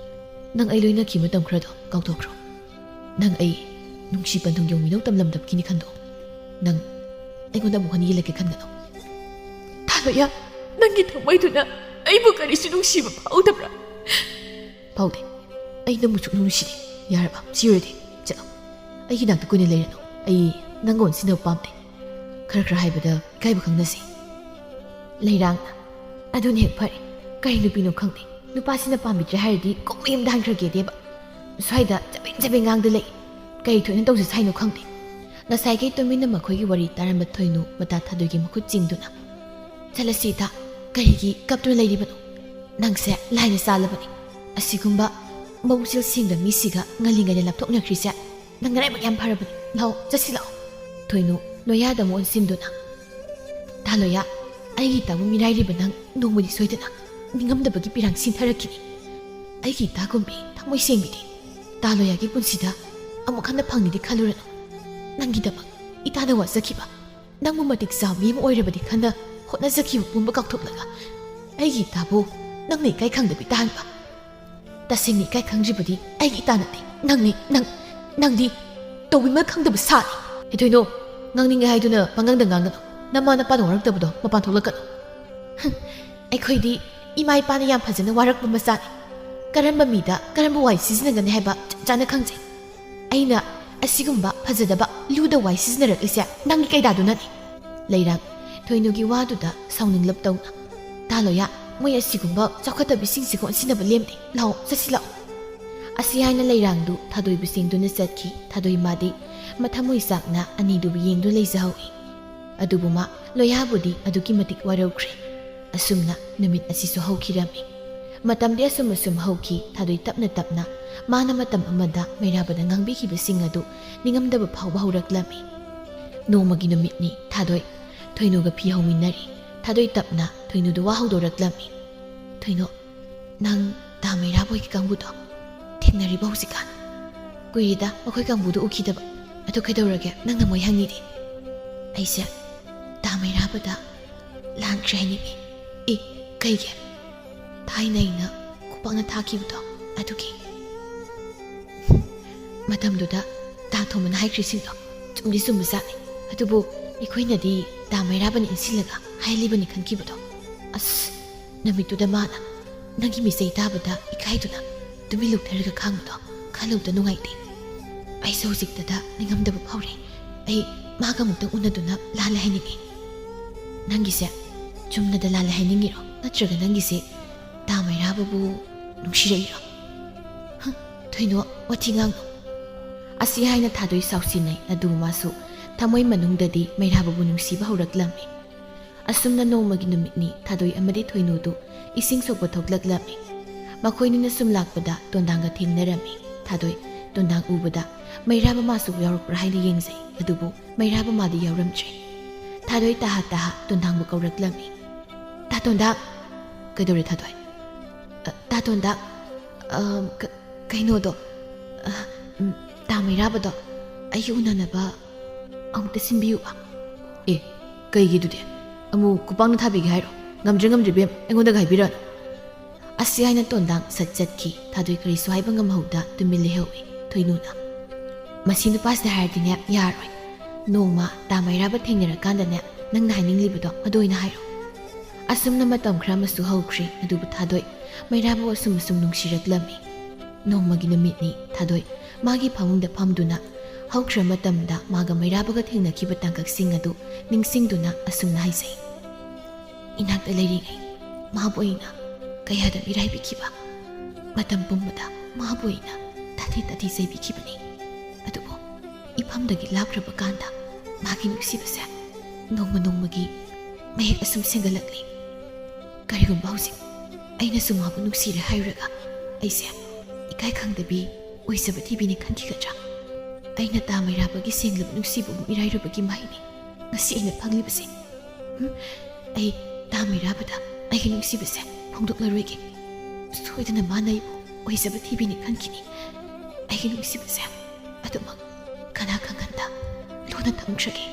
ꯅꯪ ꯑꯩ ꯂꯣꯏꯅꯈꯤ ꯃꯇꯝ ꯈꯔꯗꯣ ꯀꯥꯎꯊꯣꯛꯈ꯭ꯔꯣ꯫ ꯅꯪ ꯑꯩ ꯅꯨꯡꯁꯤ ꯄꯟꯊꯨꯡ ꯌꯧꯃꯤꯅꯧ ꯇꯝꯂꯝꯗꯕꯒꯤꯅꯤ ꯈꯟꯗꯣꯛꯑꯣ꯫ ꯅꯪ ꯑꯩꯉꯣꯟꯗ ꯑꯃꯨꯛ ꯍꯟꯅ ꯌꯦꯜꯂꯛꯀꯦ ꯈꯟꯒꯅꯨ꯫" "ꯊꯥꯂꯣꯌꯥ, ꯅꯪꯒꯤ ꯊꯃꯣꯏꯗꯨꯅ ꯑꯩꯕꯨ ꯀꯔꯤꯁꯨ ꯅꯨꯡꯁꯤꯕ ꯐꯥꯎꯗꯕ꯭ꯔꯥ?" "ꯐꯥꯎꯗꯦ꯫ ꯑꯩ ꯅꯪꯕꯨ ꯁꯨꯛꯅꯨꯡ ꯅꯨꯡꯁꯤꯗꯦ꯫ ꯌꯥꯔꯕ? ꯁꯤ ꯑꯣꯏꯔꯗꯤ ꯆꯠꯂꯣ꯫ ꯑꯩꯒꯤ ꯅꯥꯛꯇ ꯀꯨꯏꯅ ꯂꯩꯔꯅꯨ꯫ ꯑꯩ ꯅꯪꯒ ꯑꯣꯟꯁꯤꯟꯅꯕ ꯄꯥꯝꯗꯦ꯫ ꯈꯔ ꯈꯔ ꯍꯥꯏꯕꯗ ꯏꯀꯥꯏꯕ ꯈꯪꯅꯁꯤ꯫" ꯂꯩꯔꯥꯡꯅ, "ꯑꯗꯨꯅ ꯍꯦꯛ ꯐꯔꯦ꯫ ꯀꯔꯤ ꯅꯨꯄꯤꯅꯣ ꯈꯪꯗꯦ, ꯅꯨꯄꯥꯁꯤꯅ ꯄꯥꯝꯕꯤꯗ꯭ꯔꯦ ꯍꯥꯏꯔꯗꯤ ꯀꯣꯛ ꯃꯌꯨꯝꯗ ꯍꯟꯈ꯭ꯔꯒꯦꯗꯦꯕ꯫ ꯁ꯭ꯋꯥꯏꯗ ꯆꯕꯦꯡ ꯆꯕꯦꯡ ꯉꯥꯡꯗ ꯂꯩ꯫ ꯀꯔꯤ ꯊꯣꯛꯅ ꯇꯧꯁꯤ ꯁꯥꯏꯅꯣ ꯈꯪꯗꯦ꯫" ꯉꯁꯥꯏꯈꯩ ꯇꯨꯃꯤꯟꯅ ꯃꯈꯣꯏꯒꯤ ꯋꯥꯔꯤ ꯇꯥꯔꯝꯕ ꯊꯣꯏꯅꯨ ꯃꯇꯥ ꯊꯥꯗꯣꯏꯒꯤ ꯃꯈꯨꯠ ꯆꯤꯡꯗꯨꯅ, "ꯆꯠꯂꯁꯤ ꯏꯇꯥ꯫ ꯀꯔꯤꯒꯤ ꯀꯞꯇꯨꯅ ꯂꯩꯔꯤꯕꯅꯣ? ꯅꯪꯁꯦ ꯂꯥꯏꯅ ꯆꯥꯜꯂꯕꯅꯤ꯫ ꯑꯁꯤꯒꯨꯝꯕ ꯃꯕꯨꯛꯆꯦꯜ ꯁꯦꯡꯕ ꯃꯤꯁꯤꯒ ꯉꯜꯂꯤꯉꯩꯗ ꯂꯥꯞꯊꯣꯛꯅꯈ꯭ꯔꯤꯁꯦ ꯅꯪ ꯅꯔꯥꯏꯕꯛ ꯌꯥꯝ ꯐꯔꯕꯅꯤ꯫ ꯂꯥꯛꯑꯣ, ꯆꯠꯁꯤ ꯂꯥꯛꯑꯣ꯫" ꯊꯣꯏꯅꯨ ꯂꯣꯌꯥꯗ ꯑꯃꯨꯛ ꯑꯣꯟꯁꯤꯟꯗꯨꯅ, "ꯇꯥꯂꯣꯌꯥ, ꯑꯩꯒꯤ ꯏꯇꯥꯕꯨ ꯃꯤꯔꯥꯏꯔꯤꯕ ꯅꯪ ꯅꯣꯡꯃꯗꯤ ꯁꯣꯏꯗꯅ ꯅꯤꯡꯉꯝꯗꯕꯒꯤ ꯄꯤꯔꯥꯡ ꯁꯤꯟꯊꯔꯛꯈꯤꯅꯤ꯫ ꯑꯩꯒꯤ ꯏꯇꯥꯒꯨꯝꯕꯤ ꯊꯃꯣꯏ ꯁꯦꯡꯕꯤꯗꯤ ꯇꯥꯂꯣꯌꯥꯒꯤ ꯄꯨꯟꯁꯤꯗ ꯑꯃꯨꯛ ꯍꯟꯅ ꯐꯪꯅꯤꯗꯤ ꯈꯜꯂꯨꯔꯅꯨ꯫ ꯅꯪꯒꯤꯗꯃꯛ ꯏꯇꯥꯅ ꯋꯥꯖꯈꯤꯕ, ꯅꯪꯕꯨ ꯃꯇꯤꯛ ꯆꯥꯕ ꯃꯤ ꯑꯃ ꯑꯣꯏꯔꯕꯗꯤ ꯈꯟꯅ ꯍꯣꯠꯅꯖꯈꯤꯕ ꯄꯨꯝꯕ ꯀꯥꯎꯊꯣꯛꯂꯒ ꯑꯩꯒꯤ ꯏꯇꯥꯕꯨ ꯅꯪꯅ ꯏꯀꯥꯏ ꯈꯪꯗꯕꯤ ꯇꯥꯍꯟꯕ꯫ ꯇꯁꯦꯡꯅ ꯏꯀꯥꯏ ꯈꯪꯗ꯭ꯔꯤꯕꯗꯤ ꯑꯩꯒꯤ ꯏꯇꯥ ꯅꯠꯇꯦ, ꯅꯪꯅꯤ, ꯅꯪ, ꯅꯪꯗꯤ ꯇꯧꯕꯤꯃꯜ ꯈꯪꯗꯕ ꯁꯥꯅꯤ꯫" "ꯍꯦ ꯊꯣꯏꯅꯨ, ꯉꯥꯡꯅꯤꯡꯉꯦ ꯍꯥꯏꯗꯨꯅ ꯄꯉꯥꯡꯗ ꯉꯥꯡꯒꯅꯨ꯫ ꯅꯃꯥ ꯅꯄꯥꯅ ꯋꯥꯔꯛꯇꯕꯗꯣ ꯃꯄꯥꯟ ꯊꯣꯛꯂꯛꯀꯅꯨ꯫" "ꯍꯨꯝ, ꯑꯩꯈꯣꯏꯗꯤ ꯏꯃꯥ ꯏꯄꯥꯅ ꯌꯥꯝ ꯐꯖꯅ ꯋꯥꯔꯛꯄ ꯃꯆꯥꯅꯤ꯫ ꯀꯔꯝꯕ ꯃꯤꯗ ꯀꯔꯝꯕ ꯋꯥꯍꯩ ꯁꯤꯖꯤꯟꯅꯒꯅꯤ ꯍꯥꯏꯕ ꯆꯞ ꯆꯥꯅ ꯈꯪꯖꯩ꯫ ꯑꯩꯅ ꯑꯁꯤꯒꯨꯝꯕ ꯐꯖꯗꯕ ꯂꯨꯗ ꯋꯥꯍꯩ ꯁꯤꯖꯤꯟꯅꯔꯛꯂꯤꯁꯦ ꯅꯪꯒꯤ ꯀꯩꯗꯥꯗꯨꯅꯅꯤ꯫ ꯂꯩꯔꯥꯡ, ꯊꯣꯏꯅꯨꯒꯤ ꯋꯥꯗꯨꯗ ꯁꯥꯎꯅꯤꯡꯂꯞ ꯇꯧꯅ, "ꯇꯥ ꯂꯣꯌꯥ, ꯃꯣꯏ ꯑꯁꯤꯒꯨꯝꯕ ꯆꯥꯎꯈꯠꯇꯕꯤꯁꯤꯡꯁꯤꯒ ꯑꯣꯟꯁꯤꯟꯅꯕ ꯂꯦꯝꯗꯦ꯫ ꯂꯥꯛꯑꯣ, ꯆꯠꯁꯤ ꯂꯥꯛꯑꯣ"꯫ ꯑꯁꯤ ꯍꯥꯏꯅ ꯂꯩꯔꯥꯡꯗꯨ ꯊꯥꯗꯣꯏꯕꯨ ꯆꯦꯡꯗꯨꯅ ꯆꯠꯈꯤ꯫ ꯊꯥꯗꯣꯏ ꯃꯥꯗꯤ ꯃꯊꯃꯣꯏ ꯆꯥꯛꯅ ꯑꯅꯤꯗꯨꯕꯨ ꯌꯦꯡꯗꯨꯅ ꯂꯩꯖꯍꯧꯏ꯫ ꯑꯗꯨꯕꯨ ꯃꯥ ꯂꯣꯌꯥꯕꯨꯗꯤ ꯑꯗꯨꯛꯀꯤ ꯃꯇꯤꯛ ꯋꯥꯔꯧꯈ꯭ꯔꯦ꯫ ꯑꯁꯨꯝꯅ ꯅꯨꯃꯤꯠ ꯑꯁꯤꯁꯨ ꯍꯧꯈꯤꯔꯝꯃꯤ꯫ ꯃꯇꯝꯗꯤ ꯑꯁꯨꯝ ꯑꯁꯨꯝ ꯍꯧꯈꯤ꯫ ꯊꯥꯗꯣꯏ ꯇꯞꯅ ꯇꯞꯅ ꯃꯥꯅ ꯃꯇꯝ ꯑꯃꯗ ꯃꯩꯔꯥꯕꯗ ꯉꯥꯡꯕꯤꯈꯤꯕꯁꯤꯡ ꯑꯗꯨ ꯅꯤꯡꯉꯝꯗꯕ ꯐꯥꯎꯕ ꯍꯧꯔꯛꯂꯝꯃꯤ꯫ ꯅꯣꯡꯃꯒꯤ ꯅꯨꯃꯤꯠꯅꯤ꯫ ꯊꯥꯗꯣꯏ ꯊꯣꯏꯅꯨꯒ ꯐꯤ ꯍꯧꯃꯤꯟꯅꯔꯤ꯫ ꯊꯥꯗꯣꯏ ꯇꯞꯅ ꯊꯣꯏꯅꯨꯗ ꯋꯥ ꯍꯧꯗꯣꯔꯛꯂꯝꯃꯤ꯫ "ꯊꯣꯏꯅꯨ, ꯅꯪ ꯇꯥ ꯃꯩꯔꯥꯕ ꯍꯣꯏꯒꯤ ꯀꯥꯡꯕꯨꯗꯣ ꯊꯦꯡꯅꯔꯤꯕ ꯍꯧꯖꯤꯛꯀꯥꯟ? ꯀꯨꯏꯔꯦꯗ ꯃꯈꯣꯏ ꯀꯥꯡꯕꯨꯗꯣ ꯎꯈꯤꯗꯕ꯫ ꯑꯗꯨ ꯀꯩꯗꯧꯔꯒꯦ? ꯅꯪꯅ ꯃꯣꯏ ꯍꯪꯉꯤꯗꯤ?" "ꯑꯩꯁꯦ ꯇꯥ ꯃꯩꯔꯥꯕꯗ ꯂꯥꯟꯈ꯭ꯔꯦ ꯍꯥꯏꯅꯤꯡꯉꯤ꯫" "ꯑꯦ, ꯀꯩꯒꯤ?" "ꯊꯥꯏꯅ ꯑꯩꯅ ꯈꯨꯄꯥꯛꯅ ꯊꯥꯈꯤꯕꯗꯣ ꯑꯗꯨꯒꯤ꯫" "ꯃꯇꯝꯗꯨꯗ ꯇꯥ ꯊꯣꯝꯕꯅ ꯍꯥꯏꯈ꯭ꯔꯤꯁꯤꯡꯗꯣ ꯆꯨꯝꯗꯤ ꯆꯨꯝꯕꯖꯥꯠꯅꯤ꯫ ꯑꯗꯨꯕꯨ ꯑꯩꯈꯣꯏꯅꯗꯤ ꯇꯥ ꯃꯩꯔꯥꯕꯅ ꯏꯟꯁꯤꯜꯂꯒ ꯍꯥꯏꯍꯜꯂꯤꯕꯅꯤ ꯈꯟꯈꯤꯕꯗꯣ꯫ ꯑꯁ, ꯅꯨꯃꯤꯠꯇꯨꯗ ꯃꯥꯅ ꯅꯪꯒꯤ ꯃꯤꯆꯩ ꯇꯥꯕꯗ ꯏꯀꯥꯏꯗꯨꯅ ꯇꯨꯃꯤꯟ ꯂꯨꯞꯊꯔꯒ ꯈꯥꯡꯕꯗꯣ ꯈꯜꯂꯨꯕꯗ ꯅꯨꯡꯉꯥꯏꯇꯦ꯫ ꯑꯩꯁꯨ ꯍꯧꯖꯤꯛꯇꯗ ꯅꯤꯡꯉꯝꯗꯕ ꯐꯥꯎꯔꯦ꯫ ꯑꯩ ꯃꯥꯒ ꯑꯃꯨꯛꯇꯪ ꯎꯅꯗꯨꯅ ꯂꯥꯜꯂꯦ ꯍꯥꯏꯅꯤꯡꯉꯤ꯫" "ꯅꯪꯒꯤꯁꯦ ꯆꯨꯝꯅꯗ ꯂꯥꯜꯂꯦ ꯍꯥꯏꯅꯤꯡꯉꯤꯔꯣ? ꯅꯠꯇ꯭ꯔꯒ ꯅꯪꯒꯤꯁꯦ ꯇꯥ ꯃꯩꯔꯥꯕꯕꯨ ꯅꯨꯡꯁꯤꯔꯛꯏꯔꯣ?" "ꯍ, ꯊꯣꯏꯅꯣ, ꯋꯥꯊꯤ ꯉꯥꯡꯅꯨ꯫" ꯑꯁꯤ ꯍꯥꯏꯅ ꯊꯥꯗꯣꯏ ꯁꯥꯎꯁꯤꯟꯅꯩ꯫ ꯑꯗꯨ ꯃꯥꯁꯨ ꯊꯃꯣꯏ ꯃꯅꯨꯡꯗꯗꯤ ꯃꯩꯔꯥꯕꯕꯨ ꯅꯨꯡꯁꯤꯕ ꯍꯧꯔꯛꯂꯝꯃꯤ꯫ ꯑꯁꯨꯝꯅ ꯅꯣꯡꯃꯒꯤ ꯅꯨꯃꯤꯠꯅꯤ꯫ ꯊꯥꯗꯣꯏ ꯑꯃꯗꯤ ꯊꯣꯏꯅꯨꯗꯨ ꯏꯁꯤꯡ ꯁꯣꯛꯄ ꯊꯣꯛꯂꯛꯂꯝꯃꯤ꯫ ꯃꯈꯣꯏꯅꯤꯅ ꯁꯨꯝ ꯂꯥꯛꯄꯗ ꯇꯣꯟꯗꯥꯡꯒ ꯊꯦꯡꯅꯔꯝꯃꯤ꯫ ꯊꯥꯗꯣꯏ ꯇꯣꯟꯗꯥꯡ ꯎꯕꯗ ꯃꯩꯔꯥꯕ ꯃꯥꯁꯨ ꯌꯥꯎꯔꯛꯄ꯭ꯔꯥ ꯍꯥꯏꯅ ꯌꯦꯡꯖꯩ꯫ ꯑꯗꯨꯕꯨ ꯃꯩꯔꯥꯕ ꯃꯥꯗꯤ ꯌꯥꯎꯔꯝꯗ꯭ꯔꯦ꯫ ꯊꯥꯗꯣꯏ ꯇꯥꯍꯥ ꯇꯥꯍꯥ ꯇꯣꯟꯗꯥꯡꯕꯨ ꯀꯧꯔꯛꯂꯝꯃꯤ꯫ "ꯇꯥ ꯇꯣꯟꯗꯥꯡ!" "ꯀꯩꯗꯧꯔꯦ ꯊꯥꯗꯣꯏ?" "ꯑ, ꯇꯥ ꯇꯣꯟꯗꯥꯡ, ꯑ, ꯀ-, ꯀꯩꯅꯣꯗꯣ, ꯑ, ꯎꯝ, ꯇꯥ ꯃꯩꯔꯥꯕꯗꯣ ꯑꯩꯒꯤ ꯎꯅꯅꯕ ꯑꯃꯨꯛꯇ ꯁꯤꯟꯕꯤꯌꯨꯕ꯫" "ꯑꯦ, ꯀꯩꯒꯤꯗꯨꯗꯤ? ꯑꯃꯨꯛ ꯈꯨꯄꯥꯛꯅ ꯊꯥꯕꯤꯒꯦ ꯍꯥꯏꯔꯣ? ꯉꯝꯗ꯭ꯔꯦ, ꯉꯝꯗ꯭ꯔꯦ ꯏꯕꯦꯝ, ꯑꯩꯉꯣꯟꯗꯒ ꯍꯥꯏꯕꯤꯔꯛꯑꯅꯨ꯫" ꯑꯁꯤ ꯍꯥꯏꯅ ꯇꯣꯟꯗꯥꯡ ꯁꯠ ꯆꯠꯈꯤ꯫ ꯊꯥꯗꯣꯏ ꯀꯔꯤꯁꯨ ꯍꯥꯏꯕ ꯉꯝꯍꯧꯗ ꯇꯨꯃꯤꯟ ꯂꯩꯍꯧꯏ꯫ ꯊꯣꯏꯅꯨꯅ, "ꯃꯁꯤ ꯅꯨꯄꯥꯁꯤꯗ ꯍꯥꯏꯔꯗꯤꯅꯦ ꯌꯥꯔꯣꯏ꯫ ꯅꯣꯡꯃ ꯇꯥ ꯃꯩꯔꯥꯕ ꯊꯦꯡꯅꯔꯀꯥꯟꯗꯅꯦ ꯅꯪꯅ ꯍꯥꯏꯅꯤꯡꯂꯤꯕꯗꯣ ꯑꯗꯨ ꯑꯣꯏꯅ ꯍꯥꯏꯔꯣ꯫" ꯑꯁꯨꯝꯅ ꯃꯇꯝ ꯈꯔ ꯑꯃꯁꯨ ꯍꯧꯈ꯭ꯔꯦ꯫ ꯑꯗꯨꯕꯨ ꯊꯥꯗꯣꯏ ꯃꯩꯔꯥꯕꯨ ꯑꯁꯨꯝ ꯑꯁꯨꯝ ꯅꯨꯡꯁꯤꯔꯛꯂꯝꯃꯤ꯫ ꯅꯣꯡꯃꯒꯤ ꯅꯨꯃꯤꯠꯅꯤ ꯊꯥꯗꯣꯏ ꯃꯥꯒꯤ ꯐꯃꯨꯡꯗ ꯐꯝꯗꯨꯅ ꯍꯧꯈ꯭ꯔ ꯃꯇꯝꯗ ꯃꯥꯒ ꯃꯩꯔꯥꯕꯒ ꯊꯦꯡꯅꯈꯤꯕ ꯇꯥꯡꯀꯛꯁꯤꯡ ꯑꯗꯨ ꯅꯤꯡꯁꯤꯡꯗꯨꯅ ꯑꯁꯨꯝꯅ ꯍꯥꯏꯖꯩ꯫ ꯏꯅꯥꯛꯇ ꯂꯩꯔꯤꯉꯩ ꯃꯥꯕꯨ ꯑꯩꯅ ꯀꯌꯥꯗ ꯃꯤꯔꯥꯏꯕꯤꯈꯤꯕ, ꯃꯇꯝ ꯄꯨꯝꯕꯗ ꯃꯥꯕꯨ ꯑꯩꯅ ꯇꯥꯊꯤ ꯇꯥꯊꯤ ꯆꯩꯕꯤꯈꯤꯕꯅꯤ꯫ ꯑꯗꯨꯕꯨ ꯏꯐꯝꯗꯒꯤ ꯂꯥꯞꯈ꯭ꯔꯕ ꯀꯥꯟꯗ ꯃꯥꯒꯤ ꯅꯨꯡꯁꯤꯕꯁꯦ ꯅꯣꯡꯃ ꯅꯣꯡꯃꯒꯤ ꯃꯌꯦꯛ ꯑꯁꯨꯝ ꯁꯦꯡꯒꯠꯂꯛꯂꯤ꯫ ꯀꯔꯤꯒꯨꯝꯕ ꯍꯧꯖꯤꯛ ꯑꯩꯅꯁꯨ ꯃꯥꯕꯨ ꯅꯨꯡꯁꯤꯔꯦ ꯍꯥꯏꯔꯨꯔꯒ ꯑꯩꯁꯦ ꯏꯀꯥꯏ ꯈꯪꯗꯕꯤ ꯑꯣꯏꯖꯕ ꯊꯤꯕꯤꯅꯤ ꯈꯟꯈꯤꯒꯗ꯭ꯔꯥ? ꯑꯩꯅ ꯇꯥ ꯃꯩꯔꯥꯕꯒꯤ ꯁꯦꯡꯂꯕ ꯅꯨꯡꯁꯤꯕꯕꯨ ꯃꯤꯔꯥꯏꯔꯨꯕꯒꯤ ꯃꯍꯩꯅꯤ ꯉꯁꯤ ꯑꯩꯅ ꯐꯪꯂꯤꯕꯁꯦ꯫ ꯍꯨꯝ, ꯑꯩ ꯇꯥ ꯃꯩꯔꯥꯕꯗ ꯑꯩꯒꯤ ꯅꯨꯡꯁꯤꯕꯁꯦ ꯐꯣꯡꯗꯣꯛꯂꯔꯣꯏꯒꯦ꯫ ꯁꯣꯏꯗꯅ ꯃꯥꯅ ꯑꯩꯕꯨ ꯑꯣꯏꯖꯕ ꯊꯤꯕꯤꯅꯤ ꯈꯟꯈꯤꯅꯤ꯫ ꯑꯩꯒꯤ ꯅꯨꯡꯁꯤꯕꯁꯦ ꯑꯗꯨꯃꯛ ꯀꯅꯥ ꯈꯪꯍꯟꯗ ꯂꯨꯅ ꯊꯝꯈ꯭ꯔꯒꯦ꯫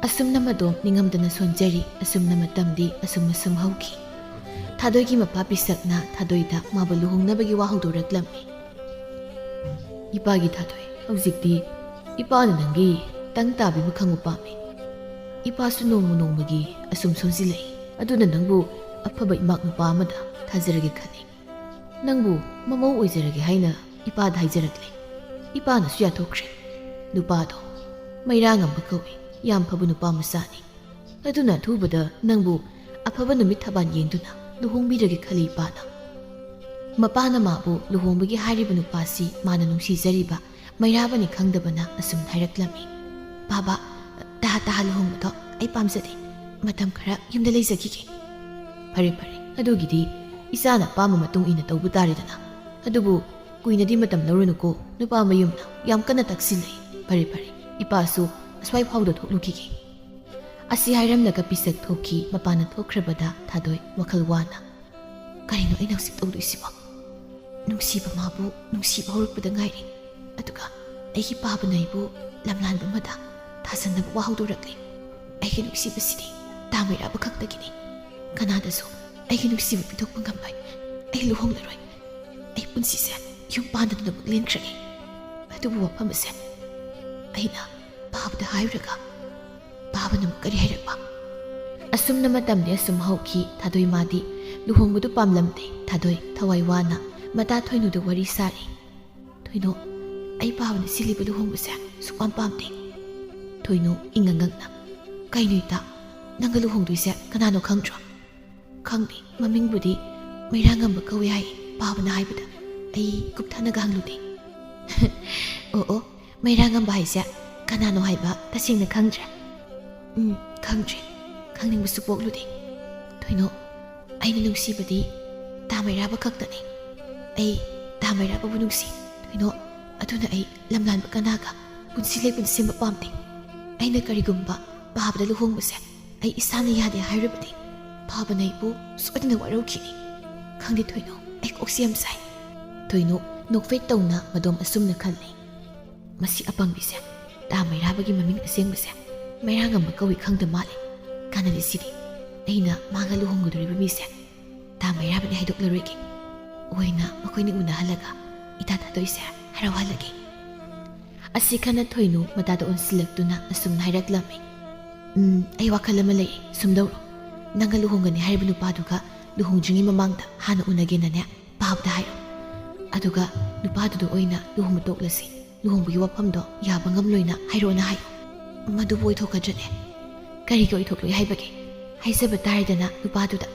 ꯑꯁꯨꯝꯅ ꯃꯗꯣꯝ ꯅꯤꯡꯉꯝꯗꯅ ꯁꯣꯟꯖꯔꯤ꯫ ꯑꯁꯨꯝꯅ ꯃꯇꯝꯗꯤ ꯑꯁꯨꯝ ꯑꯁꯨꯝ ꯍꯧꯈꯤ꯫ ꯊꯥꯗꯣꯏꯒꯤ ꯃꯄꯥ ꯄꯤꯁꯛꯅ ꯊꯥꯗꯣꯏꯗ ꯃꯥꯕꯨ ꯂꯨꯍꯣꯡꯅꯕꯒꯤ ꯋꯥ ꯍꯧꯗꯣꯔꯛꯂꯝꯃꯤ꯫ ꯏꯄꯥꯒꯤ ꯊꯥꯗꯣꯏ, ꯍꯧꯖꯤꯛꯇꯤ ꯏꯄꯥꯅ ꯅꯪꯒꯤ ꯇꯪ ꯇꯥꯕꯤꯕ ꯈꯪꯕ ꯄꯥꯝꯃꯤ꯫ ꯏꯄꯥꯁꯨ ꯅꯣꯡꯃ ꯅꯣꯡꯃꯒꯤ ꯑꯁꯨꯝ ꯁꯣꯟꯖꯤꯜꯂꯛꯏ꯫ ꯑꯗꯨꯅ ꯅꯪꯕꯨ ꯑꯐꯕ ꯏꯃꯥꯛ ꯅꯨꯄꯥ ꯑꯃꯗ ꯊꯥꯖꯔꯒꯦ ꯈꯜꯂꯤ꯫ ꯅꯪꯕꯨ ꯃꯃꯧ ꯑꯣꯏꯖꯔꯒꯦ ꯍꯥꯏꯅ ꯏꯄꯥꯗ ꯍꯥꯏꯖꯔꯛꯂꯦ꯫ ꯏꯄꯥꯅꯁꯨ ꯌꯥꯊꯣꯛꯈ꯭ꯔꯦ꯫ ꯅꯨꯄꯥꯗꯣ ꯃꯩꯔꯥꯉꯝꯕ ꯀꯧꯏ꯫ ꯌꯥꯝ ꯐꯕ ꯅꯨꯄꯥ ꯃꯆꯥꯅꯤ꯫ ꯑꯗꯨꯅ ꯑꯊꯨꯕꯗ ꯅꯪꯕꯨ ꯑꯐꯕ ꯅꯨꯃꯤꯠ ꯊꯕꯥꯟ ꯌꯦꯡꯗꯨꯅ ꯂꯨꯍꯣꯡꯕꯤꯔꯒꯦ ꯈꯜꯂꯤ ꯏꯄꯥꯅ꯫ ꯃꯄꯥꯅ ꯃꯥꯕꯨ ꯂꯨꯍꯣꯡꯕꯒꯤ ꯍꯥꯏꯔꯤꯕ ꯅꯨꯄꯥꯁꯤ ꯃꯥꯅ ꯅꯨꯡꯁꯤꯖꯔꯤꯕ ꯃꯩꯔꯥꯕꯅꯤ ꯈꯪꯗꯕꯅ ꯑꯁꯨꯝ ꯍꯥꯏꯔꯛꯂꯝꯃꯤ꯫ "ꯕꯥꯕꯥ, ꯇꯍꯥ ꯇꯍꯥ ꯂꯨꯍꯣꯡꯕꯗꯣ ꯑꯩ ꯄꯥꯝꯖꯗꯦ꯫ ꯃꯇꯝ ꯈꯔ ꯌꯨꯝꯗ ꯂꯩꯖꯈꯤꯒꯦ"꯫ "ꯐꯔꯦ ꯐꯔꯦ, ꯑꯗꯨꯒꯤꯗꯤ ꯏꯆꯥꯅ ꯑꯄꯥꯝꯕ ꯃꯇꯨꯡ ꯏꯟꯅ ꯇꯧꯕ ꯇꯥꯔꯦꯗꯅ꯫ ꯑꯗꯨꯕꯨ ꯀꯨꯏꯅꯗꯤ ꯃꯇꯝ ꯂꯧꯔꯨꯅꯨꯀꯣ, ꯅꯨꯄꯥ ꯃꯌꯨꯝꯅ ꯌꯥꯝ ꯀꯟꯅ ꯇꯛꯁꯤꯜꯂꯦ꯫ ꯐꯔꯦ ꯐꯔꯦ, ꯏꯄꯥꯁꯨ ꯑꯁ꯭ꯋꯥꯏ ꯐꯥꯎꯗ ꯊꯣꯛꯂꯨꯈꯤꯒꯦ"꯫ ꯑꯁꯤ ꯍꯥꯏꯔꯝꯂꯒ ꯄꯤꯁꯛ ꯊꯣꯛꯈꯤ꯫ ꯃꯄꯥꯅ ꯊꯣꯛꯈ꯭ꯔꯕꯗ ꯊꯥꯗꯣꯏ ꯋꯥꯈꯜ ꯋꯥꯅ, "ꯀꯔꯤꯅꯣ ꯑꯩꯅ ꯍꯧꯖꯤꯛ ꯇꯧꯗꯣꯏꯁꯤꯕꯣ? ꯅꯨꯡꯁꯤꯕ ꯃꯥꯕꯨ ꯅꯨꯡꯁꯤꯕ ꯍꯧꯔꯛꯄꯗ ꯉꯥꯏꯔꯤ, ꯑꯗꯨꯒ ꯑꯩꯒꯤ ꯄꯥꯕꯅ ꯑꯩꯕꯨ ꯂꯝꯂꯥꯟꯕ ꯑꯃꯗ ꯊꯥꯖꯟꯅꯕ ꯋꯥ ꯍꯧꯗꯣꯔꯛꯂꯤ꯫ ꯑꯩꯒꯤ ꯅꯨꯡꯁꯤꯕꯁꯤꯗꯤ ꯇꯥ ꯃꯩꯔꯥꯕ ꯈꯛꯇꯒꯤꯅꯤ꯫ ꯀꯅꯥꯗꯁꯨ ꯑꯩꯒꯤ ꯅꯨꯡꯁꯤꯕ ꯄꯤꯊꯣꯛꯄ ꯉꯝꯂꯣꯏ꯫ ꯑꯩ ꯂꯨꯍꯣꯡꯂꯔꯣꯏ꯫ ꯑꯩ ꯄꯨꯟꯁꯤꯁꯦ ꯌꯨꯝ ꯄꯥꯟꯗꯅꯃꯛ ꯂꯦꯟꯈ꯭ꯔꯅꯤ"꯫ ꯑꯗꯨꯕꯨ ꯋꯥꯐꯝ ꯑꯁꯦ ꯑꯩꯅ ꯄꯥꯕꯗ ꯍꯥꯏꯔꯨꯔꯒ ꯄꯥꯕꯅ ꯑꯃꯨꯛ ꯀꯔꯤ ꯍꯥꯏꯔꯛꯄ? ꯑꯁꯨꯝꯅ ꯃꯇꯝꯗꯤ ꯑꯁꯨꯝ ꯍꯧꯈꯤ꯫ ꯊꯥꯗꯣꯏ ꯃꯥꯗꯤ ꯂꯨꯍꯣꯡꯕꯗꯨ ꯄꯥꯝꯂꯝꯗꯦ꯫ ꯊꯥꯗꯣꯏ ꯊꯋꯥꯏ ꯋꯥꯅ ꯃꯇꯥ ꯊꯣꯏꯅꯨꯗ ꯋꯥꯔꯤ ꯁꯥꯔꯤ꯫ "ꯊꯣꯏꯅꯨ, ꯑꯩ ꯄꯥꯕꯅ ꯁꯤꯜꯂꯤꯕ ꯂꯨꯍꯣꯡꯕꯁꯦ ꯁꯨꯛꯄꯥꯝ ꯄꯥꯝꯗꯦ꯫" ꯊꯣꯏꯅꯨ ꯏꯉꯛ ꯉꯛꯅ, "ꯀꯩꯅꯣ ꯏꯇꯥ, ꯅꯪꯒ ꯂꯨꯍꯣꯡꯗꯣꯏꯁꯦ ꯀꯅꯥꯅꯣ ꯈꯪꯗ꯭ꯔꯣ?" "ꯈꯪꯗꯦ, ꯃꯃꯤꯡꯕꯨꯗꯤ ꯃꯩꯔꯥꯉꯝꯕ ꯀꯧꯏ ꯍꯥꯏ ꯄꯥꯕꯅ ꯍꯥꯏꯕꯗ꯫ ꯑꯩ ꯀꯨꯞꯊꯅꯒ ꯍꯪꯂꯨꯗꯦ꯫" "ꯑꯣ ꯑꯣ, ꯃꯩꯔꯥꯉꯝꯕ ꯍꯥꯏꯁꯦ ꯀꯅꯥꯅꯣ ꯍꯥꯏꯕ ꯇꯁꯦꯡꯅ ꯈꯪꯗ꯭ꯔꯦ?" "ꯎꯝ, ꯈꯪꯗ꯭ꯔꯦ꯫ ꯈꯪꯅꯤꯡꯕꯁꯨ ꯄꯣꯛꯂꯨꯗꯦ꯫ ꯊꯣꯏꯅꯣ, ꯑꯩꯅ ꯅꯨꯡꯁꯤꯕꯗꯤ ꯇꯥ ꯃꯩꯔꯥꯕ ꯈꯛꯇꯅꯤ꯫ ꯑꯩ ꯇꯥ ꯃꯩꯔꯥꯕꯕꯨ ꯅꯨꯡꯁꯤ꯫ ꯊꯣꯏꯅꯣ, ꯑꯗꯨꯅ ꯑꯩ ꯂꯝꯂꯥꯟꯕ ꯀꯅꯥꯒ ꯄꯨꯟꯁꯤ ꯂꯩꯄꯨꯟ ꯁꯦꯝꯕ ꯄꯥꯝꯗꯦ꯫ ꯑꯩꯅ ꯀꯔꯤꯒꯨꯝꯕ ꯄꯥꯕꯗ ꯂꯨꯍꯣꯡꯕꯁꯦ ꯑꯩ ꯏꯁꯥꯅ ꯌꯥꯗꯦ ꯍꯥꯏꯔꯕꯗꯤ ꯄꯥꯕꯅ ꯑꯩꯕꯨ ꯁꯣꯏꯗꯅ ꯋꯥꯔꯧꯈꯤꯅꯤ꯫ ꯈꯪꯗꯦ ꯊꯣꯏꯅꯣ, ꯑꯩ ꯀꯣꯛꯁꯦ ꯌꯥꯝ ꯁꯥꯏ꯫" ꯊꯣꯏꯅꯣ ꯅꯣꯛꯐꯦꯠ ꯇꯧꯅ ꯃꯗꯣꯝ ꯑꯁꯨꯝꯅ ꯈꯜꯂꯤ꯫ "ꯃꯁꯤ ꯑꯄꯪꯕꯤꯁꯦ ꯇꯥ ꯃꯩꯔꯥꯕꯒꯤ ꯃꯃꯤꯡ ꯑꯁꯦꯡꯕꯁꯦ ꯃꯩꯔꯥꯉꯝꯕ ꯀꯧꯏ ꯈꯪꯗ ꯃꯥꯜꯂꯦ꯫ ꯀꯥꯟꯅꯗꯦ ꯁꯤꯗꯤ꯫ ꯑꯩꯅ ꯃꯥꯒ ꯂꯨꯍꯣꯡꯒꯗꯧꯔꯤꯕ ꯃꯤꯁꯦ ꯇꯥ ꯃꯩꯔꯥꯕꯅꯤ ꯍꯥꯏꯗꯣꯛꯂꯔꯣꯏꯒꯦ꯫ ꯑꯣꯏꯅ ꯃꯈꯣꯏꯅꯤ ꯎꯅꯍꯜꯂꯒ ꯏꯇꯥ ꯊꯥꯗꯣꯏꯁꯦ ꯍꯔꯥꯎꯍꯜꯂꯒꯦ꯫" ꯑꯁꯤ ꯈꯟꯅ ꯊꯣꯏꯅꯨ ꯃꯇꯥꯗ ꯑꯣꯟꯁꯤꯜꯂꯛꯇꯨꯅ ꯑꯁꯨꯝꯅ ꯍꯥꯏꯔꯛꯂꯝꯃꯤ꯫ "ꯎꯝ, ꯑꯩ ꯋꯥꯈꯜ ꯑꯃ ꯂꯩ꯫ ꯁꯨꯝꯗꯧꯔꯣ, ꯅꯪꯒ ꯂꯨꯍꯣꯡꯒꯅꯤ ꯍꯥꯏꯔꯤꯕ ꯅꯨꯄꯥꯗꯨꯒ ꯂꯨꯍꯣꯡꯗ꯭ꯔꯤꯉꯩ ꯃꯃꯥꯡꯗ ꯍꯥꯟꯅ ꯎꯅꯒꯦꯅꯅꯦ ꯄꯥꯕꯗ ꯍꯥꯏꯔꯣ꯫ ꯑꯗꯨꯒ ꯅꯨꯄꯥꯗꯨꯗ ꯑꯣꯏꯅ ꯂꯨꯍꯣꯡꯕ ꯇꯣꯛꯂꯁꯤ꯫ ꯂꯨꯍꯣꯡꯕꯒꯤ ꯋꯥꯐꯝꯗꯣ ꯌꯥꯕ ꯉꯝꯂꯣꯏꯅ ꯍꯥꯏꯔꯣꯅ ꯍꯥꯏꯌꯨ꯫" "ꯃꯗꯨꯕꯨ ꯑꯣꯏꯊꯣꯛꯀꯗ꯭ꯔꯅꯦ?" "ꯀꯔꯤꯒꯤ ꯑꯣꯏꯊꯣꯛꯂꯣꯏ ꯍꯥꯏꯕꯒꯦ? ꯍꯥꯏꯖꯕ ꯇꯥꯔꯦꯗꯅ ꯅꯨꯄꯥꯗꯨꯗ꯫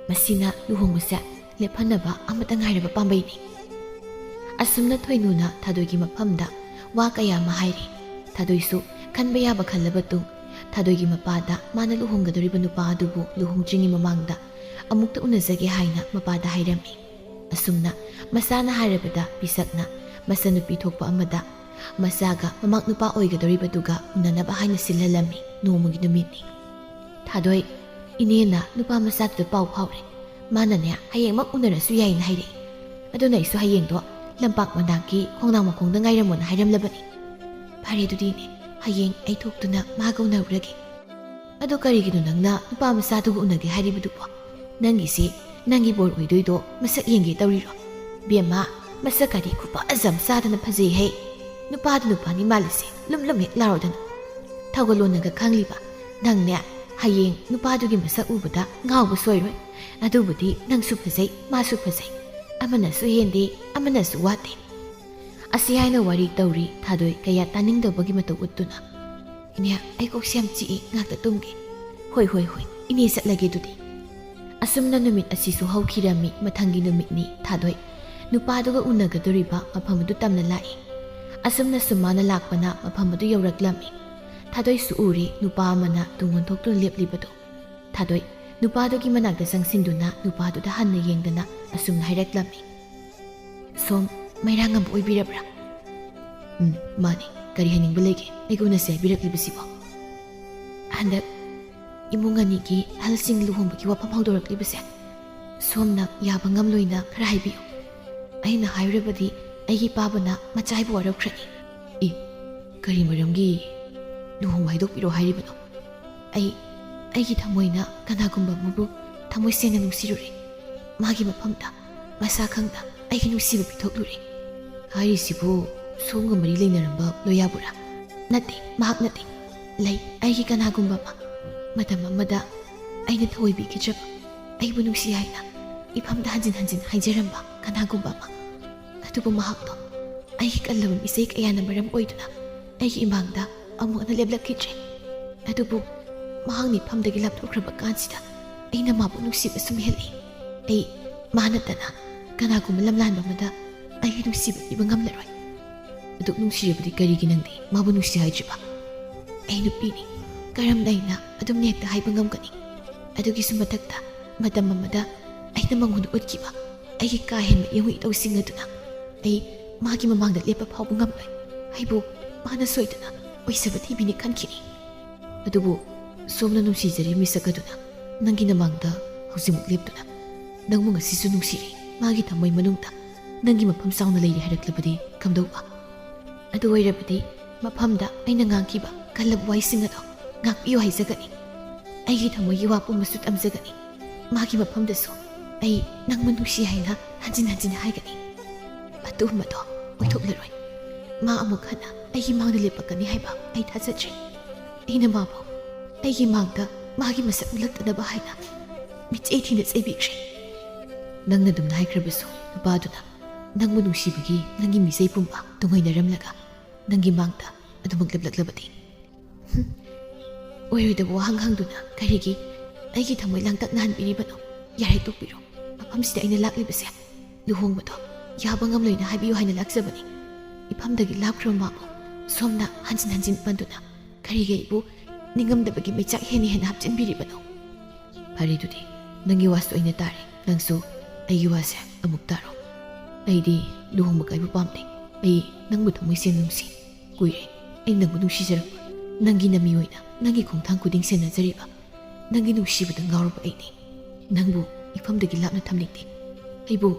ꯃꯁꯤꯅ ꯂꯨꯍꯣꯡꯕꯁꯦ ꯂꯦꯞꯍꯟꯅꯕ ꯑꯃꯠꯇ ꯉꯥꯏꯔꯕ ꯄꯥꯝꯕꯩꯅꯤ꯫" ꯑꯁꯨꯝꯅ ꯊꯣꯏꯅꯨꯅ ꯊꯥꯗꯣꯏꯒꯤ ꯃꯐꯝꯗ ꯋꯥ ꯀꯌꯥ ꯑꯃ ꯍꯥꯏꯔꯤ꯫ ꯊꯥꯗꯣꯏꯁꯨ ꯈꯟꯕ ꯌꯥꯕ ꯈꯜꯂꯕ ꯇꯨꯡ, ꯊꯥꯗꯣꯏꯒꯤ ꯃꯄꯥꯗ ꯃꯥꯅ ꯂꯨꯍꯣꯡꯒꯗꯧꯔꯤꯕ ꯅꯨꯄꯥ ꯑꯗꯨꯕꯨ ꯂꯨꯍꯣꯡꯗ꯭ꯔꯤꯉꯩ ꯃꯃꯥꯡꯗ ꯑꯃꯨꯛꯇ ꯎꯅꯖꯒꯦ ꯍꯥꯏꯅ ꯃꯄꯥꯗ ꯍꯥꯏꯔꯝꯃꯤ꯫ ꯑꯁꯨꯝꯅ ꯃꯁꯥꯅ ꯍꯥꯏꯔꯕꯗ ꯄꯤꯁꯛꯅ ꯃꯆꯟꯅꯨꯄꯤ ꯊꯣꯛꯄ ꯑꯃꯗ ꯃꯆꯥꯒ ꯃꯃꯥꯛ ꯅꯨꯄꯥ ꯑꯣꯏꯒꯗꯧꯔꯤꯕꯗꯨꯒ ꯎꯅꯅꯕ ꯍꯥꯏꯅ ꯁꯤꯜꯍꯜꯂꯝꯃꯤ꯫ ꯅꯣꯡꯃꯒꯤ ꯅꯨꯃꯤꯠꯅꯤ꯫ "ꯊꯥꯗꯣꯏ, ꯏꯅꯦꯅ ꯅꯨꯄꯥ ꯃꯆꯥꯗꯨꯗ ꯄꯥꯎ ꯐꯥꯎꯔꯦ꯫ ꯃꯥꯅꯅꯦ ꯍꯌꯦꯡꯃꯛ ꯎꯅꯔꯁꯨ ꯌꯥꯏꯅ ꯍꯥꯏꯔꯛꯏ꯫ ꯑꯗꯨꯅ ꯑꯩꯁꯨ ꯍꯌꯦꯡꯗꯣ ꯂꯝꯄꯥꯛ ꯃꯅꯥꯛꯀꯤ ꯈꯣꯡꯅꯥꯡ ꯃꯈꯣꯡꯗ ꯉꯥꯏꯔꯝꯃꯣꯅ ꯍꯥꯏꯔꯝꯂꯕꯅꯤ꯫" "ꯐꯔꯦ ꯑꯗꯨꯗꯤꯅꯦ, ꯍꯌꯦꯡ ꯑꯩ ꯊꯣꯛꯇꯨꯅ ꯃꯥꯒ ꯎꯅꯔꯨꯔꯒꯦ꯫" "ꯑꯗꯨ ꯀꯔꯤꯒꯤꯅꯣ ꯅꯪꯅ ꯅꯨꯄꯥ ꯃꯆꯥꯗꯨꯒ ꯎꯅꯒꯦ ꯍꯥꯏꯔꯤꯕꯗꯨꯕꯣ? ꯅꯪꯒꯤꯁꯤ ꯅꯪꯒꯤ ꯕꯣꯔ ꯑꯣꯏꯗꯣꯏꯗꯣ ꯃꯁꯛ ꯌꯦꯡꯒꯦ ꯇꯧꯔꯤꯔꯣ? ꯕꯦꯝꯃ, ꯃꯁꯛ ꯀꯗꯤ ꯈꯨꯐꯖ ꯑꯃ ꯆꯥꯗꯅ ꯐꯖꯩ ꯍꯦ꯫ ꯅꯨꯄꯥꯗꯨ ꯅꯨꯄꯥꯅꯤ ꯃꯥꯜꯂꯤꯁꯦ, ꯂꯨꯝ ꯂꯨꯝ ꯍꯦꯛ ꯂꯥꯎꯔꯗꯅ꯫ ꯊꯧꯒꯜꯂꯣꯟꯅꯒ ꯈꯪꯂꯤꯕ ꯅꯪꯅꯦ, ꯍꯌꯦꯡ ꯅꯨꯄꯥꯗꯨꯒꯤ ꯃꯁꯛ ꯎꯕꯗ ꯉꯥꯎꯕ ꯁꯣꯏꯔꯣꯏ꯫ ꯑꯗꯨꯕꯨꯗꯤ ꯅꯪꯁꯨ ꯐꯖꯩ, ꯃꯥꯁꯨ ꯐꯖꯩ, ꯑꯃꯅꯁꯨ ꯍꯦꯟꯗꯦ, ꯑꯃꯅꯁꯨ ꯋꯥꯠꯇꯦ꯫ ꯑꯁꯤ ꯍꯥꯏꯅ ꯋꯥꯔꯤ ꯇꯧꯔꯤ ꯊꯥꯗꯣꯏ ꯀꯌꯥ ꯇꯥꯅꯤꯡꯗꯕꯒꯤ ꯃꯇꯧ ꯎꯠꯇꯨꯅ꯫ "ꯏꯅꯦ, ꯑꯩ ꯀꯣꯛꯁꯦ ꯌꯥꯝ ꯆꯤꯛꯏ, ꯉꯥꯛꯇ ꯇꯨꯝꯒꯦ꯫" "ꯍꯣꯏ, ꯍꯣꯏ, ꯍꯣꯏ, ꯏꯅꯦ ꯆꯠꯂꯒꯦ ꯑꯗꯨꯗꯤ꯫" ꯑꯁꯨꯝꯅ ꯅꯨꯃꯤꯠ ꯑꯁꯤꯁꯨ ꯍꯧꯈꯤꯔꯝꯃꯤ꯫ ꯃꯊꯪꯒꯤ ꯅꯨꯃꯤꯠꯅꯤ꯫ ꯊꯥꯗꯣꯏ ꯅꯨꯄꯥꯗꯨꯒ ꯎꯅꯒꯗꯧꯔꯤꯕ ꯃꯐꯝ ꯑꯗꯨ ꯇꯝꯅ ꯂꯥꯛꯏ꯫ ꯑꯁꯨꯝꯅ ꯁꯨꯝ ꯃꯥꯅ ꯂꯥꯛꯄꯅ ꯃꯐꯝ ꯑꯗꯨ ꯌꯧꯔꯛꯂꯝꯃꯤ꯫ ꯊꯥꯗꯣꯏꯁꯨ ꯎꯔꯤ ꯅꯨꯄꯥ ꯑꯃꯅ ꯇꯨꯡ ꯑꯣꯟꯊꯣꯛꯇꯨꯅ ꯂꯦꯞꯂꯤꯕꯗꯨ꯫ ꯊꯥꯗꯣꯏ ꯅꯨꯄꯥꯗꯨꯒꯤ ꯃꯅꯥꯛꯇ ꯆꯪꯁꯤꯟꯗꯨꯅ ꯅꯨꯄꯥꯗꯨꯗ ꯍꯟꯅ ꯌꯦꯡꯗꯅ ꯑꯁꯨꯝꯅ ꯍꯥꯏꯔꯛꯂꯝꯃꯤ, "ꯁꯣꯝ ꯃꯩꯔꯥꯉꯝꯕ ꯑꯣꯏꯕꯤꯔꯕ꯭ꯔꯥ?" "ꯎꯝ, ꯃꯥꯅꯤ꯫ ꯀꯔꯤ ꯍꯥꯏꯅꯤꯡꯕ ꯂꯩꯒꯦ? ꯑꯩꯒ ꯎꯅꯁꯦ ꯍꯥꯏꯕꯤꯔꯛꯂꯤꯕꯁꯤꯕꯣ?" "ꯍꯟꯗꯛ ꯏꯃꯨꯡ ꯑꯅꯤꯒꯤ ꯑꯍꯜꯁꯤꯡ ꯂꯨꯍꯣꯡꯕꯒꯤ ꯋꯥꯐꯝ ꯍꯧꯗꯣꯔꯛꯂꯤꯕꯁꯦ ꯁꯣꯝꯅ ꯌꯥꯕ ꯉꯝꯂꯣꯏꯅ ꯈꯔ ꯍꯥꯏꯕꯤꯌꯨ꯫ ꯑꯩꯅ ꯍꯥꯏꯔꯨꯔꯕꯗꯤ ꯑꯩꯒꯤ ꯄꯥꯕꯅ ꯃꯆꯥ ꯍꯥꯏꯕ ꯋꯥꯔꯧꯈ꯭ꯔꯅꯤ꯫" "ꯑꯦ, ꯀꯔꯤ ꯃꯔꯝꯒꯤ ꯂꯨꯍꯣꯡꯕ ꯍꯥꯏꯗꯣꯛꯄꯤꯔꯣ ꯍꯥꯏꯔꯤꯕꯅꯣ?" "ꯑꯩ, ꯑꯩꯒꯤ ꯊꯃꯣꯏꯅ ꯀꯅꯥꯒꯨꯝꯕ ꯑꯃꯕꯨ ꯊꯃꯣꯏ ꯁꯦꯡꯅ ꯅꯨꯡꯁꯤꯔꯨꯔꯦ꯫ ꯃꯥꯒꯤ ꯃꯐꯝꯗ ꯃꯁꯥ ꯈꯪꯅ ꯑꯩꯒꯤ ꯅꯨꯡꯁꯤꯕ ꯄꯤꯊꯣꯛꯂꯨꯔꯦ꯫" "ꯍꯥꯏꯔꯤꯁꯤꯕꯨ ꯁꯣꯝꯒ ꯃꯔꯤ ꯂꯩꯅꯔꯝꯕ ꯂꯣꯌꯥꯕꯨꯔꯥ?" "ꯅꯠꯇꯦ, ꯃꯍꯥꯛ ꯅꯠꯇꯦ꯫ ꯂꯩ, ꯑꯩꯒꯤ ꯀꯅꯥꯒꯨꯝꯕ ꯑꯃ꯫ ꯃꯇꯝ ꯑꯃꯗ ꯑꯩꯅ ꯊꯑꯣꯏꯕꯤꯈꯤꯗ꯭ꯔꯕ, ꯑꯩꯕꯨ ꯅꯨꯡꯁꯤ ꯍꯥꯏꯅ ꯏꯐꯝꯗ ꯍꯟꯖꯤꯟ ꯍꯟꯖꯤꯟ ꯍꯥꯏꯖꯔꯝꯕ ꯀꯅꯥꯒꯨꯝꯕ ꯑꯃ꯫ ꯑꯗꯨꯕꯨ ꯃꯍꯥꯛꯇꯣ ꯑꯩꯒꯤ ꯀꯜꯂꯕ ꯃꯤꯆꯦ ꯀꯌꯥꯅ ꯃꯔꯝ ꯑꯣꯏꯗꯨꯅ ꯑꯩꯒꯤ ꯏꯃꯥꯡꯗ ꯑꯃꯨꯛ ꯍꯟꯅ ꯂꯦꯞꯂꯛꯈꯤꯗ꯭ꯔꯦ꯫ ꯑꯗꯨꯕꯨ ꯃꯍꯥꯛꯅ ꯏꯐꯝꯗꯒꯤ ꯂꯥꯞꯊꯣꯛꯈ꯭ꯔꯕ ꯀꯥꯟꯁꯤꯗ ꯑꯩꯅ ꯃꯥꯕꯨ ꯅꯨꯡꯁꯤꯕ ꯁꯨꯝ ꯍꯦꯜꯂꯛꯏ꯫ ꯑꯩ ꯃꯥ ꯅꯠꯇꯅ ꯀꯅꯥꯒꯨꯝꯕ ꯂꯝꯂꯥꯟꯕ ꯑꯃꯗ ꯑꯩꯒꯤ ꯅꯨꯡꯁꯤꯕ ꯄꯤꯕ ꯉꯝꯂꯔꯣꯏ꯫" "ꯑꯗꯨꯛ ꯅꯨꯡꯁꯤꯔꯕꯗꯤ ꯀꯔꯤꯒꯤ ꯅꯪꯗꯤ ꯃꯥꯕꯨ ꯅꯨꯡꯁꯤ ꯍꯥꯏꯗ꯭ꯔꯤꯕ?" "ꯑꯩ ꯅꯨꯄꯤꯅꯤ, ꯀꯔꯝꯅ ꯑꯩꯅ ꯑꯗꯨꯝꯅ ꯍꯦꯛꯇ ꯍꯥꯏꯕ ꯉꯝꯒꯅꯤ? ꯑꯗꯨꯒꯤꯁꯨ ꯃꯊꯛꯇ ꯃꯇꯝ ꯑꯃꯗ ꯑꯩꯅ ꯃꯉꯣꯟꯗ ꯎꯠꯈꯤꯕ ꯑꯩꯒꯤ ꯀꯥ ꯍꯦꯟꯕ ꯏꯌꯧ ꯏꯇꯧꯁꯤꯡ ꯑꯗꯨꯅ ꯑꯩ ꯃꯥꯒꯤ ꯃꯃꯥꯡꯗ ꯂꯦꯞꯄ ꯐꯥꯎꯕ ꯉꯝꯂꯣꯏ꯫ ꯑꯩꯕꯨ ꯃꯥꯅ ꯁꯣꯏꯗꯅ ꯑꯣꯏꯖꯕ ꯊꯤꯕꯤꯅꯤ ꯈꯟꯈꯤꯅꯤ꯫ ꯑꯗꯨꯕꯨ ꯁꯣꯝꯅ ꯅꯨꯡꯁꯤꯖꯔꯤꯕ ꯃꯤꯁꯛ ꯑꯗꯨꯅ ꯅꯪꯒꯤ ꯅꯃꯥꯡꯗ ꯍꯧꯖꯤꯛꯃꯛ ꯂꯦꯞꯇꯨꯅ ꯅꯪꯕꯨ ꯉꯁꯤꯁꯨ ꯅꯨꯡꯁꯤꯔꯤ, ꯃꯥꯒꯤ ꯊꯃꯣꯏ ꯃꯅꯨꯡꯗ ꯅꯪꯒꯤ ꯃꯐꯝ ꯆꯥꯎꯅ ꯂꯩꯔꯤ ꯍꯥꯏꯔꯛꯂꯕꯗꯤ ꯀꯝꯗꯧꯕ? ꯑꯗꯨ ꯑꯣꯏꯔꯕꯗꯤ ꯃꯐꯝꯗ ꯑꯩꯅ ꯉꯥꯡꯈꯤꯕ ꯀꯜꯂꯕ ꯋꯥꯍꯩꯁꯤꯡ ꯑꯗꯣ ꯉꯥꯛꯄꯤꯌꯨ ꯍꯥꯏꯖꯒꯅꯤ꯫ ꯑꯩꯒꯤ ꯊꯃꯣꯏꯒꯤ ꯋꯥ ꯄꯨꯝꯕꯁꯨ ꯇꯝꯖꯒꯅꯤ꯫ ꯃꯥꯒꯤ ꯃꯐꯝꯗꯁꯨ ꯑꯩ ꯅꯪꯕꯨ ꯅꯨꯡꯁꯤ ꯍꯥꯏꯅ ꯍꯟꯖꯤꯟ ꯍꯟꯖꯤꯟ ꯍꯥꯏꯒꯅꯤ꯫ ꯑꯗꯨꯒꯨꯝꯕꯗꯣ ꯑꯣꯏꯊꯣꯛꯂꯔꯣꯏ꯫ ꯃꯥ ꯑꯃꯨꯛ ꯍꯟꯅ ꯑꯩꯒꯤ ꯃꯥꯡꯗ ꯂꯦꯞꯄꯛꯀꯅꯤ ꯍꯥꯏꯕ ꯑꯩ ꯊꯥꯖꯗ꯭ꯔꯦ꯫ ꯑꯩꯅ ꯃꯥꯕꯨ ꯑꯩꯒꯤ ꯃꯥꯡꯗ ꯃꯥꯒꯤ ꯃꯁꯛ ꯎꯠꯂꯛꯇꯅꯕ ꯍꯥꯏꯅ ꯃꯤꯆꯩ ꯊꯤꯅ ꯆꯩꯕꯤꯈ꯭ꯔꯦ꯫ ꯅꯪꯅ ꯑꯗꯨꯝꯅ ꯍꯥꯏꯈ꯭ꯔꯕꯁꯨ, ꯅꯨꯄꯥꯗꯨꯅ ꯅꯪꯕꯨ ꯅꯨꯡꯁꯤꯕꯒꯤ ꯅꯪꯒꯤ ꯃꯤꯆꯩ ꯄꯨꯝꯕ ꯇꯨꯡꯑꯣꯏꯅꯔꯝꯂꯒ ꯅꯪꯒꯤ ꯃꯥꯡꯗ ꯑꯗꯨꯃꯛ ꯂꯦꯞꯂꯛꯂꯕꯗꯤ꯫ ꯍꯨꯝ꯫ ꯑꯣꯏꯔꯣꯏꯗꯕ ꯋꯥꯍꯪ ꯍꯪꯗꯨꯅ ꯀꯔꯤꯒꯤ ꯑꯩꯒꯤ ꯊꯃꯣꯏ ꯂꯥꯡꯇꯛꯅꯍꯟꯕꯤꯔꯤꯕꯅꯣ? ꯌꯥꯔꯦ, ꯇꯣꯛꯄꯤꯔꯣ꯫ ꯃꯐꯝꯁꯤꯗ ꯑꯩꯅ ꯂꯥꯛꯂꯤꯕꯁꯦ ꯂꯨꯍꯣꯡꯕꯗꯣ ꯌꯥꯕ ꯉꯝꯂꯣꯏꯅ ꯍꯥꯏꯕꯤꯌꯨ ꯍꯥꯏꯅ ꯂꯥꯛꯆꯕꯅꯤ꯫ ꯏꯐꯝꯗꯒꯤ ꯂꯥꯞꯈ꯭ꯔꯕ ꯃꯥꯕꯨ ꯁꯣꯝꯅ ꯍꯟꯖꯤꯟ ꯍꯟꯖꯤꯟ ꯄꯟꯗꯨꯅ ꯀꯔꯤꯒꯤ ꯑꯩꯕꯨ ꯅꯤꯡꯉꯝꯗꯕꯒꯤ ꯃꯩꯆꯥꯛ ꯍꯦꯟꯅ ꯍꯦꯟꯅ ꯍꯥꯞꯆꯤꯟꯕꯤꯔꯤꯕꯅꯣ? ꯐꯔꯦ, ꯑꯗꯨꯗꯤ ꯅꯪꯒꯤ ꯋꯥꯁꯨ ꯑꯩꯅ ꯇꯥꯔꯦ, ꯅꯪꯁꯨ ꯑꯩꯒꯤ ꯋꯥꯁꯦ ꯑꯃꯨꯛ ꯇꯥꯔꯣ꯫ ꯑꯩꯗꯤ ꯂꯨꯍꯣꯡꯕ ꯀꯥꯏꯕ ꯄꯥꯝꯗꯦ꯫ ꯑꯩ ꯅꯪꯕꯨ ꯊꯃꯣꯏ ꯁꯦꯡꯅ ꯅꯨꯡꯁꯤ꯫ ꯀꯨꯏꯔꯦ ꯑꯩ ꯅꯪꯕꯨ ꯅꯨꯡꯁꯤꯖꯔꯛꯄ꯫ ꯅꯪꯒꯤ ꯅꯃꯤ ꯑꯣꯏꯅ ꯅꯪꯒꯤ ꯈꯣꯡꯊꯥꯡ ꯈꯨꯗꯤꯡ ꯁꯦꯟꯅꯖꯔꯤꯕ꯫ ꯅꯪꯒꯤ ꯅꯨꯡꯁꯤꯕꯗ ꯉꯥꯎꯔꯕ ꯑꯩꯗꯤ ꯅꯪꯕꯨ ꯏꯐꯝꯗꯒꯤ ꯂꯥꯞꯅ ꯊꯝꯅꯤꯡꯗꯦ꯫ ꯑꯩꯕꯨ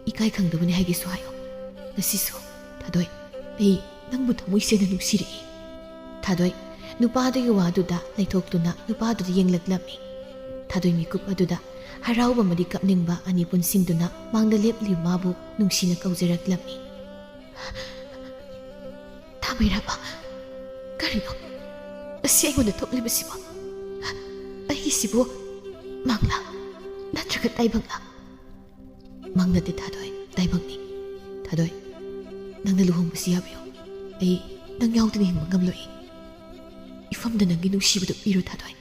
ꯏꯀꯥꯏ ꯈꯪꯗꯕꯅꯤ ꯍꯥꯏꯒꯦꯁꯨ ꯍꯥꯏꯌꯣ꯫ ꯉꯁꯤꯁꯨ, ꯊꯥꯗꯣꯏ, ꯑꯩ ꯅꯪꯕꯨ ꯊꯃꯣꯏ ꯁꯦꯡꯅ ꯅꯨꯡꯁꯤꯔꯛꯏ꯫ ꯊꯥꯗꯣꯏ ꯅꯨꯄꯥꯗꯨꯒꯤ ꯋꯥꯗꯨꯗ ꯂꯩꯊꯣꯛꯇꯨꯅ ꯅꯨꯄꯥꯗꯨꯗ ꯌꯦꯡꯂꯛꯂꯝꯃꯤ꯫ ꯊꯥꯗꯣꯏ ꯃꯤꯀꯨꯞ ꯑꯗꯨꯗ ꯍꯔꯥꯎꯕ ꯑꯃꯗꯤ ꯀꯞꯅꯤꯡꯕ ꯑꯅꯤ ꯄꯨꯟꯁꯤꯟꯗꯨꯅ ꯃꯥꯡꯗ ꯂꯦꯞꯂꯤꯕ ꯃꯥꯕꯨ ꯅꯨꯡꯁꯤꯅ ꯀꯧꯖꯔꯛꯂꯝꯃꯤ꯫ ꯊꯥꯃꯩꯔꯥꯕ, ꯀꯔꯤꯅꯣ ꯑꯁꯤ ꯑꯩꯉꯣꯟꯗ ꯊꯣꯛꯂꯤꯕꯁꯤꯕꯣ? ꯑꯩꯒꯤꯁꯤꯕꯨ ꯃꯪꯂꯥ ꯅꯠꯇ꯭ꯔꯒ ꯇꯥꯏꯕꯪꯂꯥ? ꯃꯪ ꯅꯠꯇꯦ ꯊꯥꯗꯣꯏ, ꯇꯥꯏꯕꯪꯅꯤ꯫ ꯊꯥꯗꯣꯏ, ꯅꯪꯅ ꯂꯨꯍꯣꯡꯕꯁꯤ ꯌꯥꯕꯤꯌꯨ꯫ ꯑꯩ ꯅꯪ ꯌꯥꯎꯗꯅ ꯍꯤꯡꯕ ꯉꯝꯂꯣꯏ꯫ ꯏꯐꯝꯗ ꯅꯪꯒꯤ ꯅꯨꯡꯁꯤꯕꯗꯨ ꯄꯤꯔꯣ ꯊꯥꯗꯣꯏ꯫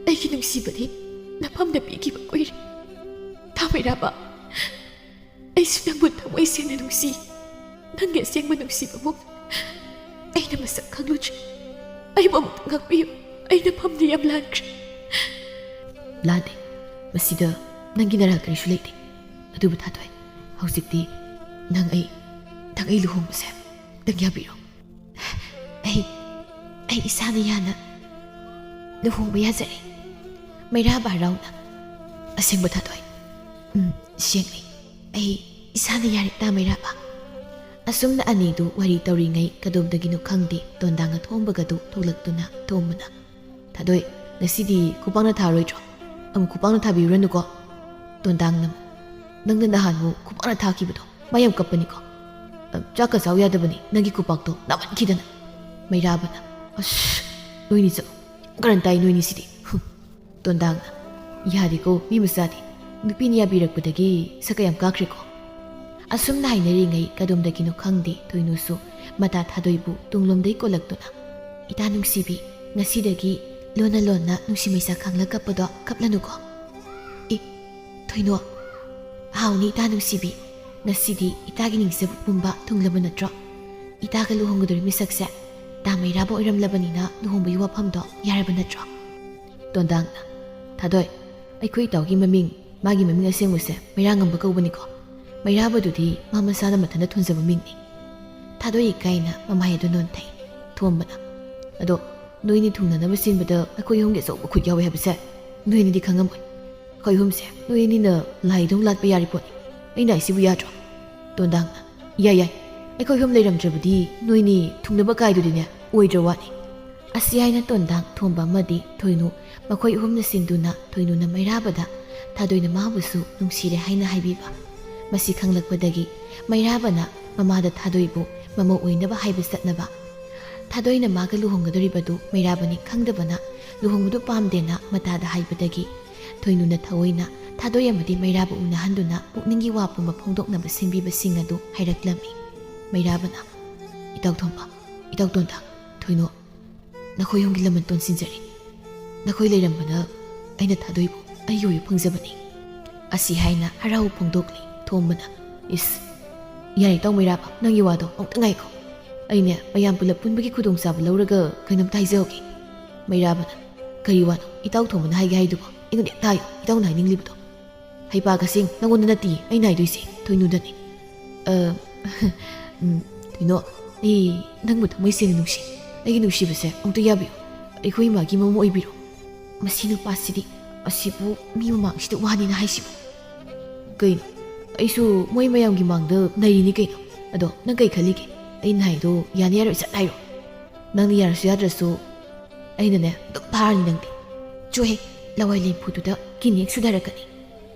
ꯑꯩꯒꯤ ꯅꯨꯡꯁꯤꯕꯗꯤ ꯅꯐꯝꯗ ꯄꯤꯈꯤꯕ ꯀꯨꯏꯔꯦ꯫ ꯊꯥꯃꯩꯔꯥꯕ, ꯑꯩꯁꯨ ꯅꯪꯕꯨ ꯊꯃꯣꯏ ꯁꯦꯡꯅ ꯅꯨꯡꯁꯤ꯫ ꯅꯪꯒꯤ ꯑꯁꯦꯡꯕ ꯅꯨꯡꯁꯤꯕꯕꯨ ꯑꯩꯅ ꯃꯁꯛ ꯈꯪꯂꯨꯗ꯭ꯔꯤ꯫ ꯑꯩꯕꯨ ꯑꯃꯨꯛꯇ ꯉꯥꯛꯄꯤꯌꯨ꯫ ꯑꯩ ꯅꯐꯝꯗ ꯌꯥꯝ ꯂꯥꯟꯈ꯭ꯔꯦ꯫ ꯂꯥꯟꯗꯦ꯫ ꯃꯁꯤꯗ ꯅꯪꯒꯤ ꯅꯔꯥꯜ ꯀꯔꯤꯁꯨ ꯂꯩꯇꯦ꯫ ꯑꯗꯨꯕꯨ ꯊꯥꯗꯣꯏ, ꯍꯧꯖꯤꯛꯇꯤ ꯅꯪ ꯑꯩ, ꯅꯪ ꯑꯩ ꯂꯨꯍꯣꯡꯕꯁꯦ ꯅꯪ ꯌꯥꯕꯤꯔꯣ꯫ ꯑꯩ, ꯑꯩ ꯏꯁꯥꯅ ꯌꯥꯅ ꯂꯨꯍꯣꯡꯕ ꯌꯥꯖꯔꯦ꯫ ꯃꯩꯔꯥꯕ ꯍꯔꯥꯎꯅ, ꯑꯁꯦꯡꯕ ꯊꯥꯗꯣꯏ? ꯎꯝ, ꯁꯦꯡꯅꯤ꯫ ꯑꯩ ꯏꯁꯥꯅ ꯌꯥꯔꯦ ꯇꯥ ꯃꯩꯔꯥꯕ꯫ ꯑꯁꯨꯝꯅ ꯑꯅꯤꯗꯨ ꯋꯥꯔꯤ ꯇꯧꯔꯤꯉꯩ ꯀꯗꯣꯝꯗꯒꯤꯅꯣ ꯈꯪꯗꯦ ꯇꯣꯟꯗꯥꯡꯅ ꯊꯣꯡꯕꯒꯗꯨ ꯊꯣꯛꯂꯛꯇꯨꯅ ꯊꯣꯝꯕꯅ, "ꯊꯥꯗꯣꯏ, ꯉꯁꯤꯗꯤ ꯈꯨꯄꯥꯛꯅ ꯊꯥꯔꯣꯏꯗ꯭ꯔꯣ? ꯑꯃꯨꯛ ꯈꯨꯄꯥꯛꯅ ꯊꯥꯕꯤꯔꯨꯔꯅꯨꯀꯣ꯫" ꯇꯣꯟꯗꯥꯡꯅ, "ꯅꯪꯅ ꯅꯍꯥꯟꯃꯨꯛ ꯈꯨꯄꯥꯛꯅ ꯊꯥꯈꯤꯕꯗꯣ ꯃꯥ ꯌꯥꯝ ꯀꯞꯄꯅꯤꯀꯣ꯫ ꯑ, ꯆꯥꯛꯀ ꯆꯥꯎ ꯌꯥꯗꯕꯅꯤ ꯅꯪꯒꯤ ꯈꯨꯄꯥꯛꯇꯣ ꯅꯥꯃꯟꯈꯤꯗꯅ꯫" ꯃꯩꯔꯥꯕꯅ, "ꯑꯁ, ꯅꯣꯏꯅꯤ ꯆꯠꯂꯣ꯫ ꯀꯔꯟ ꯇꯥꯏ ꯅꯣꯏꯅꯤꯁꯤꯗꯤ꯫ ꯍꯨꯝ꯫ ꯇꯣꯟꯗꯥꯡꯅ, "ꯌꯥꯗꯦꯀꯣ, ꯃꯤ ꯃꯆꯥꯗꯤ꯫ ꯅꯨꯄꯤꯅ ꯌꯥꯕꯤꯔꯛꯄꯗꯒꯤ ꯁꯛꯀ ꯌꯥꯝ ꯀꯥꯈ꯭ꯔꯦꯀꯣ"꯫ ꯑꯁꯨꯝꯅ ꯍꯥꯏꯅꯔꯤꯉꯩ ꯀꯗꯣꯝꯗꯒꯤꯅꯣ ꯈꯪꯗꯦ ꯊꯣꯏꯅꯨꯁꯨ ꯃꯇꯥ ꯊꯥꯗꯣꯏꯕꯨ ꯇꯨꯡꯂꯣꯝꯗꯩ ꯀꯣꯜꯂꯛꯇꯨꯅ, "ꯏꯇꯥ ꯅꯨꯡꯁꯤꯕꯤ, ꯉꯁꯤꯗꯒꯤ ꯂꯣꯟꯅ ꯂꯣꯟꯅ ꯅꯨꯡꯁꯤ ꯃꯩꯁꯥ ꯈꯥꯡꯂ ꯀꯞꯄꯗꯣ ꯀꯞꯂꯅꯨꯀꯣ"꯫ "ꯏ, ꯊꯣꯏꯅꯨ, ꯍꯥꯎꯅꯤ ꯏꯇꯥ ꯅꯨꯡꯁꯤꯕꯤ, ꯉꯁꯤꯗꯤ ꯏꯇꯥꯒꯤ ꯅꯤꯡꯖꯕ ꯄꯨꯝꯕ ꯊꯨꯡꯂꯕ ꯅꯠꯇ꯭ꯔꯣ? ꯏꯇꯥꯒ ꯂꯨꯍꯣꯡꯒꯗꯧꯔꯤ ꯃꯤꯁꯛꯁꯦ ꯇꯥ ꯃꯩꯔꯥꯕ ꯑꯣꯏꯔꯝꯂꯕꯅꯤꯅ ꯂꯨꯍꯣꯡꯕꯒꯤ ꯋꯥꯐꯝꯗꯣ ꯌꯥꯔꯕ ꯅꯠꯇ꯭ꯔꯣ?" ꯇꯣꯟꯗꯥꯡꯅ, "ꯊꯥꯗꯣꯏ, ꯑꯩꯈꯣꯏ ꯏꯇꯥꯎꯒꯤ ꯃꯃꯤꯡ, ꯃꯥꯒꯤ ꯃꯃꯤꯡ ꯑꯁꯦꯡꯕꯁꯦ ꯃꯩꯔꯥꯉꯝꯕ ꯀꯧꯕꯅꯤꯀꯣ꯫ ꯃꯩꯔꯥꯕꯗꯨꯗꯤ ꯃꯥ ꯃꯁꯥꯅ ꯃꯊꯟꯇ ꯊꯣꯟꯖꯕ ꯃꯤꯡꯅꯤ"꯫ ꯊꯥꯗꯣꯏ ꯏꯀꯥꯏꯅ ꯃꯃꯥꯏ ꯑꯗꯨ ꯅꯣꯟꯊꯩ꯫ ꯊꯣꯝꯕꯅ, "ꯑꯗꯣ ꯅꯣꯏꯅꯤ ꯊꯨꯡꯅꯅꯕ ꯁꯤꯟꯕꯗ ꯑꯩꯈꯣꯏ ꯑꯍꯨꯝꯒꯤ ꯑꯆꯧꯕ ꯈꯨꯠ ꯌꯥꯎꯋꯦ ꯍꯥꯏꯕꯁꯦ ꯅꯣꯏꯅꯤꯗꯤ ꯈꯪꯉꯝꯃꯣꯏ꯫ ꯑꯩꯈꯣꯏ ꯑꯍꯨꯝꯁꯦ ꯅꯣꯏ ꯑꯅꯤꯅ ꯂꯥꯏꯗꯧ ꯂꯥꯠꯄ ꯌꯥꯔꯤ ꯄꯣꯠꯅꯤ꯫ ꯑꯩꯅ ꯍꯥꯏꯁꯤꯕꯨ ꯌꯥꯗ꯭ꯔꯣ?" ꯇꯣꯟꯗꯥꯡꯅ, "ꯌꯥꯏ, ꯌꯥꯏ꯫ ꯑꯩꯈꯣꯏ ꯑꯍꯨꯝ ꯂꯩꯔꯝꯗ꯭ꯔꯕꯗꯤ ꯅꯣꯏꯅꯤ ꯊꯨꯡꯅꯕ ꯀꯥꯏꯗꯨꯗꯤꯅꯦ ꯑꯣꯏꯗ꯭ꯔ ꯋꯥꯅꯤ"꯫ ꯑꯁꯤ ꯍꯥꯏꯅ ꯇꯣꯟꯗꯥꯡ ꯊꯣꯝꯕ ꯑꯃꯗꯤ ꯊꯣꯏꯅꯨ, ꯃꯈꯣꯏ ꯑꯍꯨꯝꯅ ꯁꯤꯟꯗꯨꯅ ꯊꯣꯏꯅꯨꯅ ꯃꯩꯔꯥꯕꯗ ꯊꯥꯗꯣꯏꯅ ꯃꯥꯕꯨꯁꯨ ꯅꯨꯡꯁꯤꯔꯦ ꯍꯥꯏꯅ ꯍꯥꯏꯕꯤꯕ꯫ ꯃꯁꯤ ꯈꯪꯂꯛꯄꯗꯒꯤ ꯃꯩꯔꯥꯕꯅ ꯃꯃꯥꯗ ꯊꯥꯗꯣꯏꯕꯨ ꯃꯃꯧ ꯑꯣꯏꯅꯕ ꯍꯥꯏꯕ ꯆꯠꯅꯕ꯫ ꯊꯥꯗꯣꯏꯅ ꯃꯥꯒ ꯂꯨꯍꯣꯡꯒꯗꯧꯔꯤꯕꯗꯨ ꯃꯩꯔꯥꯕꯅꯤ ꯈꯪꯗꯕꯅ ꯂꯨꯍꯣꯡꯕꯗꯨ ꯄꯥꯝꯗꯦꯅ ꯃꯇꯥꯗ ꯍꯥꯏꯕꯗꯒꯤ ꯊꯣꯏꯅꯨꯅ ꯊꯑꯣꯏꯅ ꯊꯥꯗꯣꯏ ꯑꯃꯗꯤ ꯃꯩꯔꯥꯕ ꯎꯅꯍꯟꯗꯨꯅ ꯄꯨꯛꯅꯤꯡꯒꯤ ꯋꯥ ꯄꯨꯝꯕ ꯐꯣꯡꯗꯣꯛꯅꯕ ꯁꯤꯟꯕꯤꯕꯁꯤꯡ ꯑꯗꯨ ꯍꯥꯏꯔꯛꯂꯝꯃꯤ꯫ ꯃꯩꯔꯥꯕꯅ, "ꯏꯇꯥꯎ ꯊꯣꯝꯕ, ꯏꯇꯥꯎ ꯇꯣꯟꯗꯥ, ꯊꯣꯏꯅꯨ, ꯅꯈꯣꯏ ꯑꯍꯨꯝꯒꯤ ꯂꯃꯟ ꯇꯣꯟꯁꯤꯟꯖꯔꯤ꯫ ꯅꯈꯣꯏ ꯂꯩꯔꯝꯕꯅ ꯑꯩꯅ ꯊꯥꯗꯣꯏꯕꯨ ꯑꯩꯒꯤ ꯑꯣꯏꯕ ꯐꯪꯖꯕꯅꯤ"꯫ ꯑꯁꯤ ꯍꯥꯏꯅ ꯍꯔꯥꯎ ꯐꯣꯡꯗꯣꯛꯂꯤ꯫ ꯊꯣꯝꯕꯅ, "ꯏꯁ, ꯌꯥꯔꯦ ꯏꯇꯥꯎ ꯃꯩꯔꯥꯕ, ꯅꯪꯒꯤ ꯋꯥꯗꯣ ꯑꯃꯨꯛꯇ ꯉꯥꯏꯈꯣ꯫ ꯑꯩꯅꯦ ꯃꯌꯥꯝ ꯄꯨꯂꯞ ꯄꯨꯟꯕꯒꯤ ꯈꯨꯗꯣꯡꯆꯥꯕ ꯂꯧꯔꯒ ꯀꯩꯅꯣꯝꯇ ꯍꯥꯏꯖꯍꯧꯒꯦ"꯫ ꯃꯩꯔꯥꯕꯅ, "ꯀꯔꯤ ꯋꯥꯅꯣ ꯏꯇꯥꯎ ꯊꯣꯝꯕꯅ ꯍꯥꯏꯒꯦ ꯍꯥꯏꯗꯨꯕꯣ? ꯑꯩꯉꯣꯟꯗ ꯍꯦꯛꯇ ꯍꯥꯏꯌꯨ, ꯏꯇꯥꯎꯅ ꯍꯥꯏꯅꯤꯡꯂꯤꯕꯗꯣ"꯫ "ꯍꯩꯄꯥ ꯀꯥꯁꯤꯡ, ꯅꯪꯉꯣꯟꯗ ꯅꯠꯇꯤꯌꯦ ꯑꯩꯅ ꯍꯥꯏꯗꯣꯏꯁꯦ, ꯊꯣꯏꯅꯨꯗꯅꯤ꯫ ꯑ, ꯎꯝ, ꯊꯣꯏꯅꯨ, ꯑꯩ ꯅꯪꯕꯨ ꯊꯃꯣꯏ ꯁꯦꯡꯅ ꯅꯨꯡꯁꯤ꯫ ꯑꯩꯒꯤ ꯅꯨꯡꯁꯤꯕꯁꯦ ꯑꯃꯨꯛꯇ ꯌꯥꯕꯤꯌꯨ꯫ ꯑꯩꯈꯣꯏ ꯏꯃꯥꯒꯤ ꯃꯃꯧ ꯑꯣꯏꯕꯤꯔꯣ"꯫ ꯃꯁꯤ ꯅꯨꯄꯥꯁꯤꯗꯤ, ꯑꯁꯤꯕꯨ ꯃꯤ ꯃꯃꯥꯡꯁꯤꯗ ꯋꯥꯅꯤꯅ ꯍꯥꯏꯁꯤꯕꯨ? ꯀꯩꯅꯣ? ꯑꯩꯁꯨ ꯃꯣꯏ ꯃꯌꯥꯝꯒꯤ ꯃꯥꯡꯗ ꯅꯩꯔꯤꯅꯤ ꯀꯩꯅꯣ꯫ ꯑꯗꯣ ꯅꯪ ꯀꯩ ꯈꯜꯂꯤꯒꯦ? ꯑꯩꯅ ꯍꯥꯏꯗꯣ ꯌꯥꯅꯤ ꯌꯥꯔꯣꯏ ꯁꯠ ꯍꯥꯏꯔꯣ꯫ ꯅꯪꯅ ꯌꯥꯔꯁꯨ ꯌꯥꯗ꯭ꯔꯁꯨ ꯑꯩꯅꯅꯦ ꯑꯗꯨꯝ ꯐꯥꯔꯅꯤ ꯅꯪꯗꯤ꯫ ꯆꯣꯍꯦ, ꯂꯋꯥꯏ ꯂꯦꯝꯐꯨꯗꯨꯗ ꯀꯤꯟ ꯍꯦꯛ ꯁꯨꯗꯔꯛꯀꯅꯤ꯫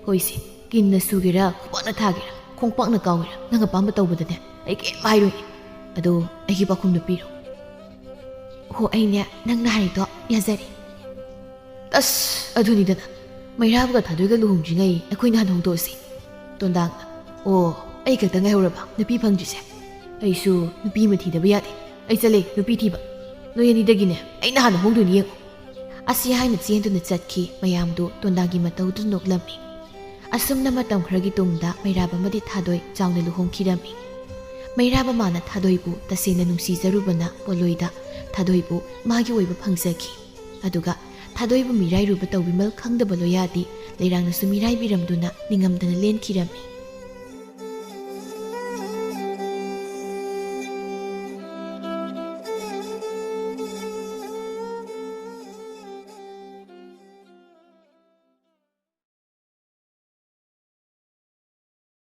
ꯍꯣꯏꯁꯦ, ꯀꯤꯟꯅ ꯁꯨꯒꯦꯔꯥ, ꯈꯨꯕꯥꯛꯅ ꯊꯥꯒꯦꯔꯥ, ꯈꯣꯡꯄꯥꯛꯅ ꯀꯥꯎꯒꯦꯔꯥ, ꯅꯪ ꯑꯄꯥꯝꯕ ꯇꯧꯕꯗꯅꯦ ꯑꯩ ꯀꯩꯝ ꯍꯥꯏꯔꯣꯏ꯫ ꯑꯗꯣ ꯑꯩꯒꯤ ꯄꯥꯎꯈꯨꯝꯗꯣ ꯄꯤꯔꯣ꯫ ꯍꯣ, ꯑꯩꯅꯦ ꯅꯪꯅ ꯍꯥꯏꯔꯤꯗꯣ ꯌꯥꯖꯔꯦ꯫ ꯑꯁ, ꯑꯗꯨꯅꯤꯗꯅ, ꯃꯩꯔꯥꯕꯒ ꯊꯥꯗꯣꯏꯒ ꯂꯨꯍꯣꯡꯗ꯭ꯔꯤꯉꯩ ꯑꯩꯈꯣꯏꯅ ꯍꯥꯟꯅ ꯍꯣꯡꯗꯣꯛꯑꯁꯤ꯫ ꯇꯣꯟꯗꯥꯡꯅ, ꯑꯣ, ꯑꯩ ꯈꯛꯇ ꯉꯥꯏꯍꯧꯔꯕ ꯅꯨꯄꯤ ꯐꯪꯗ꯭ꯔꯤꯁꯦ? ꯑꯩꯁꯨ ꯅꯨꯄꯤ ꯑꯃ ꯊꯤꯗꯕ ꯌꯥꯗꯦ꯫ ꯑꯩ ꯆꯠꯂꯦ ꯅꯨꯄꯤ ꯊꯤꯕ꯫ ꯅꯣꯏ ꯑꯅꯤꯗꯒꯤꯅꯦ ꯑꯩꯅ ꯍꯥꯟꯅ ꯍꯣꯡꯗꯣꯏꯅꯤ, ꯌꯦꯡꯉꯣ꯫ ꯑꯁꯤ ꯍꯥꯏꯅ ꯆꯦꯟꯗꯨꯅ ꯆꯠꯈꯤ꯫ ꯃꯌꯥꯝꯗꯨ ꯇꯣꯟꯗꯥꯡꯒꯤ ꯃꯇꯧꯗꯨ ꯅꯣꯛꯂꯝꯃꯤ꯫ ꯑꯁꯨꯝꯅ ꯃꯇꯝ ꯈꯔꯒꯤ ꯇꯨꯡꯗ ꯃꯩꯔꯥꯕ ꯑꯃꯗꯤ ꯊꯥꯗꯣꯏ ꯆꯥꯎꯅ ꯂꯨꯍꯣꯡꯈꯤꯔꯝꯃꯤ꯫ ꯃꯩꯔꯥꯕ ꯃꯥꯅ ꯊꯥꯗꯣꯏꯕꯨ ꯇꯁꯦꯡꯅ ꯅꯨꯡꯁꯤꯖꯔꯨꯕꯅ ꯄꯣꯂꯣꯏꯗ ꯊꯥꯗꯣꯏꯕꯨ ꯃꯥꯒꯤ ꯑꯣꯏꯕ ꯐꯪꯖꯈꯤ꯫ ꯑꯗꯨꯒ ꯊꯥꯗꯣꯏꯕꯨ ꯃꯤꯔꯥꯏꯔꯨꯕ ꯇꯧꯕꯤꯃꯜ ꯈꯪꯗꯕ ꯂꯣꯌꯥꯗꯤ ꯂꯩꯔꯥꯡꯅꯁꯨ ꯃꯤꯔꯥꯏꯕꯤꯔꯝꯗꯨꯅ ꯅꯤꯡꯉꯝꯗꯅ ꯂꯦꯟꯈꯤꯔꯝꯃꯤ꯫